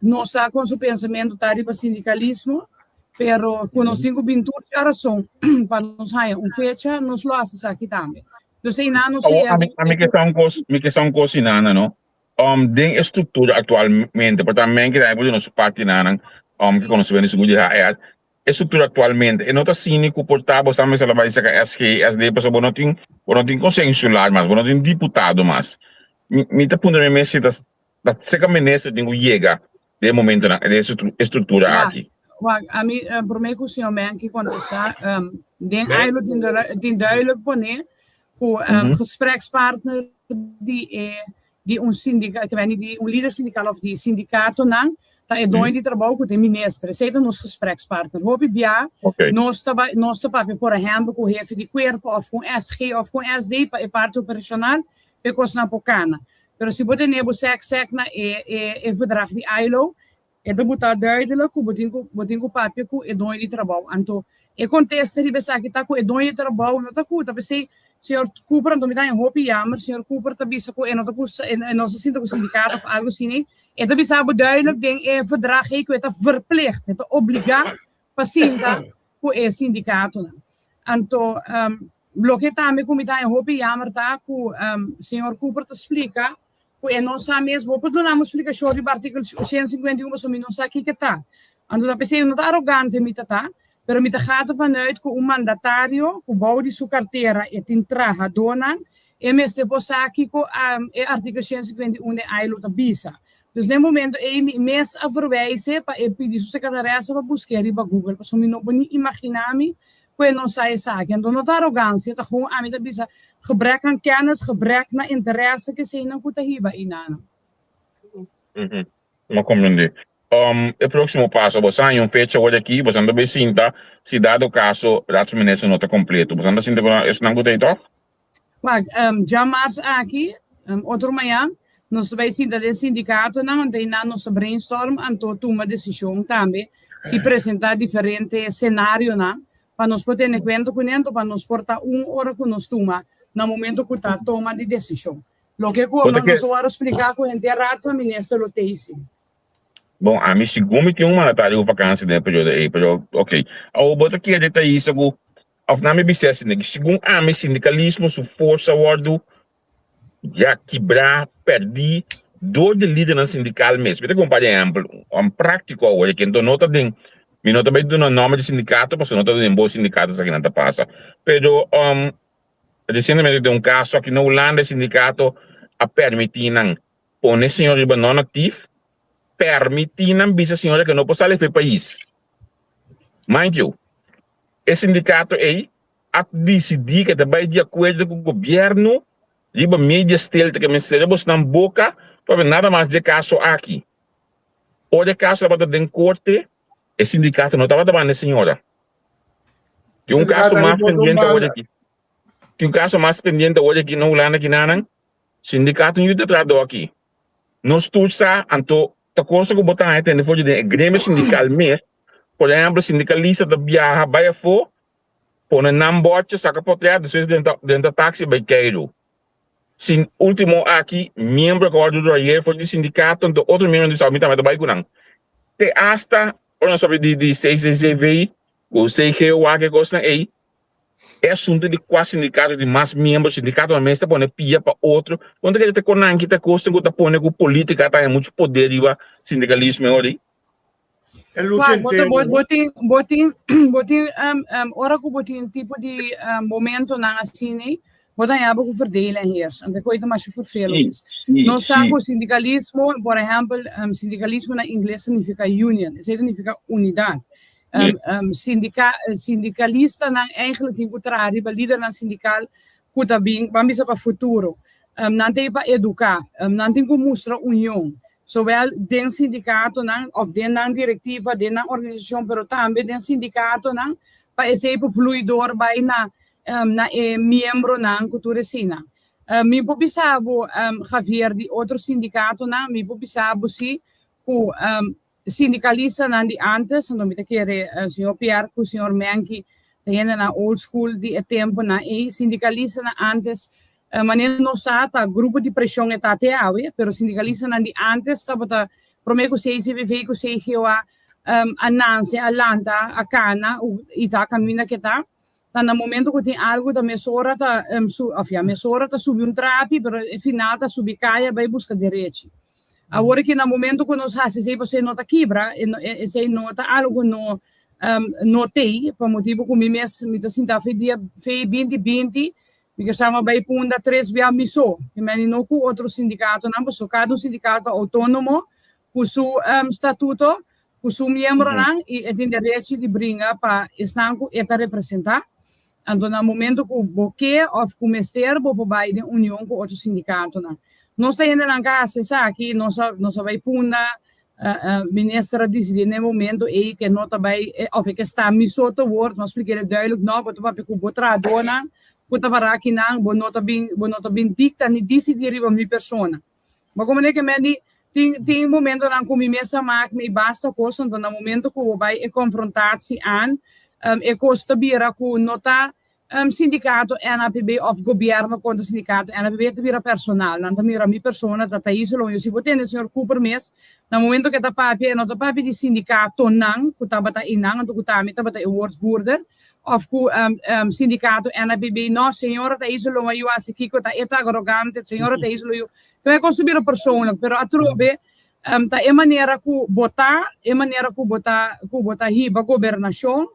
No sa kon su pensamentu ta riba sindikalismo, pero ku nos tin ku bin tur djarason pa nos haña un fecha, nos lo hasi esaki tambe. Dus einan no sea. Ami, ami ke sa un kos, mi ke sa un kos inana, no? Um, den e struktura aktualmente, por ta men ke por duna su parti nanan, um, ke konosementu di sigur di HR, e struktura aktualmente, e no ta asina ku por ta bo sa mester a bai saka SG, SD, pasobra bo no tin, bo no tin konseho insular mas, bo no tin diputado mas. Mi, mi ta puntra mi mes si ta Ta seca minister tin cu yega den e momentonan, den e structura aki. Wak, ami prome cu señor Menke contesta, den ILO tin duidelijk pone cu gesprekspartner di e di un sindica, ke meni di un lider sindical of di sindicatonan ta e doño di trabou cu ta e minister. Esey ta nos gesprekspartner. Hopi bia nos ta bai, nos ta papia por ehempel cu hefe di cuerpo of cu un SG of cu un SD pa e parti operacional pa e cosnan por cana. Pero si bo tene bo sèk sèk na e e e verdrag di ILO, e ta buta duidelijk ku bo tin ku bo tin ku papia ku e doño di trabou. Anto e kontesta riba esaki ta ku e doño di trabou no ta ku ta p'esei señor Cooper anto mi ta haña hopi jammer señor Cooper ta bisa ku e no ta ku e no sa sinta ku sindikato òf algu asina. E ta bisa bo duidelijk den e verdrag ei ku e ta verplicht, e ta obligá pa sinta ku e sindikatonan. Anto Loke tambe ku mi ta haña hopi yamer ta ku señor Cooper ta splika ku e no sa mes. Bo por duna mi un splikashon riba artíkulo 151 pasobra mi no sa kiko ta. Anto ta p'esei no ta arogante mi ta ta, pero mi ta gata vanuit ku un mandatario ku bou di su kartera e tin trahadónan, e mester por sa kiko e artíkulo 151 den ILO ta bisa. Dus den momento ei mi mes a verwijs'e pa e pidi su sekretaresa pa busk'é riba Google, pasobra mi no por ni imaginá mi ku e no sa esaki. Anto no ta arogansia, ta gewoon ami ta bisa gebrek aan kennis, gebrek na interese ku eseinan ku ta hiba einanan. Mi a komprendé. E próksimo paso, bo sa haña un fecha awor aki, boso ta bai sinta si dado kaso Raad van Minister no ta kompleto. Boso ta sinta ku esnan ku ta ei tòg? Wak, djamars aki, otro mañan, nos ta bai sinta den sindikatonan, anto einan nos ta brainstorm, anto tuma desishon tambe si presentá diferente senarionan pa nos por tene kuenta kuné, anto pa nos por ta un ora ku nos tuma na momento ku ta toma di desishon. Loke ku nos a wòrdu spliká ku henter Raad van Minister lo tei si. Bon, ami sigun mi tin un mandatario ku vakansi den e periodo ei, pero ok. Awor bo ta kere ta hisa ku Of nan mi bisa asina ki segun ami sindikalismo su forsa wòrdu ya kibrá, pèrdí dor di lidernan sindikal mes. Mi ta kon un par di ehèmpel, un práktiko awor aki, enton no ta den, mi no ta bai duna nòmber di sindikato pasobra no ta den bo sindikato esaki nan ta pasa. Pero resientemente den un kaso aki na Hulanda e sindikato a pèrmití nan pone señor riba non-aktief, pèrmití nan bisa señora ke no por sali for e pais. Mind you, e sindikato ei a disidí ke ta bai di akuerdo ku gobièrnu riba media stilte ke mester sera bosnan boka pabia nada mas dje kaso aki. Ora e kaso tabata den korte, e sindikato no tabata banda e señora. Tin un kaso mas pendiente awor aki. Tin un kaso mas pendiente awor aki na Hulanda kinanan. Sindikato no yuda trahadó aki. Nos tur sa anto ta cosa ku bo ta haña tende for di den e gremio sindikal mes. Por ehempel, sindikalista ta biaha bai afó, pone nan bòrtje, saka potrèt, despues den ta taksi bai keiru. Sin último aki, miembro ku a wòrdu royé for di sindikato, anto otro miembro di sa mi tambe ta bai ku nan. Te asta ora nos papia di CCCV ku CGOA ku e kosnan ei, E asuntu di kua sindikato tin mas miembro, sindikatonan mes ta pone pia pa otro. Kon ta kere ta konan kita kosnan ku ta pone ku politika ta haña muchu poder riba sindikalismo e ora ei? E lucha Wak, bo ta, interno, bo, no? bo tin, bo tin, bo tin, um, um, ora ku bo tin tipo di um, momentonan asina ei, bo ta haña bo ku verdeel en heers. Anto koe ta masha vervelend Sí, mes. sí, Nos sa sí. ku sindikalismo, por ehèmpel, um, sindikalismo na ingles ta nifiká union, esei ta nifiká unidat. Um, um, sindika, sindikalistanan eigenlijk tin ku traha riba lidernan sindikal ku ta bin, ban bisa pa futuro. Um, nan tin pa eduká, um, nan tin ku mustra union, zowel den sindikatonan òf den nan direktiva, den nan organisashon, pero tambe den sindikatonan pa esei por vloei dor bai na, um, na e miembronan ku tur eseinan. Um, mi por bisa bo, um, Javier, di otro sindikatonan, mi por bisa bo si ku um, Sindikalistanan di antes, anto mi ta kere señor Pierre ku señor Menki ta hendenan old school di e temponan ei. Sindikalistanan antes, manera nos sa ta grupo di preshon e ta te awe, pero sindikalistanan di antes tabata prome ku CCVV ku CGOA a nanse, a lanta, a kana i ta kaminda ke ta. Ta na momento ku tin algu ta mesora ta of ya mesora ta subi un trapi pero e final ta subi kaya bai buska derechi. Awor ki na momento ku nos hasi esei pasobra e no ta kibra, esei no ta algu no no tei pa motibu ku mi mes mi ta sinta fe dia fe binti binti mi ke sama bai punda tres bia mi so ke meni no ku otro sindikatonan pasobra kada un sindikato ta outónomo ku su statuto ku su miembronan i e tin derechi di bringa pa esnan ku e ta representá. Anto na momento ku bo ke òf ku mester bo por bai den union ku otro sindikatonan. Nos ta hendenan ka hasi esaki, nos a nos a bai punda, minister a disidí na e momento ei ke no ta bai òf e ke sta mi so te wòrd, nos a splik'é duidelijk no, bo ta papia ku bo trahadónan ku ta pará akinan, bo no ta bin bo no ta bin dikta ni disidí riba mi persona. Ma como ne ke men di tin tin momentonan ku mi mes a mak mi basta kos anto na momento ku bo bai e konfrontatsi an e kos ta bira ku no ta sindikato NAPB òf gobièrnu kontra sindikato NAPB ta bira personal nan ta mira mi persona ta Thaisa Lonjo si bo tende señor Cooper mes na momento ku e ta papia e no ta papia di sindikatonan ku tabata einan anto ku tambe tabata e woordvoerder Of ku sindikato NAPB, no, señora ta hizo lo mayu hasi kiko ta e ta arrogante, señora ta hizo lo yu. Kue kos ta bira persoonlijk, pero atrobe Um, ta e manera ku bo ta, e manera ku bo ta, ku bo ta hiba gobernashon,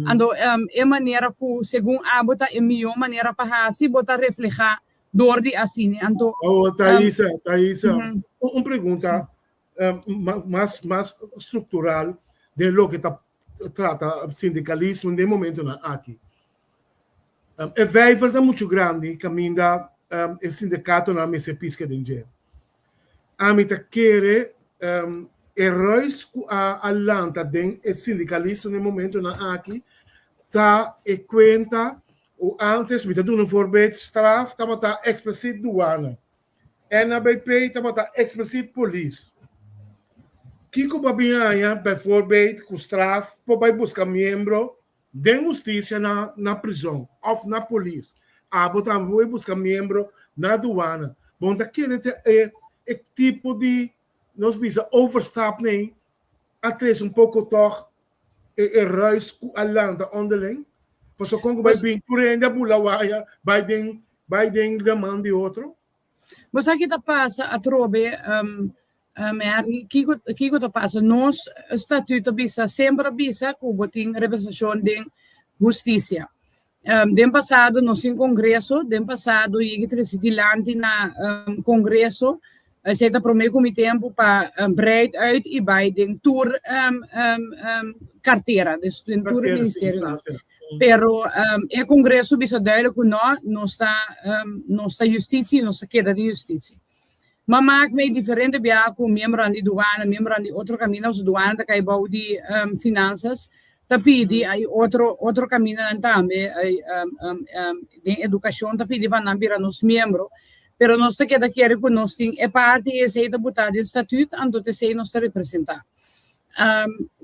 ando um, e manera ku segun abo ta e mihó manera pa hasi, bo ta reflehá dor di asina. Anto, Oh, Thaisa, Thaisa, Mhm. un pregunta mas, mas struktural den loke ta trata sindikalismo den momentonan aki. E vijver ta muchu grandi kaminda e sindikatonan mester piska den dje. Ami ta kere e ruis ku a lanta den e sindikalismo den momentonan aki ta e kuenta ku antes, mi ta duna un voorbeeld, straf tabata eksplisit duana, NABP tabata eksplisit polis. Kiko bo a bin haña bijvoorbeeld ku straf por bai buska miembro Den hustisia na na prizon of na polis. Abo tambe por buska miembro na duana. Bo no ta kere ta e e tipo di nos bisa overstap nei a trese un poko tog e e ruis ku a lanta onderling? Pasobra kon ku bai bin tur hende a bula waya bai den bai den laman di otro. Bo sa ki ta pasa atrobe, Mary? Kiko, kiko ta pasa? Nos statuut ta bisa, semper a bisa ku bo tin representashon den hustisia. Den pasado nos tin kongreso, den pasado yegi trese dilanti na kongreso, esei ta promé ku mi tempu pa breid uit i bai den tur kartera, dus den tur ministerionan. Pero e Congreso bisa duidelijk cu no, nos ta, nos ta justitie, nos ta keda den justitie. Ma maak mee diferente biaha cu miembronan di douane, miembronan di otro caminda, pasobra douane ta cay bou di finanzas, ta pidi ay otro, otro camindanan tambe, ay den educacion ta pidi pa nan bira nos miembro. Pero nos ta keda kere cu nos tin e parti y esey ta buta den statuut, anto t'esey nos ta representa.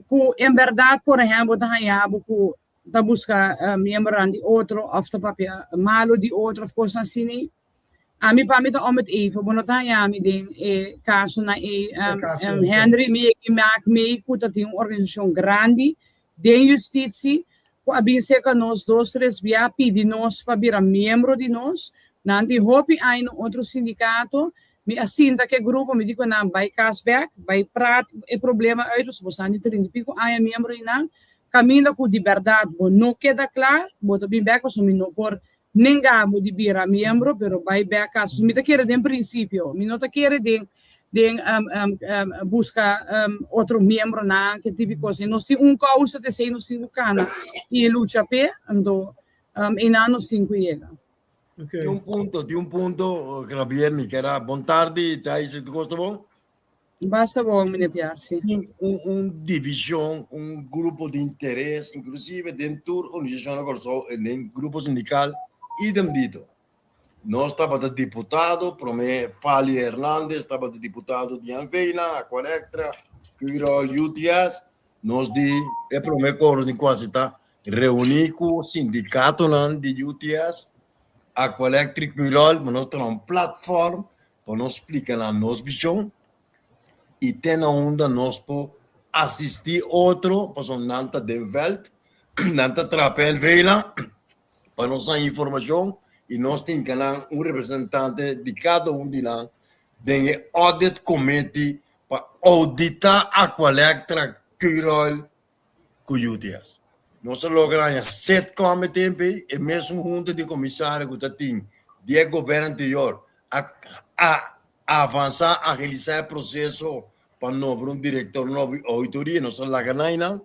Ku en bèrdat, por ehèmpel, ta haña bo ku ta buska miembronan di otro òf ta papia malu di otro òf kosnan asina, ami pa mi ta om het even. Bo no ta haña mi den e kasonan ei. Henry, mi yega i mak mei ku ta tin un organisashon grandi den justitsi ku a bin serka nos dos tres bia pidi nos pa bira miembro di nos. Nan tin hopi aña na un otro sindikato. Mi a sinta ku e grupo, mi di ku nan, Bai kas bèk, bai prat e problema uit, pasobra bo sa di trinta i piko aña miembro di nan. Kaminda ku di bèrdat bo no keda kla, bo ta bin bèk pasobra mi no por nenga bo di bira miembro, pero bai bèk kas. Pasobra mi ta kere den prinsipio, mi no ta kere den den buska otro miembronan, ke tipo di kos. Nos tin un kousa ta esei nos tin ku kana i lucha p'e, anto einan nos tin ku yega. Di un punto, di un punto, Javier, mi kera bon tardi, Thais, tu kosta bon? Basta bon, meneer Piar, si. Tin un, un divishon, un grupo di interes, inklusive den tur organisashon na Kòrsou en den grupo sindikal, idem dito. Nos tabata diputado, promé Fali Hernandez tabata diputado di Anvena, Aqualectra, Curoil, UTS, Nos di e prome koro di kuasi ta reuní ku sindikatonan di UTS, Aqualectric Curoil, pa nos traha un platform pa nos splika nan nos vishon i te na unda nos por asistí otro pasobra nan ta den vèlt, nan ta traha pa NV-nan pa nos haña informashon i nos tin ke nan un representante di kada un di nan den e audit committee pa auditá Aqualectra, Curoil ku UTS. Nos a logra haña Setcom e tempu ei, e mesun hunta di komisario ku ta tin di e gobierno anterior a a avansá, agilisá e proseso pa nombra un direktor nobo di ouditoria. Nos a laga nan einan.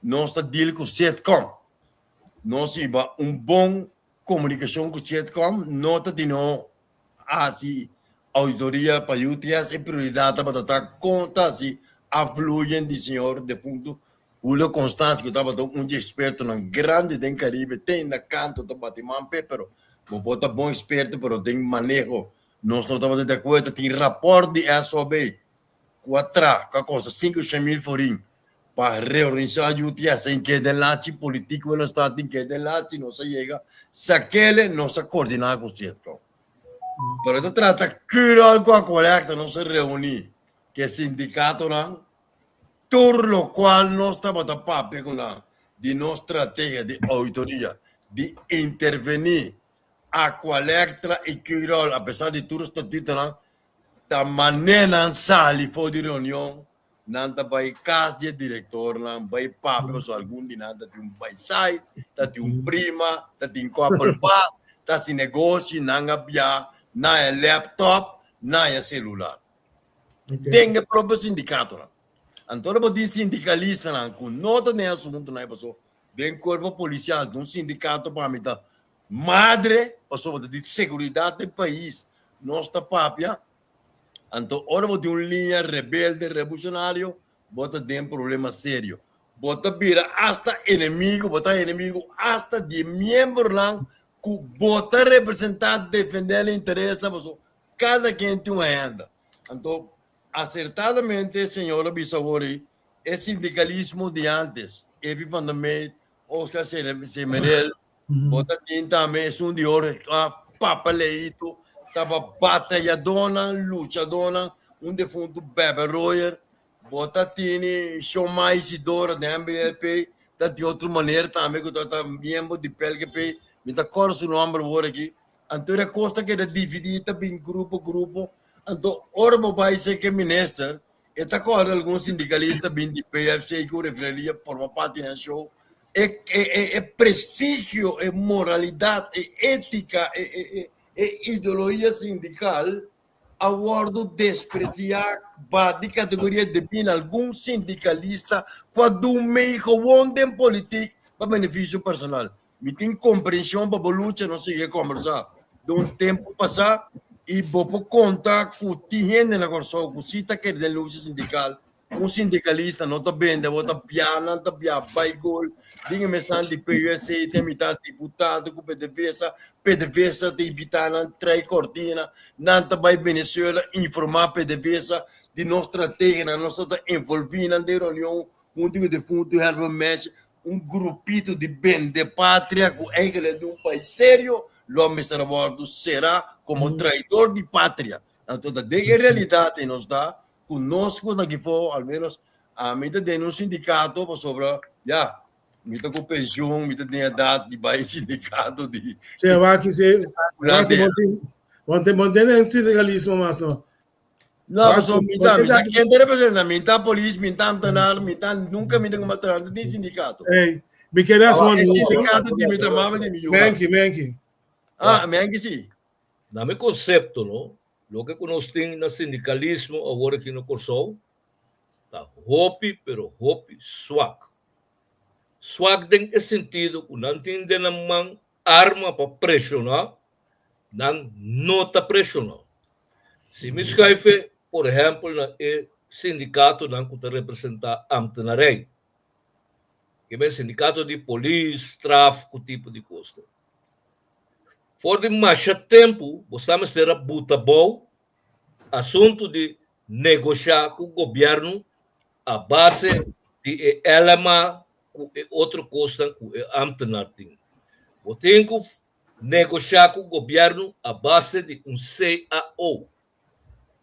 Nos ta deal ku Setcom. Nos hiba un bon komunikashon ku Setcom, no ta di no hasi auditoria pa UTS e prioridat tabata ta kon ta hasi afvloeien di señor defunto Julio Constance ku tabata un di ekspertonan grandi den Karibe te na kanto ta bati man p'e pero bo por ta bon eksperto pero den maneho nos no tabata di akuerdo tin rapòrt di SOB ku a traha ku a kosta 500,000 forin pa reorganisá UTS en keda lachi politiko en estado tin keda lachi nos a yega sakele nos a koordiná ku Citgo pero ta trata Curoil ku Aqualectra nos a reuní ku e sindikatonan tur lokual nos tabata papia ku nan di nos strategia di ouditoria di intervení Aqualectra i Curoil apesar di tur statutonan. Ta manera nan sali for di reunion, nan ta bai kas di e direktornan, bai papia pasobra algun di nan ta tin un baisai, ta tin un prima, ta tin koppelpas, ta hasi negoshi, nan a bia na e laptop, na e selular. Den e propio sindikatonan. Anto ora bo tin sindikalistanan ku no ta den e asuntunan ei pasobra den kuerpo polisial un sindikato pa mi ta Madre, pasobra ta di seguridad den pais nos ta papia, anto ora bo tin un liña rebelde, revolucionario, bo ta den problema serio. Bo ta bira hasta enemigo, bo ta enemigo hasta di e miembronan cu bo ta representa, defende nan interesnan, pasobra cada ken tin un agenda. Anto, acertadamente señor a bisa awor ei, e sindicalismo di antes, Evi van der Meij, Oscar Semerel, Bo ta tin tambe esun di Jorge Klaaf, Papa Leito, taba batalladónan, luchadónan, un defuntu Bebe Royer. Bo ta tini Shomai Isidora den MBLP, ta di otro manera tambe ku tabata miembro di PLGP, mi ta kòrda su nòmber awor aki. Anto e kos ta keda dividí, ta bin grupo grupo. Anto ora bo bai serka e minister, E ta kòrda algun sindikalista bin di PFC ku refineria forma parti nan show. E e e e prestigio, e moralidat, e étika, e e e e ideologia sindikal a wòrdu despresiá ba di kategoria debí na algun sindikalista ku a dun mei gewon den politik pa benefisio personal. Mi tin komprenshon pa bo lucha, nos sigui kombersá den un tempu pasá i bo por konta ku tin hende na Kòrsou ku si ta kere den lucha sindikal, un sindikalista no ta bende, bo ta bia nan ta bia bai gol, den e mesan di PUSC ta invitá diputado ku PDVSA, PDVSA ta invitá nan trai kortina, nan ta bai Venezuela informá PDVSA di nos strategianan, nos ta envolví nan den reunion huntu ku defuntu Herbert Mesh, Un grupito di bende patria ku eigenlijk di un pais serio lo a mester a wòrdu será komo traidor di patria. Anto ta den e realidat ei nos ta ku nos ku ta akifó, al menos ami ta den un sindikato pasobra ya mi ta ku penshun, mi ta den edat di bai sindikato di Sí, wak sí, wak bo tin, bo tin, bo tin den sindikalismo mas no. No, paso mi sa, mi sa ken ta representa, mi ta polis, mi ta ambtenaar, mi ta nunca mi tengo mas traha den sindicato. Hey, mi kere haci un E anuncio. sindicato di mi ta mama di mi yu. Menki, menki. Ah, menki si. Na mi konsepto no, loke ku nos tin na sindikalismo awor aki na Kòrsou ta hopi pero hopi swak. Swak den e sentido ku nan tin den nan man arma pa preshoná, nan no ta preshoná. Si mi schuife, por ehèmpel, na e sindikatonan ku ta representá ámtenarei, ke men sindikato di polis, straf ku tipo di kos. For di masha tempu bo sa mester a buta bou asuntu di negoshá ku gobièrnu a base di e LMA ku e otro kosnan ku e ámtenar tin. Bo tin ku negoshá ku gobièrnu a base di un CAO.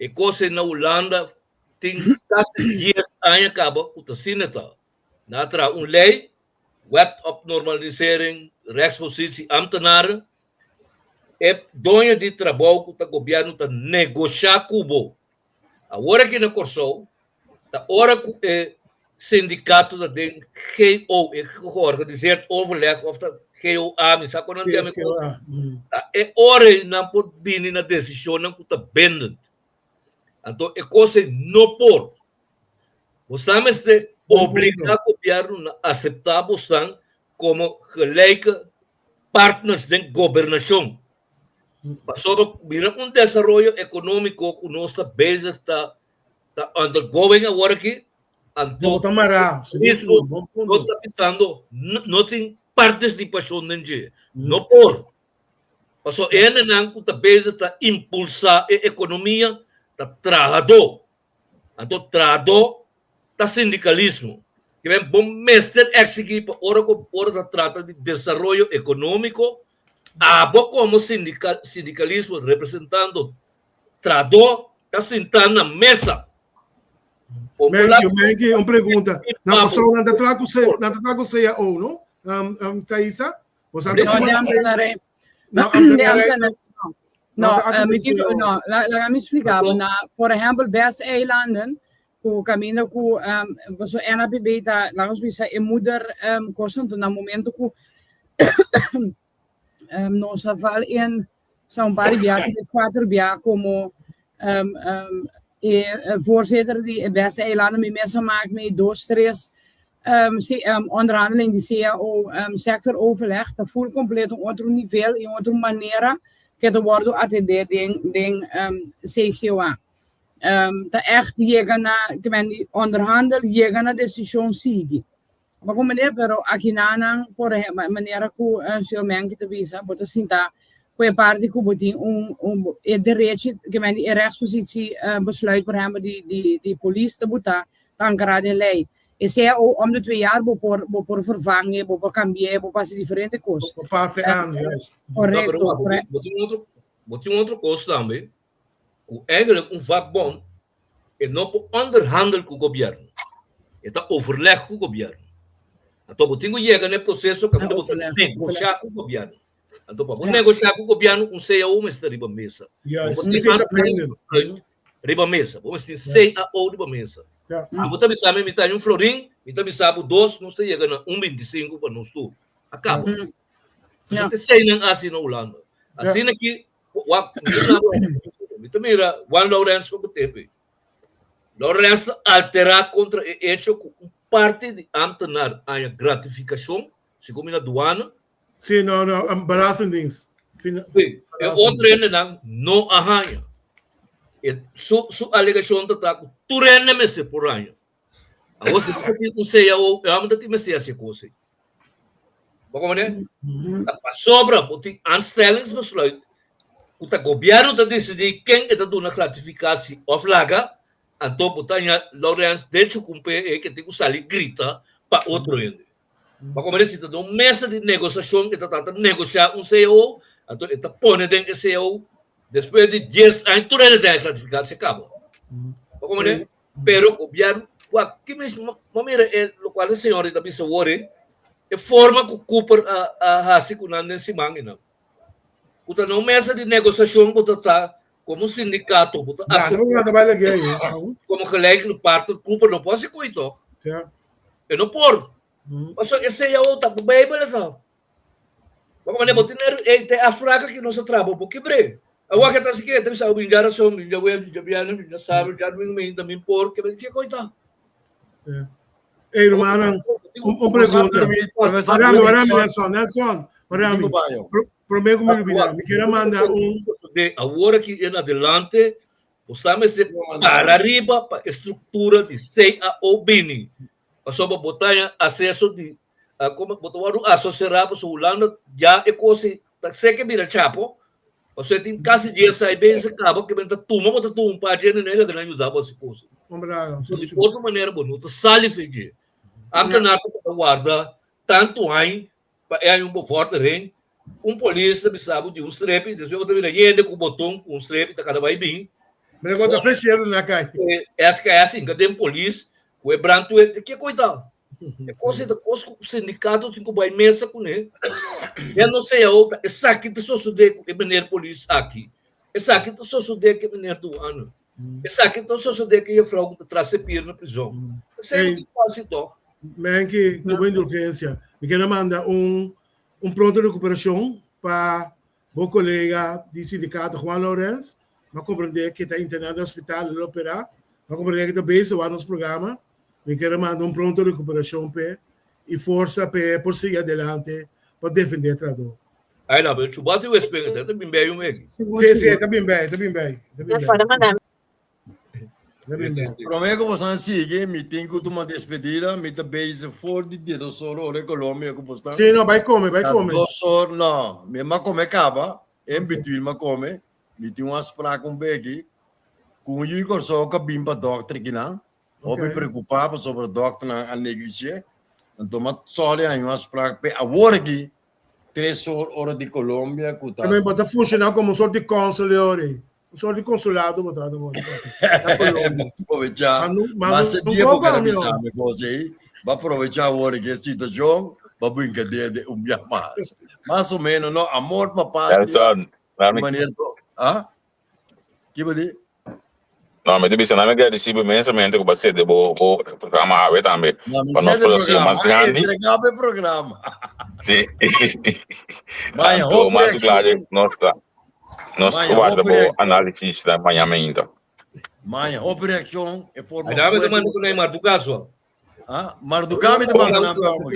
E kos ei na Hulanda tin kasi dies aña kaba ku ta asina ta. Nan a traha un lei, Wet op Normalisering Rechtspositie Ambtenaren, e doño di trabou ku ta gobièrnu ta negoshá ku bo. Awor aki na Kòrsou ta ora ku e sindikato ta den GO, e Georganiseerd Overleg of ta GOA, mi sa kon nan yama e kos, ta e ora ei nan por bini na desishonnan ku ta bindend. Anto e kos ei no por. Bosan mester obligá gobièrnu na aseptá bosan komo gelijke partners den gobernashon. Pasobra mira un desaroyo ekonómiko ku nos ta bezig ta ta undergoing awor aki, anto Bo ta mará, mismo no ta pensando, no tin partisipashon den dje. No por. Pasobra e hendenan ku ta bezig ta impulsá e ekonomia ta trahadó. Anto trahadó ta sindikalismo. Ke men bo mester eksigí pa ora ku ora ta trata di desaroyo ekonómiko, abo komo sindika sindikalismo representando trahadó ta sintá na mesa. Menki, Menki, un pregunta. Na Kòrsou nan ta traha ku C, nan ta traha ku CAO, no? Um, um, Thaisa? Bo sa No, de ambtenarij. No, De ambtenarij. No, mi tin, no, laga mi splika bo. Na, por ehèmpel, BES-eilanden, ku kaminda ku paso NAPB ta, laga nos bisa, e moeder kos, anto na momento ku nos a val in sa un par di bia, tres, kuater bia komo e voorzitter di e BES-eilanden, mi mes a mak mi dos, tres onderhandeling di cao sectoroverleg ta full completo un otro nivel y un otro manera ke ta wordo atende den den CGOA. Ta echt yega na ke men di onderhandel yega na decision sigui. Bo comprende? Pero akinanan por ehempel manera ku señor Menke ta bisa bo ta sinta ku e parti ku bo tin un un e derechi ke men di e rechtspositie besluit por ehempel di di di polis ta buta ta ankrá den lei. E cao om de twee jaar bo por bo por vervang'e, bo por kambi'e, bo por hasi diferente kos. Bo pase aan, juist. Korekto. No, pero bo tin otro, bo tin otro kos tambe, ku eigenlijk un vakbond e no por onderhandel ku gobièrnu. E ta overleg ku gobièrnu. Anto bo tin ku yega na e proseso kaminda bo ta negoshá ku gobièrnu. Anto pa bo negoshá ku gobièrnu un cao mester riba mesa. Juist. Bo tin riba mesa. Bo mester tin CAO riba mesa. Mi bo ta bisa mi, mi ta haña un florin, mi ta bisa bo dos, nos ta yega na un 25 pa nos tur. A kaba. Entonces, te sei nan asi na Hulanda. Asina ki, wak, mi ta mira Juan Laurens pa ku tempu. Laurens ta altera kontra e hecho ku un parti di ambtenaar haña gratifikashon, segun mi na duana. Sí, no, no, Belastingdienst. Sí, e otro hendenan no a haña. E su su alegashon ta ta ku tur hende mester por haña. Awor si bo ta tin un cao, e hòmber ta tin mester hasi e kos ei. Bo komprende? Ta pasobra bo tin aanstellingsbesluit ku ta gobièrnu ta disidí ken e ta duna gratifikasi òf laga, anto bo ta haña Lawrence derecho ku un pe ke tin ku sali grita pa otro hende. Pa como si ta den un mesa di negociacion e ta trata negocia un cao, anto e ta pone den e cao, despues di dies aña tur hende ta gratifica, se caba. Pa como de, pero gobierno, wak, ki mes, ma mira e locual e señor ta bisa awor e, e forma cu Cooper a a haci cu nan den siman einan. Cu ta na un mesa di negociacion cu ta ta como sindicato, cu ta acepta como gelijke partner, Cooper no por haci cu ei toch. E no por. Pasobra esei a ota ku Beibel eso. Bo mane bo tin e te afspraak ki nos a traha bo por kibr'é. Awor ke ta si ke ta bisa bin djarason, bin djaweves, bin djabièrnè, bin djasabro, djadumingu mainta min por ke ke koi ta. Ey rumannan, un pregunta. Warami, warami Nelson, Nelson, warami. Prome ku mi lubida, mi kier a manda un. De awor aki en adelante Bo sa mester para riba pa e struktura di CAO bini. Pasobra bo ta haña aseso di komo bo ta wòrdu asoserá pasobra Hulanda ya e kos ei ta seke bira chapo. Pasobra e tin kasi dies ai bes a kaba ke men ta tuma bo ta tuma un par dje nene laga nan yuda bo hasi kos ei. Di otro manera bo no ta sali fe dje. Ambtenaar ta warda tantu aña Pa e haña un bevordering, un polis ta bisa bo di un strepi, despues bo ta bira yende ku boton ku un strepi ta kada bai bin. Mira kon ta feshero na kai. SKS hinka den polis ku e brandweer, ta ke kos ta? E kos ei ta kos ku sindikato tin ku bai mesa kuné. E no sea ota, esaki ta sosodé ku e meneer polis aki, esaki ta sosodé ku e meneer duana, esaki ta sosodé ku e jefrou ku ta tras e pir na prizon. Esei no tin fásil tòg. Menki, ku bo indulgensia, mi kier a manda un un pronto rekuperashon pa bo kolega di sindikato Juan Lourens. Mi a komprendé ke ta interná den hospital, el a operá. Mi a komprendé ke ta bezig wak nos programa. Mi kier a manda un pronto rekuperashon p'e i forsa p'e por sigui adelante pa defendé e trahadó. Ai na, pero chubati wespen, e ta bin bei un eki. Sí, sí, e ta bin bei, e ta bin bei, e ta bin bei. Prome ku bosan sigui, mi tin ku tuma despedida, mi ta bezig for di diesdos or ora e Colombia ku bos ta. Sí, no, bai kome, bai kome. 2 or, no, mi a kome kaba, en between mi a kome, mi tin un afspraak un beki ku un yu di Kòrsou ku a bin pa dòkter kinan, hopi preokupá pasobra dòkternan a neglishe, anto mi a sòri haña un afspraak p'e awor aki tres or ora di Colombia ku ta. Bo ta funshoná komo un sort di kònsel e ora ei. Un sort di consulado bo ta na Colombia. Aprovecha, mas e dia bo kere bisa mi kos ei, bo aprovecha awor ki e situacion, bo brinca dede un bia mas. Mas o menos, no, amor pa patria, Nelson, manera. Ah? Ki bo di? No, mi ta bisa nan mi gradisí bo inmensamente ku bo a sede bo bo programa awe tambe. No, mi Pa nos sede por hasi programa. mas grandi. Entregá bo e programa. Sí. Maña, Anto, hopi mas claro, reacción. nos ta nos Maña, warda hopi bo reacción. análisis na mañana mainta. Maña, hopi reacción. E forma Ay, dame te fuerte. mando con el marducazo. Ah, Marduká mi ta manda nan pa amo.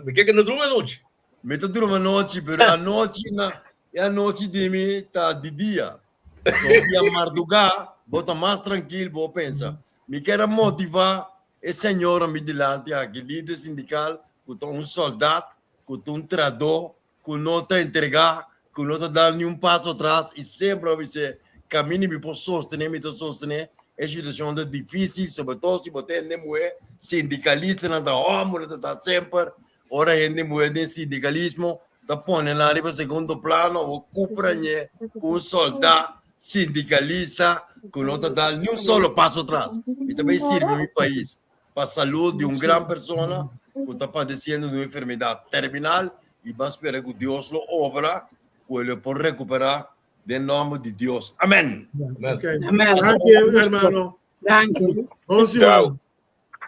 Mi ke no drumi anochi. Mi ta drumi anochi, pero anochi na e anochi di mi ta di dia. Todavia mardugá bo ta mas trankil, bo pensa. Mi kier a motivá e señora mi dilanti aki, lider sindikal, ku ta un soldat, ku ta un trahadó, ku no ta entregá, ku no ta dal niun paso atras i semper a bis'é, Kaminda mi por sostené, mi ta sostené. E situashon ta difísil, sobretodo si bo ta hende muhé, sindikalistanan ta hòmber, ta ta semper. Ora hende muhé den sindikalismo ta pone nan riba segundo plano, bo kupra ñe ku un sòldá sindikalista ku no ta dal niun solo paso atras. Mi ta bai sirbi mi pais. pa salud di un gran persona ku ta padeciendo di un enfermedad terminal y ban spera ku Dios lo obra ku e lo por recupera den nomber di Dios. Amen. Okay. Amen. Danki, hermano. Danki. Bon siman.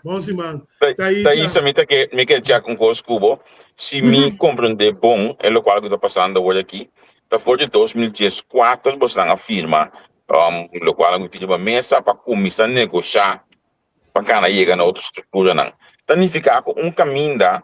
Bon siman. Thaisa. Thaisa, mi ta ke mi ke check un kos ku bo. Si mi komprende bon e lokual ku ta pasando awor aki, ta for di 2014 bosnan a firma um, lokual ku tin riba mesa pa kuminsá negoshá pa kana yega na otro strukturanan. Ta nifiká ku un kaminda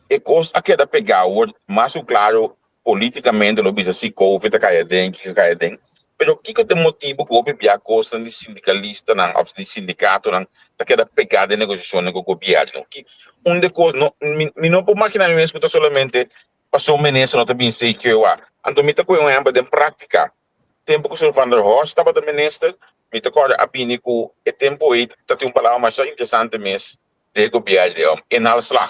e kos a keda pegá awor mas ku klaro polítikamente lo bisa si covid a kai aden, kiko a kai aden, pero kiko ta e motibu ku hopi bia kosnan di sindikalistanan òf di sindikatonan ta keda pegá den negosiashonnan ku gobièrnu? Ki un de kos no mi no por maginá mi mes ku ta solamente pasobra un minister no ta bin CQA. Anto mi ta kohe un ehèmpel den práktika. Tempu ku señor Van der Horst tabata minister, mi ta kòrda a bini ku e tempu ei ta tin un palabra masha interesante mes den e gobièrnu, inhaalslag.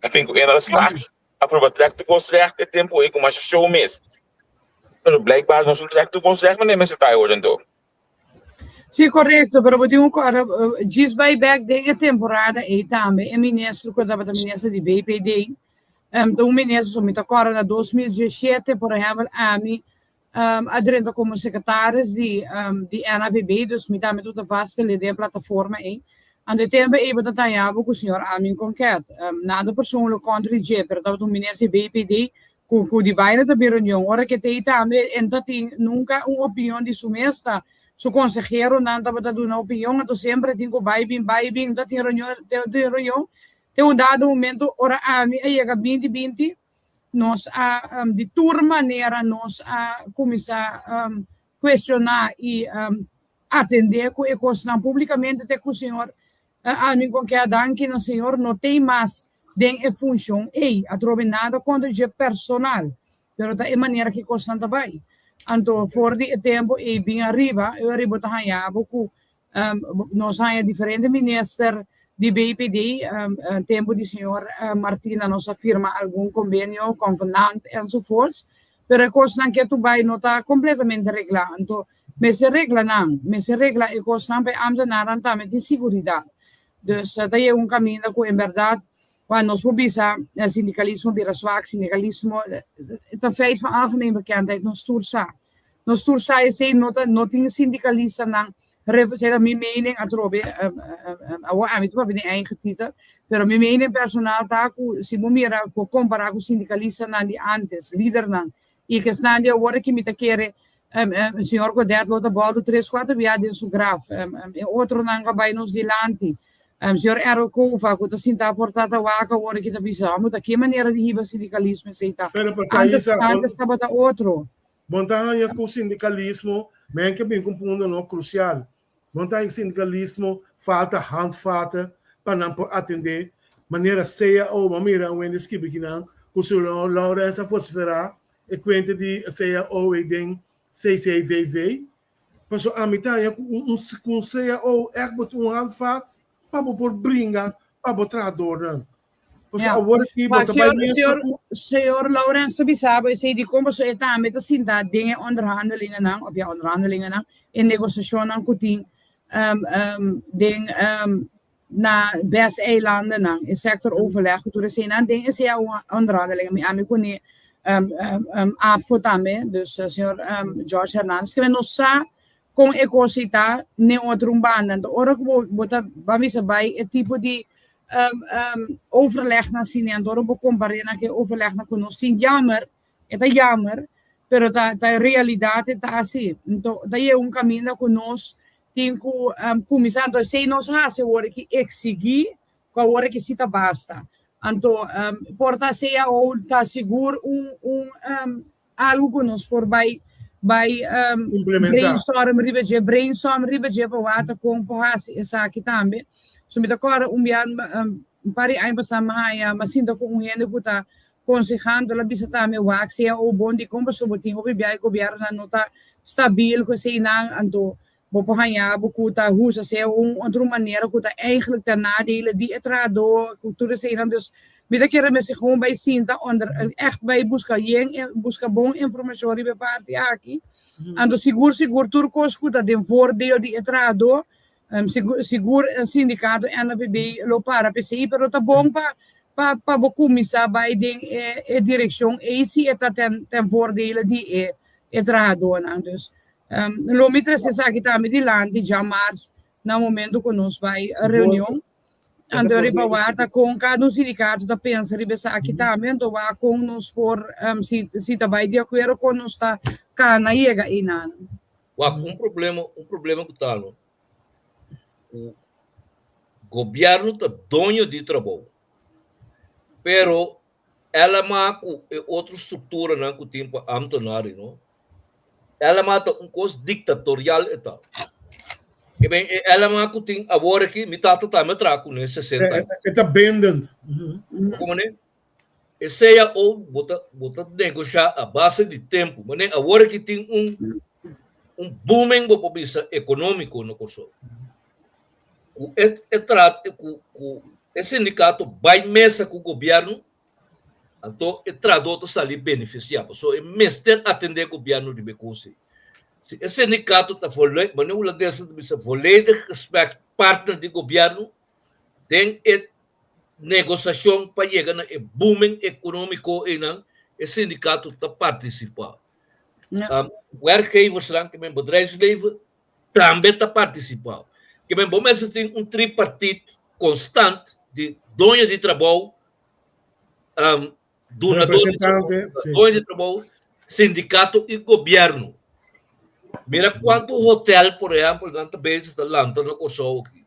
A bin ku inhaalslag, a proba trèk tur kos règt e tempu ei ku masha show mes. Pero blijkbaar nos no trèk tur kos règt manera mester ta e ora anto. Sí, korekto, pero bo tin ku kòrda djis bai bèk den e temporada ei tambe e minister ku tabata minister di BPD, ta un minister, so mi ta kòrda na 2017, por ehèmpel, ami a drenta komo sekretaris di di NAPB, dus mi tambe tabata vastele den e plataforma ei. Anto e tempu ei bo ta taña bo ku señor Armin Konket. Nada persoonlijk kontra di dje, pero tabata un minister di BPD ku ku di baina ta bin reunion. Ora ke t'ei tambe e no ta tin nunka un opinion di su mes, ta su konseheronan tabata duna opinion, anto semper e tin ku bai bin bai bin, no ta tin reunion tin reunion. Te un dado momento ora ami a yega binti binti, nos a di tur manera nos a kuminsá kuestioná i atendé ku e kosnan públikamente te ku señor Almin Konke a danki na señor no tei mas den e funshon ei. Atrobe nada kontra dje personal, pero ta e manera ku e kosnan ta bai. Anto for di e tempu ei bin ariba, e ariba ta haña bo ku Nos haña diferente minister di BPD, tempu di señor Martina nos a firma algun konbenio, konvenant enzovoorts, pero e kosnan ke tu bai no ta kompletamente reglá. Anto mester regla nan, mester regla e kosnan pa e ámtenarnan tambe tin siguridat. Dus ta yega un kaminda ku en bèrdat, wak nos por bisa sindikalismo bira swak, sindikalismo ta feit van algemeen bekendheid, nos tur sa. Nos tur sa esei, no ta no tin sindikalistanan esei ta mi mening atrobe, awor ami ta papia den eigen titel, pero mi mening personal ta ku si bo mira bo kompara ku sindikalistanan di antes, lidernan, i kesnan di awor aki mi ta kere señor Godett lo ta bòltu tres kuater bia den su graf, e otronan ku a bai nos dilanti, señor Errol Cova ku ta sinta por ta ta wak awor aki ta bisa, amo ta ki manera di hiba sindikalismo esei ta, Pero pa antes Thaisa, antes tabata otro. Bon ta haña ku sindikalismo men ke bin ku un punto no krusial. Bon ta haña ku sindikalismo falta handvaten pa nan por atendé manera cao. Bo a mira un hende skibi kinan ku su Lawrence a vosiferá e kuenta di cao ei den CCVV. Pasobra ami ta haña ku un ku un cao ègt bo tin un handvat pa bo por bringa pa bo trahadornan. Pasobra Ja. awor aki bo Maar ta bai señor, mesa señor, ku señor Lawrence ta bisa bo esei dikon pasobra e tambe ta sinta den e onderhandelingennan of ja onderhandelingennan, e negosiashonnan ku tin um, um, den um, na BES-eilandennan, e sectoroverleg ku tur eseinan den esei a onderhandelingen. Mi ami kuné. um, ABVO tambe, dus señor George Hernandez, ke nos sa kon e kos ei ta ne otro un banda. Anto ora ku bo bo ta ban bisa bai e tipo di um, um, overlegnan asina, anto ora bo kompar'é nan ku e overlegnan ku nos tin, jammer, e ta jammer, pero ta ta e realidat e ta asi. Anto ta yega un kaminda ku nos tin ku um, kuminsá. Anto esei nos hasi awor ki eksigí ku awor ki si ta basta. Anto um, por ta CAO ta sigur un un um, algu ku nos por bai bai um, brainstorm riba dje, brainstorm riba dje pa wata kon por hasi esaki tambe. So mi ta kòrda un bia um, un par di aña pasá mi haña, mi a sinta ku un hende ku ta konsehando, el a bisa tambe wak CAO bon dikon pasobra bo tin hopi bia e gobièrnunan no ta stabil ku eseinan, anto Bo por haña bo ku ta usa sea un otro manera ku ta eigenlijk ten nadele di e trahadó ku tur eseinan. Dus mi ta kere mester gewoon bai sinta onder echt bai buska yen buska bon informashon riba e parti aki. Anto sigur sigur tur kos ku ta den voordeel di e trahadó sigur sigur sindikato NAPB lo para p'esei pero ta bon pa pa pa bo kuminsá bai den e e direkshon ei si e ta ten ten voordele di e e trahadónan. Dus Lo mi trese esaki tambe dilanti djamars na momento ku nos bai reunion. Anto riba wak kon kada un sindikato ta pensa riba esaki tambe, anto wak kon nos por si si ta bai di akuerdo kon nos ta kana yega einan. Wak un problema, un problema ku ta no, ku gobièrnu ta doño di trabou, pero LMA ku e otro strukturanan ku tin pa ambtenaren no. LMA ta un kos diktatorial e ta. E ben e LMA ku tin awor aki, mi tata tambe a traha kuné 60 aña. E ta bindend. Komo ne? E cao bo ta bo ta negoshá a base di tempu. Mane awor aki tin un un booming bo por bisa ekonómiko na Kòrsou. Ku e e trate ku ku e sindikato bai mesa ku gobièrnu, anto e trahadó ta sali benefisiá, pasobra e mester atendé gobièrnu riba e kos ei. Si e sindikato ta vole, manera hulandesnan ta bisa, volledig gesprekspartner di gobièrnu den e negosiashon pa yega na e booming ekonómiko einan, e sindikato ta partisipá. Werkgeversnan, ke men bedrijfsleven, tambe ta partisipá. Ke men bo mester tin un tripartit konstant di doño di trabou, dunadó di trabou, doño di trabou, sindikato i gobièrnu. Mira kuantu hotel, por ehèmpel, nan ta bezig ta lanta na Kòrsou aki.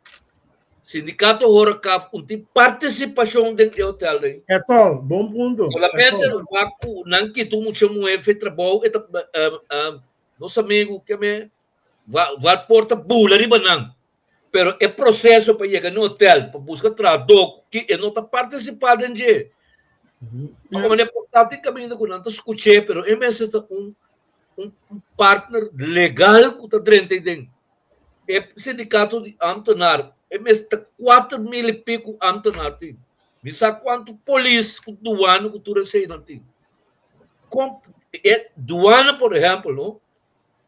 Sindikato Horecaf un tin partisipashon den e hotel ei. Etol, bon punto. Solamente wak ku nan kita un mucha muhé fe trabou, e ta Nos amigu ke me wal por ta bula riba nan, pero e proseso pa yega na hotel pa buska trahadó ki e no ta partisipá den dje. Pasobra manera por ta tin kaminda ku nan ta skuch'é, pero e mester ta un un partner legal ku ta drenta ei den. E sindikato di ámtenar e mester ta 4000 i piku ámtenar tin. Mi sa kuantu polis ku duana ku tur eseinan tin. Kon e duana por ehèmpel no,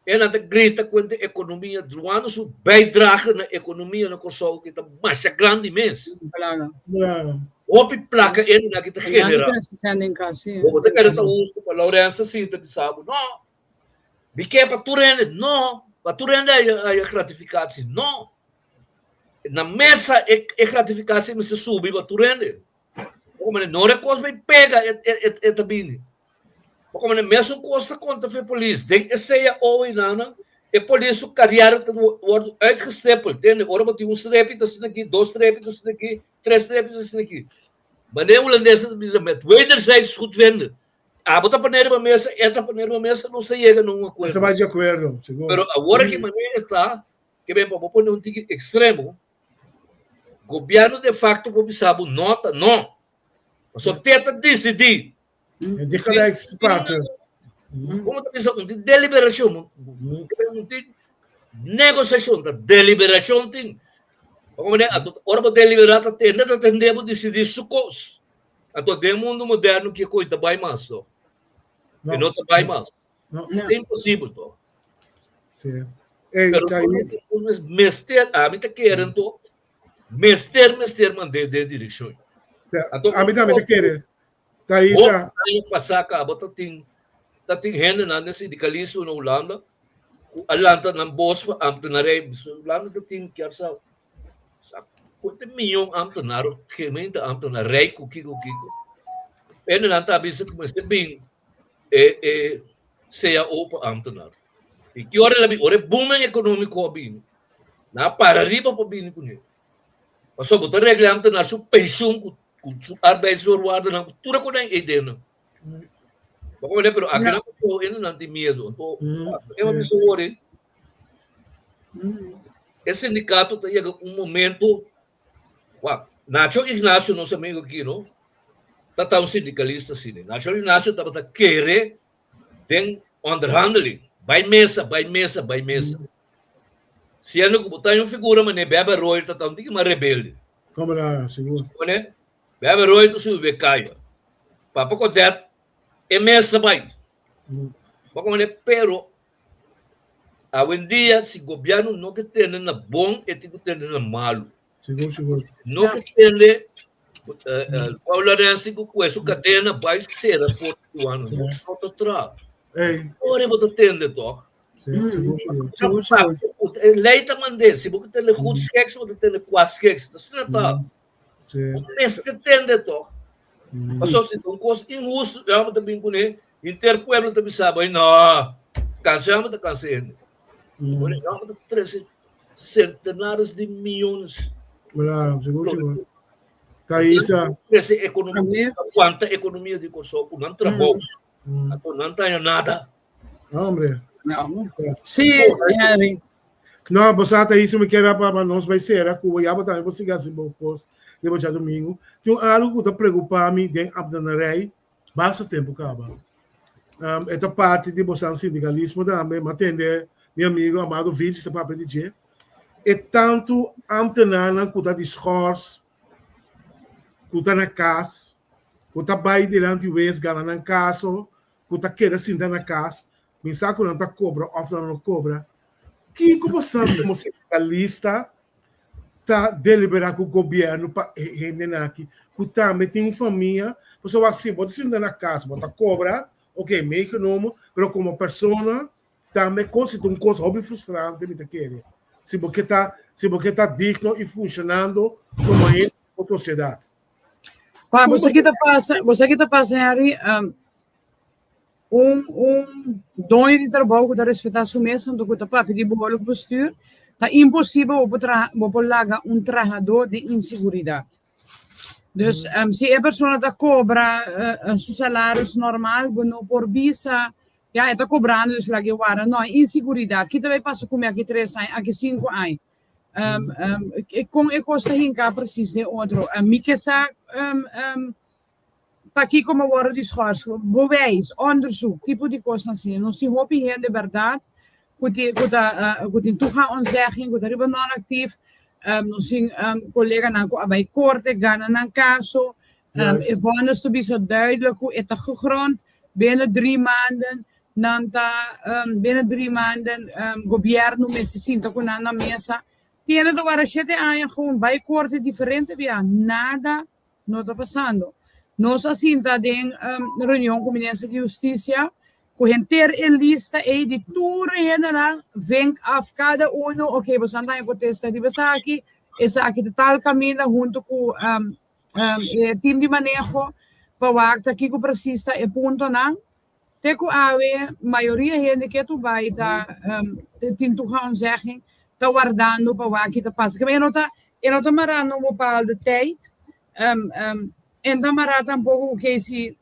e nan ta grita kuenta ekonomia, duana su bijdrage na ekonomia na Kòrsou ki ta masha grandi mes. Hopi plaka e nan ki ta generá. Bo ta kere ta hustu pa Laurentia sinta bisa bo, no, mi ke pa tur hende, no, pa tur hende haya gratificatie, no. Na mesa e gratificatie mester subi pa tur hende. Como no re kos bay pega e, e, e, e ta bini. Como ne mesun kos ta konta fe polis. Den e CAO y nana, e polis su carrière ta worden uitgestippeld. Tende, ora bo tin un strepi ta asina aki, dos strepi ta asina aki, tres strepi ta asina aki. Mane holandesen ta bisa met wederzijds goedvinden. Abo ta pone riba mesa, e ta pone riba mesa, nos ta yega na un acuerdo. Nos ta bai di acuerdo, sigur. Pero awor aki manera ta, ke ben pa bo pone un tiki extremo, Gobierno de facto por bisa bo no ta no. Pasobra te ta disidí. E di gelijkspartner. Como ta bisa un tin deliberacion, un tin negociacion, ta deliberacion tin. Como ne, anto ora bo delibera ta tende ta tende bo disidí su kos. Anto den mundo moderno ki kos ta bai mas to. E no ta bai mas. Ta imposibel to. Sí. Ey, Pero Thais. mester, ami ta kere anto, mester, mester mand'é den direkshon. Ja, Anto, ami tambe ta kere. Thaisa. Hopi aña pasá kaba ta tin ta tin hendenan den sindikalismo na Hulanda ku a lanta nan bos pa ambtenarij. Hulanda ta tin kier sa sa kuantu miyon ambtenar of gemeente ambtenar, rijk ku kiko kiko. Hendenan ta bisa ku mester bin e e cao pa ambtenar. I ki ora el a bin? Ora e booming ekonómiko a bini, nan a para riba pa bini kuné. Pasobra bo ta regla ambtenar su penshun ku ku su arbeidsvoorwaardennan ku tur e ku nan ei den nan. Bo komprende? Pero aki nan ku hende nan tin miedu. Anto e a bisa wor ei, e sindikato ta yega un momento, wak, Nacho Ignacio nos amigo aki no, ta ta un sindikalista asina. Nacho Ignacio tabata kere den onderhandeling, bai mesa, bai mesa, bai mesa. Siendo ku bo ta un figura manera Bebe Roy ta ta un tiki mas rebelde. Como la, sigur. Pone, Bebe Roy ta subi be kaya. Papa Kodet e mes ta bai. Bo komprende? Pero awendia si gobièrnu no ke tende na bon e tin ku tende na malu. Sigur, sigur. No ke tende Paul Lorenzi ku kue su kadena bai sera porta Juan no ta traha. Ora bo ta tende tòg. Lei ta mand'é, si bo ke tende goed schiks, bo ta tende kwad schiks. Asina ta. Bo mester tende tòg. Pasobra si ta un kos inhustu, e hòmber ta bin kuné, henter pueblo ta bisa bo, no, kansa e hòmber ta kansa hende. E hòmber ta trese sentenares di miyones. Trese ekonomia, wanta ekonomia di Kòrsou ku nan trabou. Anto nan ta haña nada. Hombre. No. Sí, Henry. No, bo sa ta hizo mi kera pa nos bai sera ku ya bo tambe bo siga hasi bo kos riba djadumingu. Tin un algu ku ta preokupa mi den ambtenarij basta tempu kaba. Um, e ta parti di bosan sindikalismo tambe, m'a tende mi amigo Amado Vilches ta papia di dje. E tantu ambtenarnan ku ta di schors, ku ta na kas, ku ta bai dilanti wes gana nan kaso, ku ta keda sinta na kas, mi sa ku nan ta kobra òf nan no kobra. Kiko boso komo sindikalista ta deliberá ku gobièrnu pa e hendenan aki ku tambe tin un famia? Pasobra wak si bo ta sinta na kas, bo ta kobra, oke, meegenomen, pero komo persona tambe kos ta un kos hopi frustrante mi ta kere. Si bo ke ta, si bo ke ta digno i funshonando komo hende den bo sosiedat. Pa, bo sa ki ta pasa, bo sa ki ta pasa, Henry? Um, un, un doño di trabou ku ta respetá su mes, anto ku ta papia di behoorlijk bestuur, ta imposibel bo por traha, bo por laga un trahadó den inseguridat. Dus, um, si e persona ta kobra uh, su salaris normal, bo no por bisa, ya, e ta kobrando, dus lag'é warda. No, inseguridat. Ki ta bai pasa ku mi aki tres aña, aki sinku aña? Um, um, kon e kos ta hinká precies den otro. Um, mi ke sa um, um, pakiko mi a wòrdu di schors, bewijs, onderzoek, tipo di kosnan asina. Nos tin hopi hende bèrdat ku tin ku ta uh, ku tin toegangsonzegging, ku ta riba non-actief. Um, nos tin um, koleganan ku a bai korte, gana nan kaso. Um, e vonnis ta bisa duidelijk ku e ta gegrond binnen drie maanden. Nan ta binnen drie maanden gobierno mester sinta cu nan na mesa. Tiene ta wara shete aña gewoon bay corte diferente bia nada no ta pasando. Nos a sinta den reunion cu minister di husticia cu henter e lista ey di tur e hendenan vink af cada uno ok boso nan ta contesta riba esaki, esaki ta tal caminda hunto cu e team di maneho pa wak ta kico precies ta e puntonan. Te ku awe mayoria hende ke tu bai ta tin toegangszegging ta wardando pa wak ki ta pasa. Kaba e no ta e no ta mará na un bepaalde tijd e no ta mará tampoko ku ke si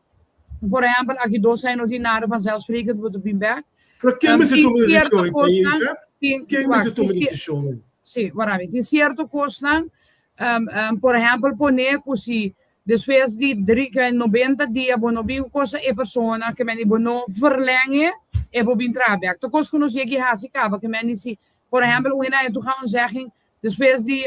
por ehèmpel aki dos aña no tin nada vanzelfsprekend bo ta bin bèk. Pero ken mester tuma e desishon Thaisa? Ken mester tuma e desishon? Si, wara mi. Tin sierto kosnan por ehèmpel pone ku si Despues di dri ke nobenta dia bo no bin ku kosa e persona ke meni bo no verlenge e bo bin traha bek. Ta kos ku nos yegi hasi kaba ke meni si por ehempel un hende a toga un zegging despues di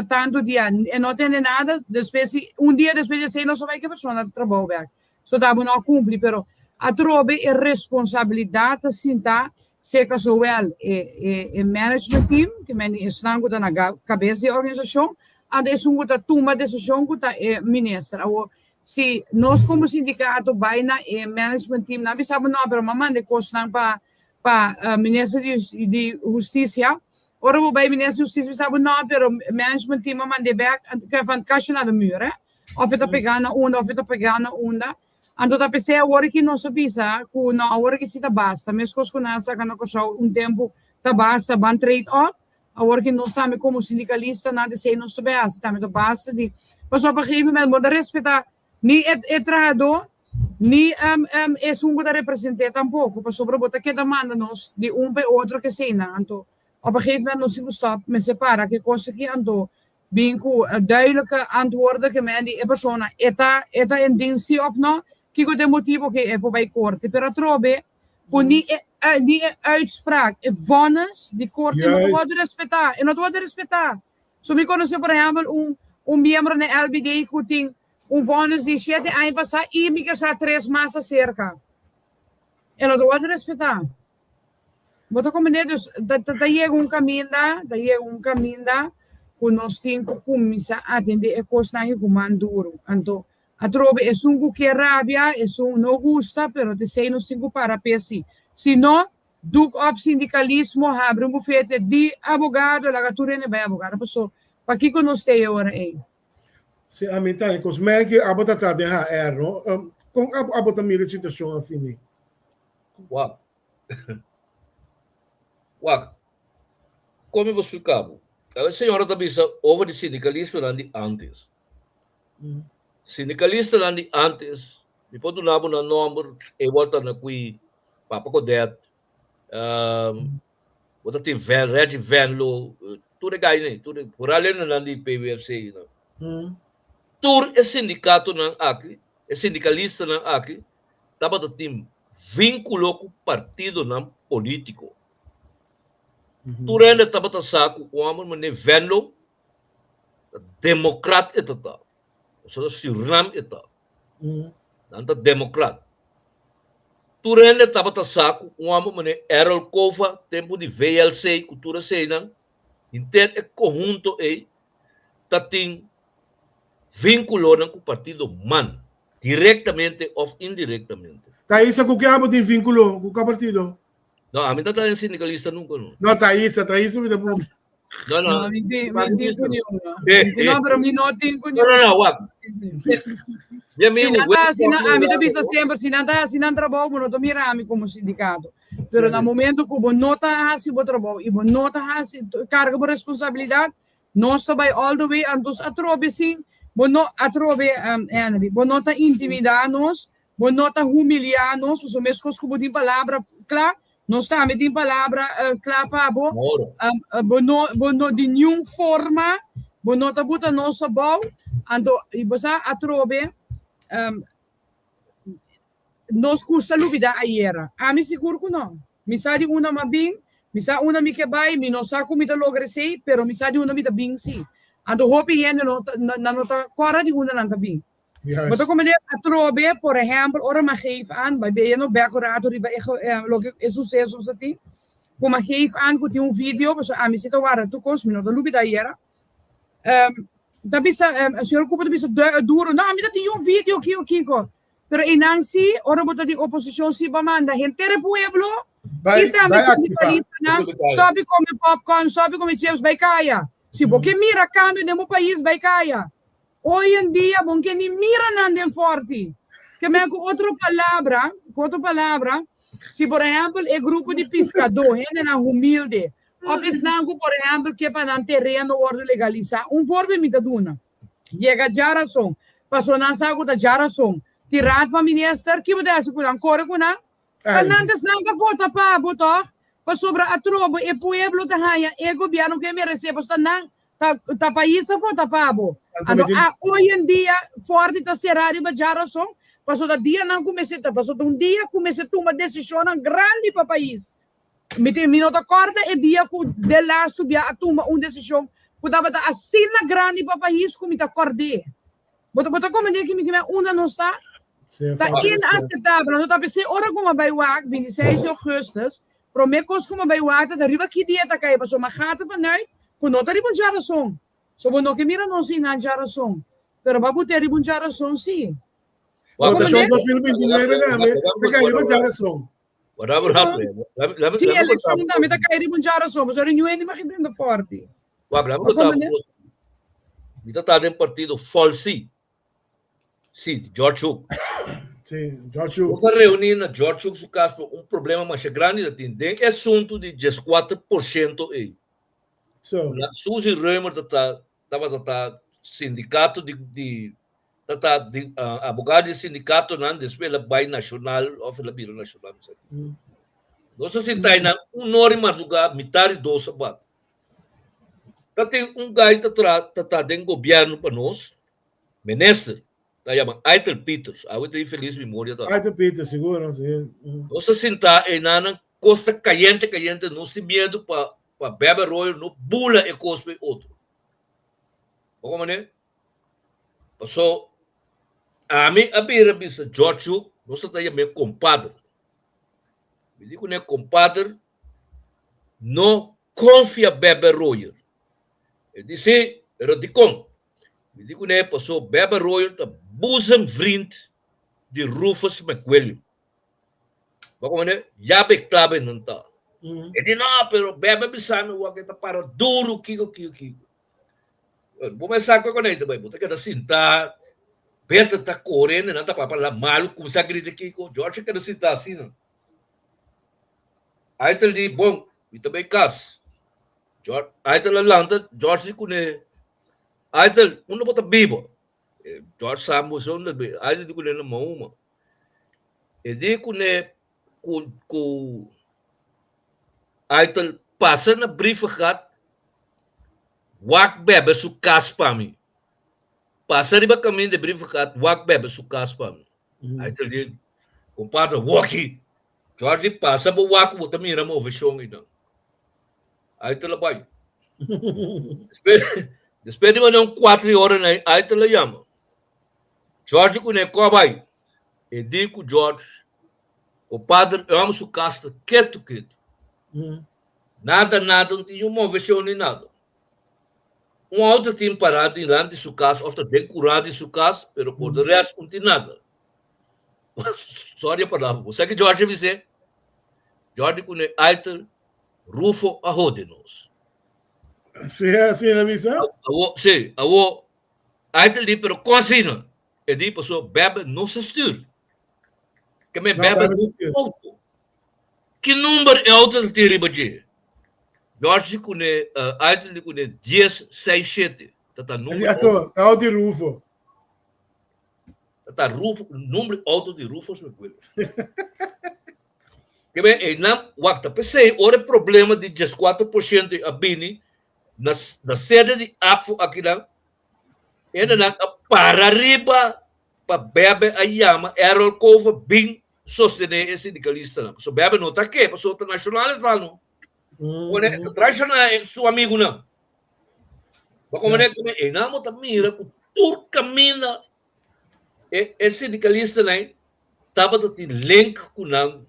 tantu dia e no tende nada despues di un dia despues di esei nos a bai ku e persona trabou bek. So ta bo no a kumpli pero atrobe e responsabilidat ta sinta serka zowel e e management team ke meni esnan ku ta na kabes di e organisashon Anto esun ku ta tuma desishon ku ta e minister. Awor, Si nos komo sindikato bai na e management team nan bisa bo no pero m'a manda e kosnan pa pa minister di di hustisia. Ora bo bai minister di hustisia bisa bo no pero management team a mand'é bek ke van kastje naar de muur hè. Of e ta pegá na unda of e ta pegá na unda. Anto ta p'esei awor ki nos a bisa ku no awor ki si ta basta meskos ku nan a saka na Kòrsou un tempu ta basta ban trade op. Awor ki nos tambe komo sindikalistanan ta esei nos ta bai hasi tambe ta basta di pasobra op un gegeven moment bo ta respetá ni e e trahadó ni esun ku ta represent'é tampoko pasobra bo ta keda manda nos di un pa e otro ke eseinan anto op un gegeven moment nos tin ku stòp mester para ku e kos aki anto bin ku duidelijke antwoorden ke men di e persona e ta e ta in dienst si òf no kiko ta e motibu ke e por bai korte pero atrobe Ku ni e ni e uitspraak, e vonnis di korte no ta wòrdu respetá. E no ta wòrdu respetá. So mi konosé por ehèmpel un un miembro na LBD ku tin un vonnis di shete aña pasá i mi ke sa tres mas aserka. E no ta wòrdu respetá. Bo ta komprendé? Dus ta ta yega un kaminda, ta yega un kaminda ku nos tin ku kuminsá atendé e kosnan aki ku man duru. Anto Atrobe esun ku ke rabia, esun no gusta, pero t'esei nos tin ku para p'e si. Si no, duk op sindikalismo, habri un bufete di abogado, laga tur hende bai abogado. Paso, pakiko nos t'ei e ora ei? Si, ami ta e kos. Maggie, abo ta traha den HR, no? Kon abo abo ta mira e situashon asina ei? Wak. Wak. Kon mi por splika bo? E señora ta bisa over di sindikalistanan di antes. Sindikalistanan di antes, mi por duna bo nan nòmber, Ewald Tanakui, Papa Godett, bo ta tin Ven, Reggie Venlo, tur e gainan ei, tur e, foral hendenan di PWFC nan. Tur e sindikatonan aki, e sindikalistanan aki, tabata tin vínkulo ku partidonan polítiko. Tur hende tabata sa ku un hòmber manera Venlo Ta demokrat e ta ta. Pasobra Surinam e ta. Nan ta demokrat. Tur hende tabata sa ku un hòmber manera Errol Cova tempu di VLC ku tur eseinan, henter e konhunto ei ta tin vinkulonan ku partido man, direktamente òf indirektamente. Thaisa, ku ke abo tin vinkulo? Ku kua partido? No, ami ta ta un sindikalista nunka no. No, Thaisa, Thaisa mi ta puntra. No, no. No, mi tin, mi tin ku niun. Eh, No, pero mi no tin ku No, no, no, wak. Mi Si amigo, nan ta hasi nan, ami ta bisa semper, si nan ta hasi nan trabou, bo no ta mira ami komo sindikato. Pero na momento ku bo no ta hasi bo trabou i bo no ta hasi, karga bo responsabilidat, nos ta bai all the way, antos atrobe sin, bo no, atrobe, Henry, bo no ta intimidá nos, Bo no ta humiliá nos, pasobra meskos ku bo tin palabra kla, nos tambe tin palabra kla pa bo. Bo no, bo no di niun forma, bo no ta buta nos abou. Anto, i bo sa atrobe, nos gusta lubidá ayera. Ami sigur ku no. Mi sa di unda m'a bin, mi sa unda mi ke bai, mi no sa ku mi ta logra esei, pero mi sa di unda mi ta bin sí. Anto hopi hende no ta, nan no ta kòrda di unda nan ta bin. Bo ta comprende atrobe, por ehempel, ora m'a geef aan, bai beye no bek un rato riba e loke e sucesos ta tin, ku m'a geef aan ku tin un video, pasobra ami si ta warda tur kos, mi no ta lubida ayera. Ta bisa, señor Cooper ta bisa duro, no, ami ta tin un video kiko kiko. Pero einan si, ora bo ta di oposicion si bo manda henter e pueblo Bai, y tambe bai activa. sindicalistanan stop di come popcorn, stop di come chips, bai caya. Si bo ke mira cambio den bo pais, bai caya. Hoy en dia bo no ke ni mira nan den forti. Ke men ku otro palabra, ku otro palabra, si por ehempel e grupo di piscadó, hendenan humilde, of esnan ku por ehempel ke pa nan tereno wordo legalisa, un voorbeeld mi ta duna. Yega djarason, paso nan sa ku ta djarason. Di Raad van Minister, ki bo ta hasi ku nan? Kore ku nan? Pa nan ta esnan ta vota pa bo tòg? Pasobra atrobe e pueblo ta haña e gobièrnu ku e meresé, pasobra ta nan, ta ta pais a vota pa bo. Anto a hoy en dia Forti ta será riba djarason, pasobra ta dianan ku mester ta, pasobra ta un dia ku mester tuma desishonnan grandi pa pais. Mi tin, mi no ta kòrda e dia ku de lastu bia a tuma un desishon ku tabata asina grandi pa pais ku mi ta kòrd'é. Bo ta, bo ta komprendé ki mi ke men unda nos ta? Ta inaseptabel. Anto ta p'esei ora ku mi a bai wak bintiseis di ougùstus, promé kos ku mi a bai wak ta ta riba ki dia ta kai, pasobra mi a gata vanuit ku no ta riba un djarason. So bo no ke mira nos einan djarason, pero bo a but'é riba un djarason sí. Votashon 2029 tambe ta kai riba djarason. Sí, elekshon tambe ta kai riba un djarason, pasobra niun hende mag intenta forti. Wak, laga mi konta bo. Mi ta ta den partido Folsi. Sí, George Hook. Sí, George Hook. Nos a reuní na George Hook su kas pa un problema masha grandi ta tin den e asuntu di 14% ei. So. Na Suzy Römer ta ta tabata ta sindikato di di ta ta di abogado di sindikatonan despues el a bai nashonal of el a bira nashonal no sa. Nos a sinta einan un ora di mardugá mitar di dos a bati. Ta tin un gai ta tra ta ta den gobièrnu pa nos, minister, ta yama Aitel Peters, awe ta infeliz memoria ta. Aitel Peters, seguro, si. Nos a sinta einan kos ta kayente kayente nos tin miedu pa pa bebe royo no bula e kos pa e otro. Bo komprende? Paso ami a bira bisa George Hook, nos ta yam'é kompadre. Mi di kuné kompadre no konfia Bebe Royer. E di si, pero dikon? Mi di kuné paso Bebe Royer ta boezemvriend di Rufus McWilliam. Bo komprende? Yabe klabe nan ta. E di no, pero Bebe bisa mi wak e ta para duru kiko kiko kiko. Bo mester sa ku e ta bai, bo ta keda sintá, Bertha ta kore, nan ta papia la malu, kuminsá grita kiko, George a keda sintá asina. Aitel di, Bon, mi ta bai kas. George, Aitel a lanta, George di kuné, Aitel, unda bo ta biba? George sa mucho unda biba. Aitel di kuné na Mahuma. E di kuné ku ku Aitel pasa na Brievengat, wak bebe su kas pa mi. Pasa riba kaminda di Brievengat, wak bebe su kas pa mi. Aitel di, Kompadre, woki! George di, Pasa bo wak bo ta mira moveshon einan. Aitel a bai. Despues di manera un kuater ora na Aitel a yama. George kuné ko a bai. E di ku George, Kompadre, e hòmber su kas ta ketu ketu. Nada nada, no tin niun moveshon ni nada. Un outo tin pará dilanti su kas òf ta den kurá di su kas, pero por de rèst no tin nada. Sorry e palabra. Bo sa ke George a bis'é? George di kuné Aitel, Rufo a hode nos. Sí, asina a bisa? Awo, sí, awo Aitel di, pero kon asina? E di, pasobra bèbè no sa stür. Ke men bèbè no auto. Ki number e auto ta tin riba dje? George di kuné, Aitel di kuné dies seis shete. Ta ta number auto. Ta auto di Rufo. Ta ta Rufo, number auto di Rufo su kuel. Ke men einan wak ta p'esei ora e problema di 14% a bini na na sede di APFO akinan, hendenan a para riba pa Bebe a yama Errol Cova bin sostené e sindikalistanan. Pasobra Bebe no ta ke, pasobra ta nashonal e ta no. Pone e ta traishoná e su amigunan. Bo komprende ku einan bo ta mira ku tur kaminda e e sindikalistanan tabata tin link ku nan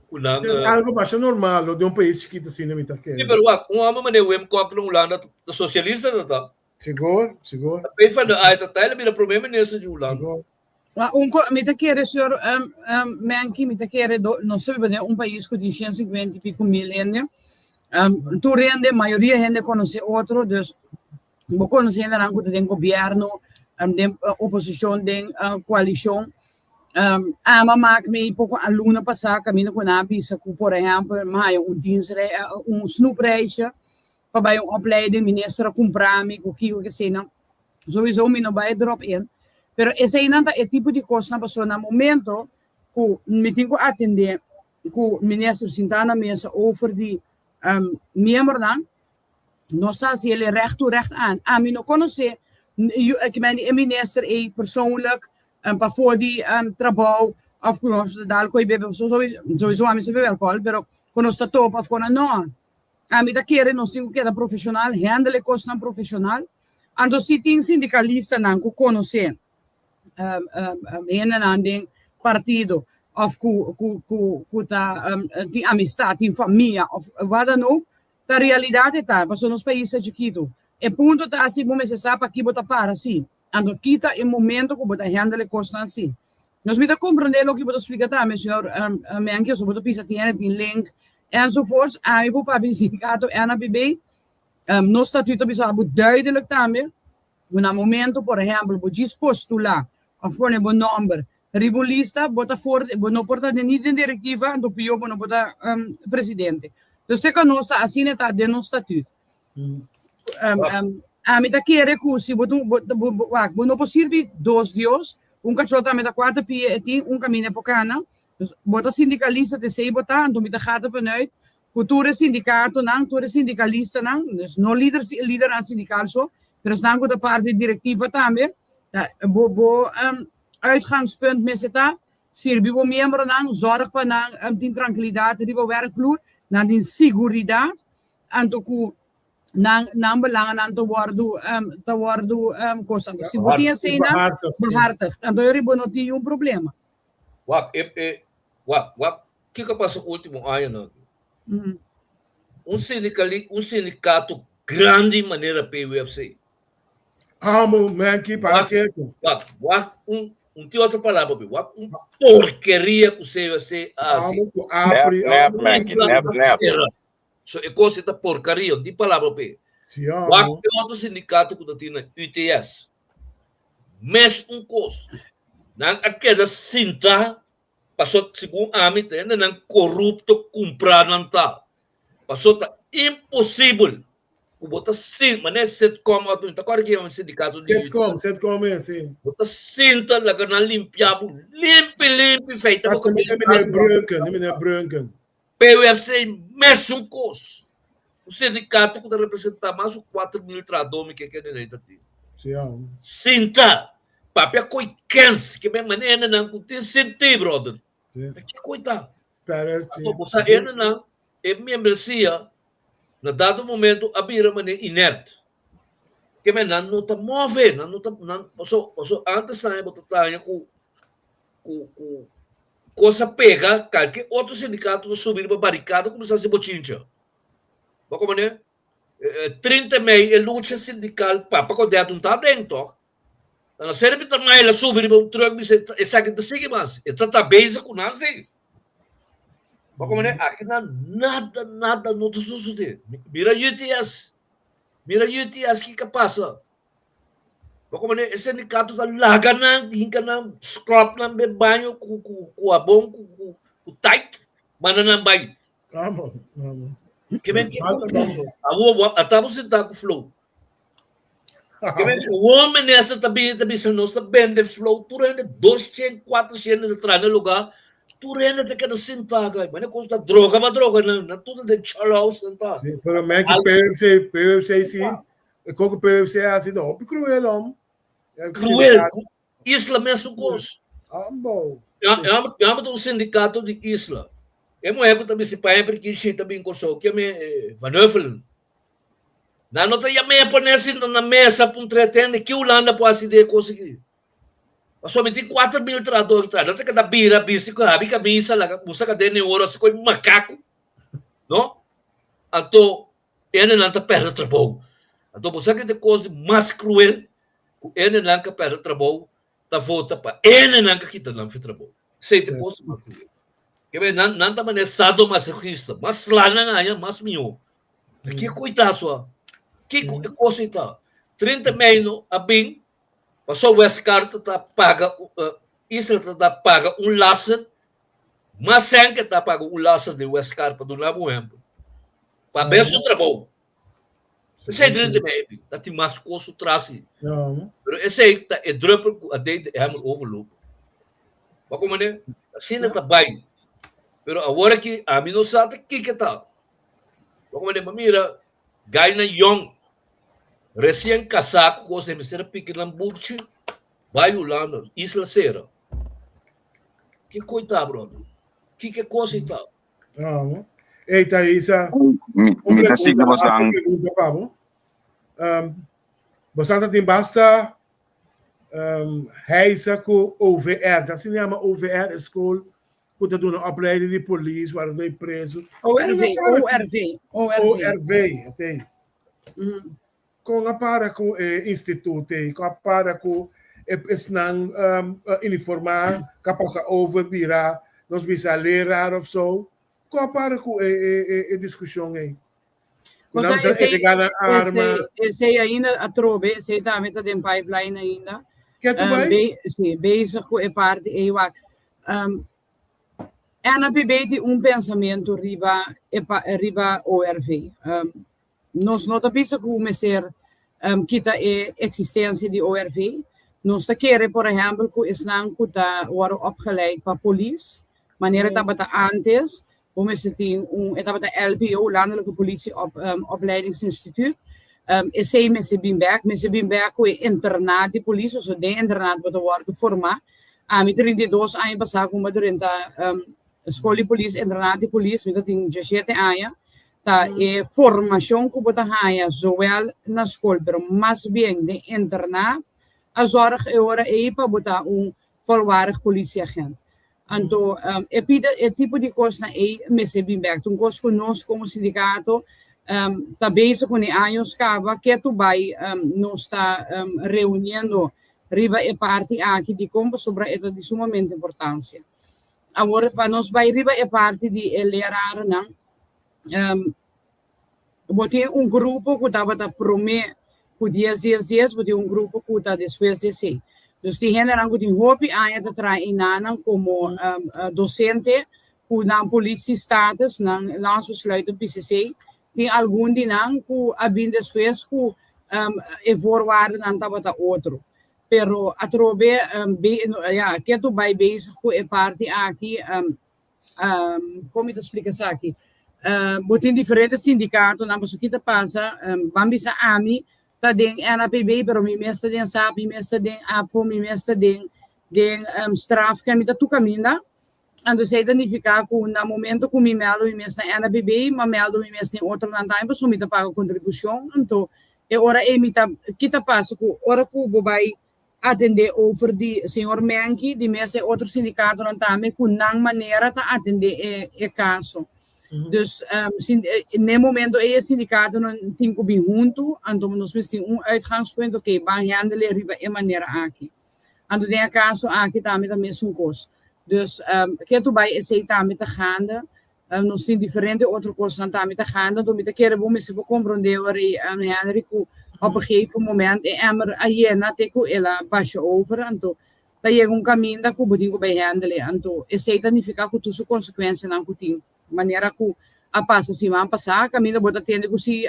ku nan. Algo masha normal no den un pais chikito asina mi ta kere. Sí, pero wak, un hòmber manera Wim Kok na Hulanda ta sosialista ta ta. Sigur, sigur. Ta PvdA ta ta, el a bira prome minister di Hulanda. Sigur. Ma un ko, mi ta kere señor um, um, Menki, mi ta kere do, nos ta biba den un pais ku tin 150 i piko mil hende. Um, tur hende, mayoria hende konosé otro, dus bo konosé hendenan ku ta den gobièrnu, um, den uh, oposishon, den uh, koalishon. Um, ama mak mi poko a luna pasá kaminda ku nan a bisa ku, por ehèmpel, mi haña un dienstrei, uh, un snoepreisje pa bai un opleiding, minister a kumpra mi ku kiko keseinan. Sowieso mi no bai drop in, pero eseinan ta e tipo di kosnan pasobra na momento ku mi tin ku atendé ku minister sintá na mesa over di miembronan, nos ta hasi el e recht toe recht aan. Ami no konosé e minister ei persoonlijk pafó di trabou òf ku nos ta dal koi bebe, sowieso ami sa bebe alkohòl, pero ku nos ta topa òf ku nan no. Ami ta kere nos tin ku keda profeshonal, handle e kosnan profeshonal. Anto si tin sindikalistanan ku konosé hendenan den partido òf ku ku ku ku ta tin amistat, tin famia òf wat dan ook, ta realidat e ta, pasobra nos pais ta chikitu. E punto ta si bo mester sa pa ki bo ta para si. Anto kita e momento ku bo ta handle e kosnan si. Nos mi ta comprende loke bo ta splica tambe, señor Menke, so bo ta bisa tin hende tin link enzovoorts. Ami por papia di sindicato NAPB, nos statuut ta bisa bo duidelijk tambe ku na momento, por ehempel, bo djis postula of pone bo nomber riba un lista, bo ta for, bo no por ta ni den directiva, anto pio bo no por ta presidente. Dus te ku nos ta asina ta den nos statuut. Ami ta kere ku si bo bo bo wak bo no por sirbi dos dios, un kachó tambe ta kuarta pia e tin, un kaminda e por kana. Dus bo ta sindikalista te esei bo ta, anto mi ta gata vanuit ku tur e sindikatonan, tur e sindikalistanan, dus no lider lidernan sindikal so, pero esnan ku ta parti di direktiva tambe, ta bo bo uitgangspunt mester ta sirbi bo miembronan, zòrg pa nan tin trankilidat riba wèrkvloer, nan tin siguridat. Anto ku nan nan belangennan ta wòrdu ta wòrdu kos. Anto si bo tin eseinan, behartigd. Anto yori bo no tin niun problema. Wak, e e wak, wak kiko a pasa ultimo añanan aki? Un sindikali un sindikato grandi manera PUFC. Amo, Menki, para ketu. Wak, wak un un tin otro palabra pe, wak un porkeria ku CUFC a hasi. Amo ku apri. Nep, nep, Menki, nep, nep. So e kos ei ta porkaria, un tin palabra p'e. Si amo. Wak e otro sindikato ku ta tin na UTS. Mes un kos. Nan a keda sinta paso segun ami ta hendenan korupto kumprá nan ta. Paso ta imposibel ku bo ta sinta, manera sitcom òf mi ta kòrda ki yama sindikato di Sitcom, sitcom e, si. Bo ta sinta laga nan limpia bo limpi limpi feita bo kabes. E meneer Brunken, e meneer Brunken. PUFC mesun kos. Un sindikato ku ta representá mas ku 4.000 trahadó mi ke kende lei ta tin. Sinta papia koi kens ke men mane hendenan ku tin sintí brother. Ke koi ta? Anto bo sa hendenan e membresia na dado momento a bira mane inert. Ke men nan no ta move, nan no ta nan paso paso antes nan bo ta taña ku ku ku Kos a pega, kalke otro sindikato ta subi riba barikada kuminsá hasi bochincha. Bo komprendé? 30 mei e lucha sindikal Papa Godett no ta aden tòg. Ta na seri Peter Mail a subi riba un trùk bisa esaki ta sigui mas. E ta ta bezig ku nan si. Bo komprendé? Aki nan nada nada no ta sosodé. Mira UTS. Mira UTS kiko a pasa. Bo como e sindicato ta laga nan, hinka nan, scrub nan den baño ku ku ku habon ku ku ku tight, manda nan bai. Amo, amo. Ke men ke Awo bo ata bo sinta ku flow. Ke men ke un minister ta bini ta bisa nos ta bende flow tur hende 200, 400 ta traha na lugar, tur hende ta keda sinta gai. Mane kos ta droga ba droga nan, nan tur ta den chalouse nan ta. Sí, pero men ke PFC, PFC sí. E koko PFC a hasi ta hopi cruel om. Cruel. Isla mesun kos. Ambo. Amo ta un sindicato di isla. E muher ku ta bisti paña prikishi ta bin Kòrsou ke me Van Huffelen. Nan no ta yam'é pone sinta na mesa pa un tretende ki Hulanda por hasi di e kos aki. Pasobra mi tin 4000 trahador ki traha. Nan ta keda bira bisti ku habi kamisa laga usa kadena di oro asi koe makaku. No? Anto Hendenan ta pèrdè trabou. Anto bo sa ki ta e kos di mas kruel? Ku hendenan ka pèrdè trabou ta vota pa hendenan ka kita nan fi trabou. Esei ta e kos di mas kruel. Ke bai nan nan ta manera sadomasochista. Mas sla nan haña, mas mihó. Ta ki koitá sua? Kiko e kos ei ta? 30 mei no a bin pasobra Westcard ta paga Isla ta paga un laser Mas sèn ke ta paga un laser di Westcard pa duna bo un ehempel. Pa bes su trabou. Esei 30 mei epi. Ta tin mas kos su tras ei. Pero esei ta e druppel ku a deed de emmer overlopen. Bo komprende? Asina ta bai. Pero awor aki ami no sa ta kiko ta. Bo komprende? Bo mira gainan yong resien kasá ku kos ei mester a piki nan burchi bai Hulanda, isla sera. Ki koi ta, brother? Ki ke kos i ta? Ah, Ei, Thaisa. Mi, mi ta sigui bosan. Pregunta pa bo. Um, bosan ta tin basta um, heisa ku OVR. Ta se llama OVR, school ku ta duna opleiding di polis, waar ta preso. ORV, ORV, ORV. ORV, oké. Kon a para ku e instituto ei? Kon a para ku e esnan uniformá ku a pasa over bira nos bisa leraar of so. Kon a para ku e e e diskushon ei? Ku nan mester entregá nan arma. Esei ainda atrobe, esei tambe ta den pipeline ainda. Ke tu bai? Si, bezig ku e parti ei wak. NAPB tin un pensamentu riba e riba ORV. Nos no ta bisa ku mester kita e eksistensia di ORV. Nos ta kere, por ehèmpel, ku esnan ku ta wòrdu opgeleid pa polis, manera tabata ántes, bo mester tin un, e tabata LPO, Landelijke Politie Opleidingsinstituut, esei mester bin bèk, mester bin bèk ku e internat di polis, pasobra den internat bo ta wòrdu formá. Ami 32 aña pasá ku mi a drenta skol di polis, internat di polis, mi ta tin diesshete aña. Ta e formashon ku bo ta haña zowel na skol pero mas bien den internat a zòrg e ora ei pa bo ta un volwaardig politieagent. Anto e pida e tipo di kosnan ei mester bin bèk. Ta un kos ku nos komo sindikato ta bezig kuné años kaba ketu bai nos ta reuniendo riba e parti aki dikon pasobra e ta di sumamente importansia. Awor pa nos bai riba e parti di e lerarnan Bo tin un grupo ku tabata promé ku dies dies dies, bo tin un grupo ku ta despues di esei. Dus tin hendenan ku tin hopi aña ta traha enanan komo dosente ku nan politiestatus, nan landsbesluit PCC. Tin algun di nan ku a bin despues ku e voorwaardennan tabata otro. Pero atrobe ya ketu bai bezig ku e parti aki. Kon mi ta splika esaki? Bo tin diferente sindikatonan, pasobra ki ta pasa, ban bisa ami ta den NAPB, pero mi mes ta den sap, mi mes ta den APFO, mi mes ta den den Strafke, mi ta tur kaminda. Anto esei ta nifiká ku na momento ku mi mèldu mi mes na NAPB, mi a mèldu mi mes den otronan tambe pasobra mi ta paga kontribushon. Anto e ora ei mi ta, ki ta pasa ku ora ku bo bai atendé over di señor Menki, di mes e otro sindikatonan tambe ku nan manera ta atendé e e kaso. Dus n'e momento ei e sindikatonan tin ku bin huntu, anto nos mester tin un uitgangspunt, oké, ban handle riba e manera aki. Anto den e kaso aki tambe ta mesun kos. Dus ke tu bai esei tambe ta gande, nos tin diferente otro kosnan tambe ta gande, anto mi ta kere bo mester por komprondé ora ei Henry ku op een gegeven moment e emmer a yena te ku el a basha over, anto ta yega un kaminda ku bo tin ku bai handle, anto esei ta nifiká ku tur su konsekuensianan ku tin, manera ku a pasa siman pasá kaminda bo ta tende ku si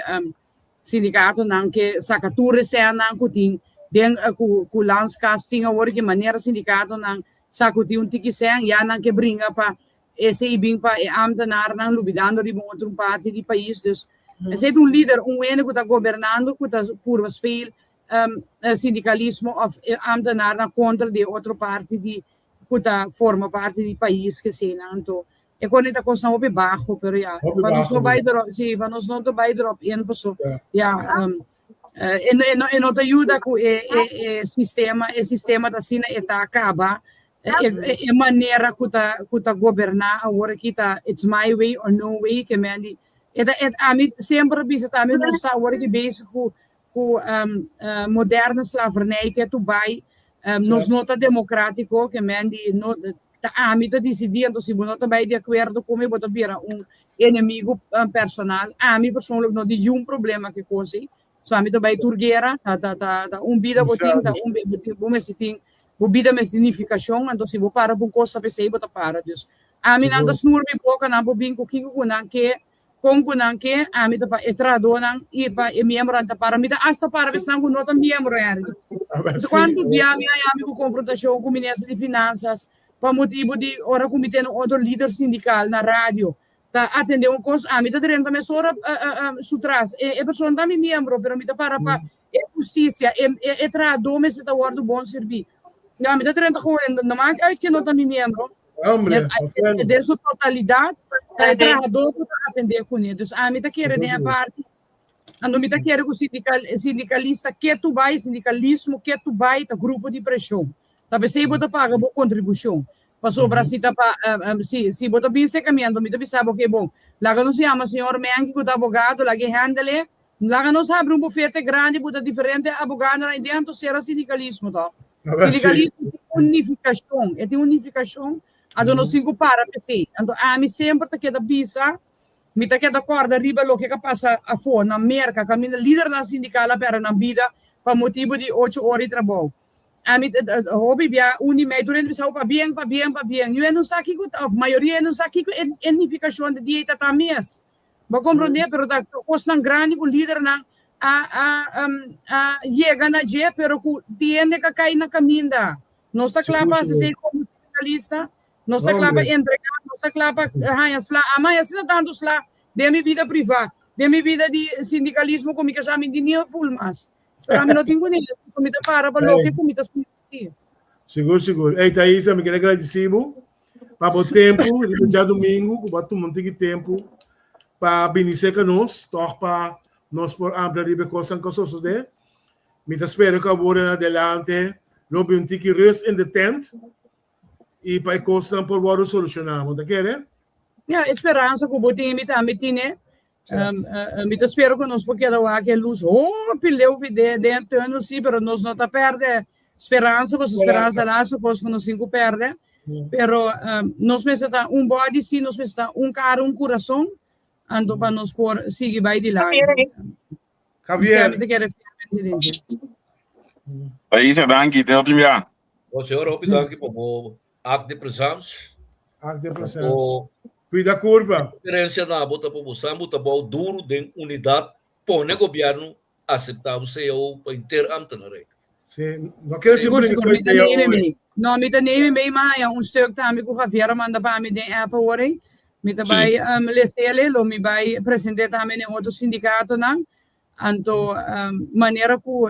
Sindikatonan ke saka tur e sènnan ku tin den ku ku landskas tin awor ke manera sindikatonan sa ku tin un tiki sèn ya nan ke bringa pa esei bin pa e ámtenarnan lubidando riba un otro parti di pais. Dus esei ta un lider, un wende ku ta gobernando ku ta purba speel sindikalismo òf e ámtenarnan kontra di e otro parti di ku ta forma parti di pais ke eseinan. Anto E kone ta kosnan hopi baho, pero ya, Hopi pa nos baho, no bai ja. drop, sí, pa nos no ta bai drop in, paso, Ja. ya, e, no- e, no, e no ta yuda ku e, e, e sistema, e sistema ta asina e ta kaba, e, e, e manera ku ta, ku ta goberná awor aki ta it's my way or no way, ke men di, e ta, e, ami semper a bisa tambe nos ta awor aki bezig ku, ku moderne slavernij ke tu bai, nos no ta demokratiko, ke men di no, ta ami ta disidí, anto si bo no ta bai di akuerdo ku mi bo ta bira un enemigo personal. Ami persoonlijk no tin niun problema ku e kos ei, so ami ta bai tur guera, ta ta ta ta un bida bo tin, ta un bo mester tin, bo bida mester tin nifikashon, anto si bo para pa un kos ta p'esei bo ta para. Dus ami nan ta snur mi boka, nan por bin ku kiko ku nan ke, Kon ku nan ke, ami ta pa e trahadónan i pa e miembronan ta para. Mi ta asta para pa esnan ku no ta miembro, Henry. Pasobra kuantu bia mi haña mi ku konfrontashon ku Minister di Finansas pa motibu di ora ku mi tene un otro lider sindikal na radio ta atendé un kos, ami ta drenta mesora su tras. E persona ta mi miembro, pero mi ta para pa e hustisia, e trahadó mester ta wòrdu bon sirbí. Mi ta drenta gewoon, no maak uit ke no ta mi miembro. Hombre, Den su totalidad, ta e trahador ku ta atendé kuné. Dus ami ta kere den e parti, anto mi ta kere ku sindical, sindicalista ketu bai, sindicalismo ketu bai ta grupo di preshon. Ta p'esei bo ta paga bo kontribushon. Pasobra si ta pa, si, si bo ta bin serka mi, anto mi ta bisa bo, oké bon, laga nos yama señor Menke ku ta abogado, laga e handle, laga nos habri un bufete grandi ku ta diferente abogadonan ei den, anto sera sindicalismo tòg. Sindikalismo tin un nifikashon, e tin un nifikashon, anto nos tin ku para p'esei. Anto ami semper ta keda bisa, mi ta keda kòrda riba loke ka pasa afó na Merka, kaminda lidernan sindikal a pèrdè nan bida pa motibu di ocho ora di trabou. Ami hopi bia un di mei tur hende bisa pabien, pabien, pabien. Yu e no sa kiko, òf mayoria e no sa kiko e nifikashon di dia ei ta ta mes. Bo komprondé? Pero ta kosnan grandi ku lidernan a a a yega na dje, pero ku tin hende ka kai na kaminda. Nos ta kla pa hasi esei komo sindikalista, nos ta kla pa entregá, nos ta kla pa haña sla. Ama haña asina tantu sla den mi bida privá, den mi bida di sindikalismo ku mi ke sa mi tin ni a ful mas. Pero ami no tin ku ni, mi ta para pa loke ku mi ta sinti si. Sigur, sigur. Ey, Thaisa, mi kere gradisí bo pa bo tempu riba djadumingu ku bo a tuma un tiki tempu pa bini serka nos, tòg pa nos por amplia riba e kosnan ku a sosodé. Mi ta spera ku awor en adelante lo bin un tiki rust in the tent i pa e kosnan por wòrdu solushoná. Bo ta kere? Ya, e speransa ku bo tin mi tambe tine. Mi ta spera ku nos por keda wak e lus hopi leu fi den e tunnel si, pero nos no ta pèrdè speransa, pasobra speransa laatste kos ku nos tin ku pèrdè. Pero nos mester ta un body si, nos mester ta un kara, un kurason, anto pa nos por sigui bai dilanti. Javier. Mi ta kere fielmente den dje. Thaisa, danki. Te otro bia. Bo señor, hopi danki pa bo act de presence. Act de presence. Cuida curva. Sugerencia na bo ta pa bo san bo ta bou duro den unidad pone gobierno acepta bo cao pa inter ambtenarij. Sí, no quiere Sigur, sigur, mi ta neem mi. No, mi ta neem mi ma haya un stuk tambe ku Javier a manda pa mi den app awor ei. Mi ta bai um, lesele, lo mi bai presente tambe den otro sindikatonan. Anto, manera ku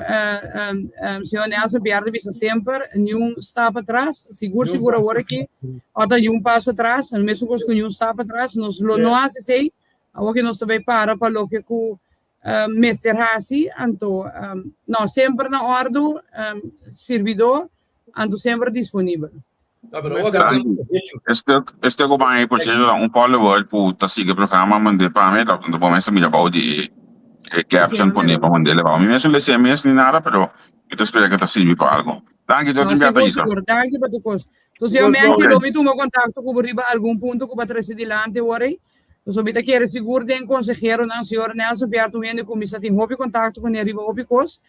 señor Nelson Piar ta bisa semper, niun stap atras, sigur sigur awor aki, ota niun paso atras, el mesun kos ku niun stap atras, nos lo no hasi esei, awor ki nos ta bai para pa loke ku mester hasi, anto, no, semper na òrdu, sirbidó, anto semper disponibel. E stuk ku ban ei por sierto ta un follower ku ta sigui e programa mand'é pa mi, ta bo mes ta mira bou di e caption pone pa mand'é leba. Mi mes no lesa e mes ni nada pero mi ta spera ku ta sirbi pa algo. Danki Dios No, tin sigur, bia Thaisa. sigur. Danki pa tu kos. Entonces yo men lo mi tuma kontakto ku bo riba algun punto ku bo a trese dilanti awor ei. Entonces mi ta kere sigur den konseheronan, señor Nelson Piar ta un hende ku mi sa tin hopi kontakto kuné riba hopi kos.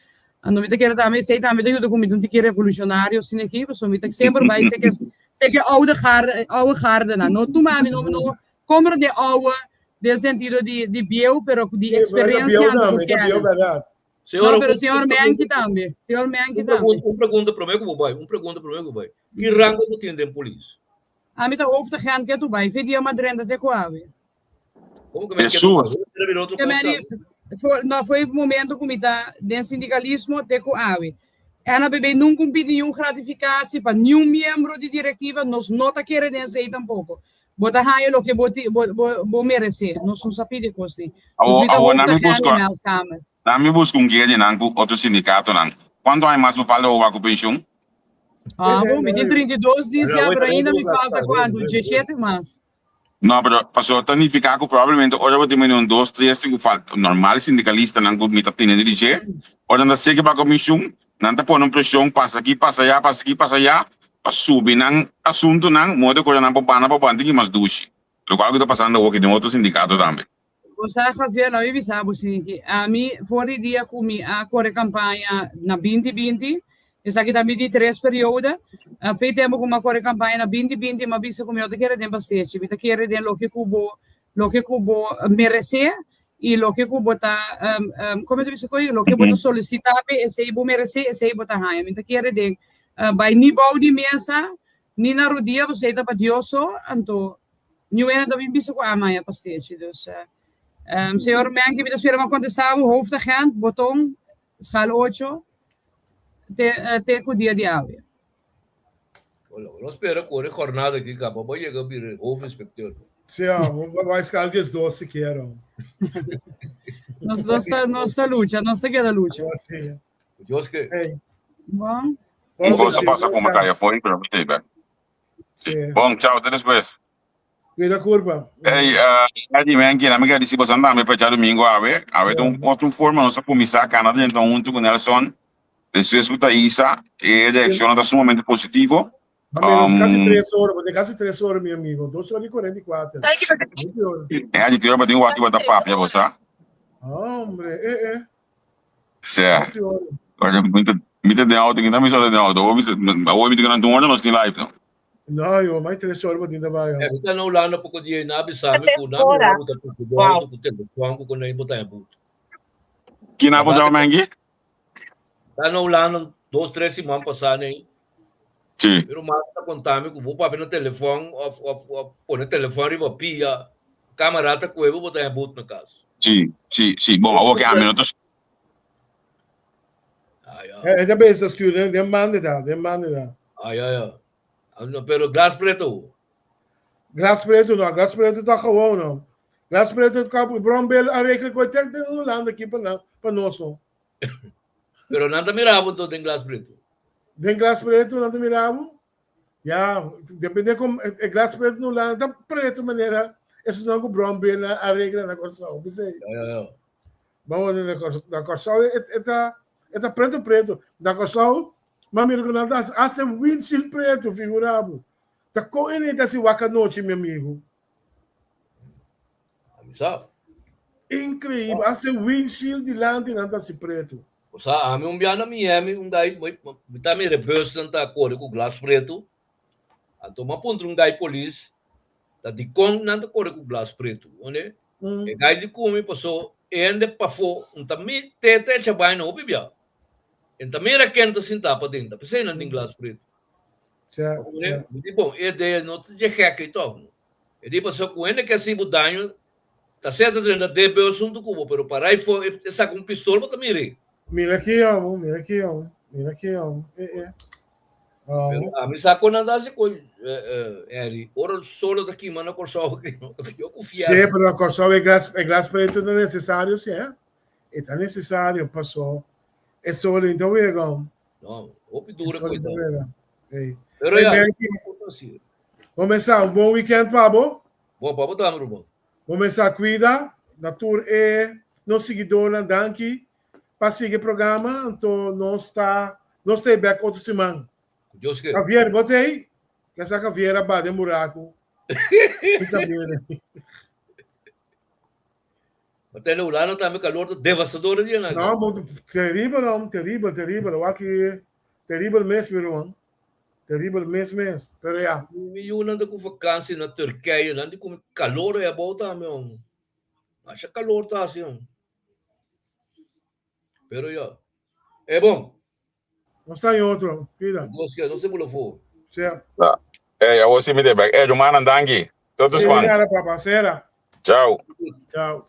Anto mi ta kere tambe esei tambe ta yuda ku mi ta un tiki revolucionario asina aki, pasobra mi ta semper bai seke seke oude garde, oude gardenan. No tuma mi no no komber de oude den sentido di di bieu, pero di Sí, pero e ta experiencia bieu anto tambe, ku e ta bieu kennis. bèrdat. Señor, No, pero señor Menki tambe, señor Menki un tambe. pregunta, un pregunta promé ku bo bai, un pregunta promé ku bo bai. Ki rango bo tin den polis? Ami ta hoofdagent ke tu bai, fe dia madrenta te ku awe. Como que me Jesús. Que me foi, no, foi momento que mi ta den sindicalismo te ku awe. NABB nunca pidi nenhum gratificatie pa nenhum miembro di directiva, nos no ta kere den esei tampoco. Bo ta haya loke bo, ti, bo, bo, bo merece. Nos no sa pidi cos ni. Nos mi ta Awo, na mi hoofdagent busca, di meldkamer. na mi busca un guia di nan cu otro sindicatonan. Cuanto aña mas bo falta bo wak cu pensioen? Ah, bo, mi tin 32 diciembre ainda mi falta cuanto? 17 mas. No, pero pasobra ta nifiká ku probablemente ora bo tin mene un dos, tres tin ku falta. Normal sindikalistanan ku mi ta tene di dje, ora nan ta seke pa komishon, nan ta pone un preshon pasa aki, pasa aya, pasa aki, pasa aya, pa subi nan asuntunan, modo ku ora nan por bana pa bana tin ki mas dushi. Lokual ku ta pasando awoki den otro sindikato tambe. Bo sa Javier, lo mi bisa bo sinki, ami for di dia ku mi a kore kampaña na binti binti, esaki ta mi di tres periodo, fe tempu ku mi a kore kampaña na binti binti mi a bisa ku mi no ta kere den pastechi, mi ta kere den loke ku bo loke ku bo meresé i loke ku bo ta komo ta bisa koe loke bo ta solisitá p'e esei bo meresé esei bo ta haña, mi ta kere den bai ni bou di mesa ni na rudia pasobra esei ta pa Dios so, anto Niun hende ta bin bisa ku a maya pastechi. Dus, um, señor Menke, mi ta spera mi a kontestá bo. Hoofdagent, boton, schaal ocho, te, eh, te ku dia di awe. Hola, no spera ku e jornada aki kaba, bo yega bira hoofdinspecteur. Sí, ah, vai schaal 12 sikiera. Nos, nos ta, nos ta lucha, nos ta keda lucha. Sí. Dios ke. Hey. Bon. Un kos a pasa ku mi kaya fo'i, pero mi ta ei bèk. Sí. Bon, chao, te despues. Cuida curva. Hey, uh, Eddie, men, na mi gradisi bosan tambe pa djadomingo awe. Awe ta un otro forma nos a kuminsá kana drenta huntu ku Nelson. Despues ku Thaisa, e reakshonnan ta sumamente positivo. Ma menos kasi tres ora, bo tin kasi tres ora, mi amigo. Dos ora i kuarenta i kuater. Hopi ora. E haci te ora bo tin wak ku bo ta papia, bo sa. Hombre, eh eh. Sea. Hopi ora. Ora mi ta mi ta den auto, kinta mi solo den auto. Awor mi sa awor mi tin ku nan un ora nos tin live no. No, yo, mai tres ora bo tin ta bai. E ta na Hulanda poko dia i nan a bisa mi Tres ku nan mira ora. bo ta toka den Wow. auto ku telefòn ku konei bo ta e butu. Kina bo ta Mengi? Ta na Hulanda dos tres siman pasá nei. Sí. Mi ruman ta konta mi ku bo papia na telefòn òf òf òf pone telefòn riba pia, kamera ta kue bo, bo ta haña but na kas. Sí, sí, sí. Bon, awor ke ami no ta. Ah, ya. E ta besa stuur den banda ta, den banda ta. Ah, ya, ya. Ah, no, pero glas preto. Glas preto no, glas preto ta gewoon no. Glas preto ta brombel a regla ku tek den Hulanda aki pa nan, pa nos no. Pero nan ta mira bo den glas preto. Den glas preto nan ta mira bo? Ya, depende com e glas preto no Hulanda ta preto manera eso nan ku brombel a regla na Kòrsou, bisei. Ya, ya, ya. Bon, na Kòrsou, na Kòrsou e ta e ta preto preto. Na Kòrsou, m'a mira ku nan ta hasta windshield preto, figura bo. Ta kon e ta si wak anochi, mi amigo. Ami sa. Increíble. Hasta windshield dilanti nan ta si preto. Osa, ami un bia na Miami, un gai, mi ta mira bus nan ta kore ku glas preto. Anto m'a puntra un gai polis, ta dikon nan ta kore ku glas preto? Wende? E gai di ku mi paso e hende pafó un ta mi te te echa baina hopi bia. En ta mira ken ta sintá paden, ta p'esei nan tin glas preto. Mi di bon, e idea no ta dje gek ei tòg no. E di pasobra ku hende ke hasi bo daño ta seta drenta den beu asuntu ku bo, pero para ei for e saka un pistol bo ta mira ei. Mira ki homo, mira ki homo, mira ki homo, e e. Pero ami sa kon nan ta hasi koi, Henry, ora solo ta kima na Kòrsou yo ku fièrnu. Sí, pero na Kòrsou e glas e glas pretu ta nesesario sí, eh. E ta nesesario paso e solo in ta wega. No, hopi duro koi ta. Hey. Pero Hey, ya, Melky. Comenzá un bon weekend pa bo. Bon pa bo tambe, Ruben. Comenzá cuida na tur e nos seguidornan danki pa sigui e programa anto nos ta nos ta bek otro siman. Dios ke. Javier, bo t'ei? Ke sa Javier a ba den buraku. Mi ta bene. Ma te na Hulanda tambe calor ta devastador e dianan. No, bo teribel hom, teribel, teribel. Wak ki teribel mes mi ruman. Teribel mes mes. Pero ya. Mi yunan ta ku vakansi na Turkije, nan di ku mi calor ei abou tambe hom. Masha calor ta hasi hom. Pero ya. E bon. Nos ta en otro. Cuida. Dios ke, nos te bula for. Sea. Ey, awor si mi te bek. Ey, rumannan, danki. Tot Sera, sman. papa. Sera. Ciao. Ciao.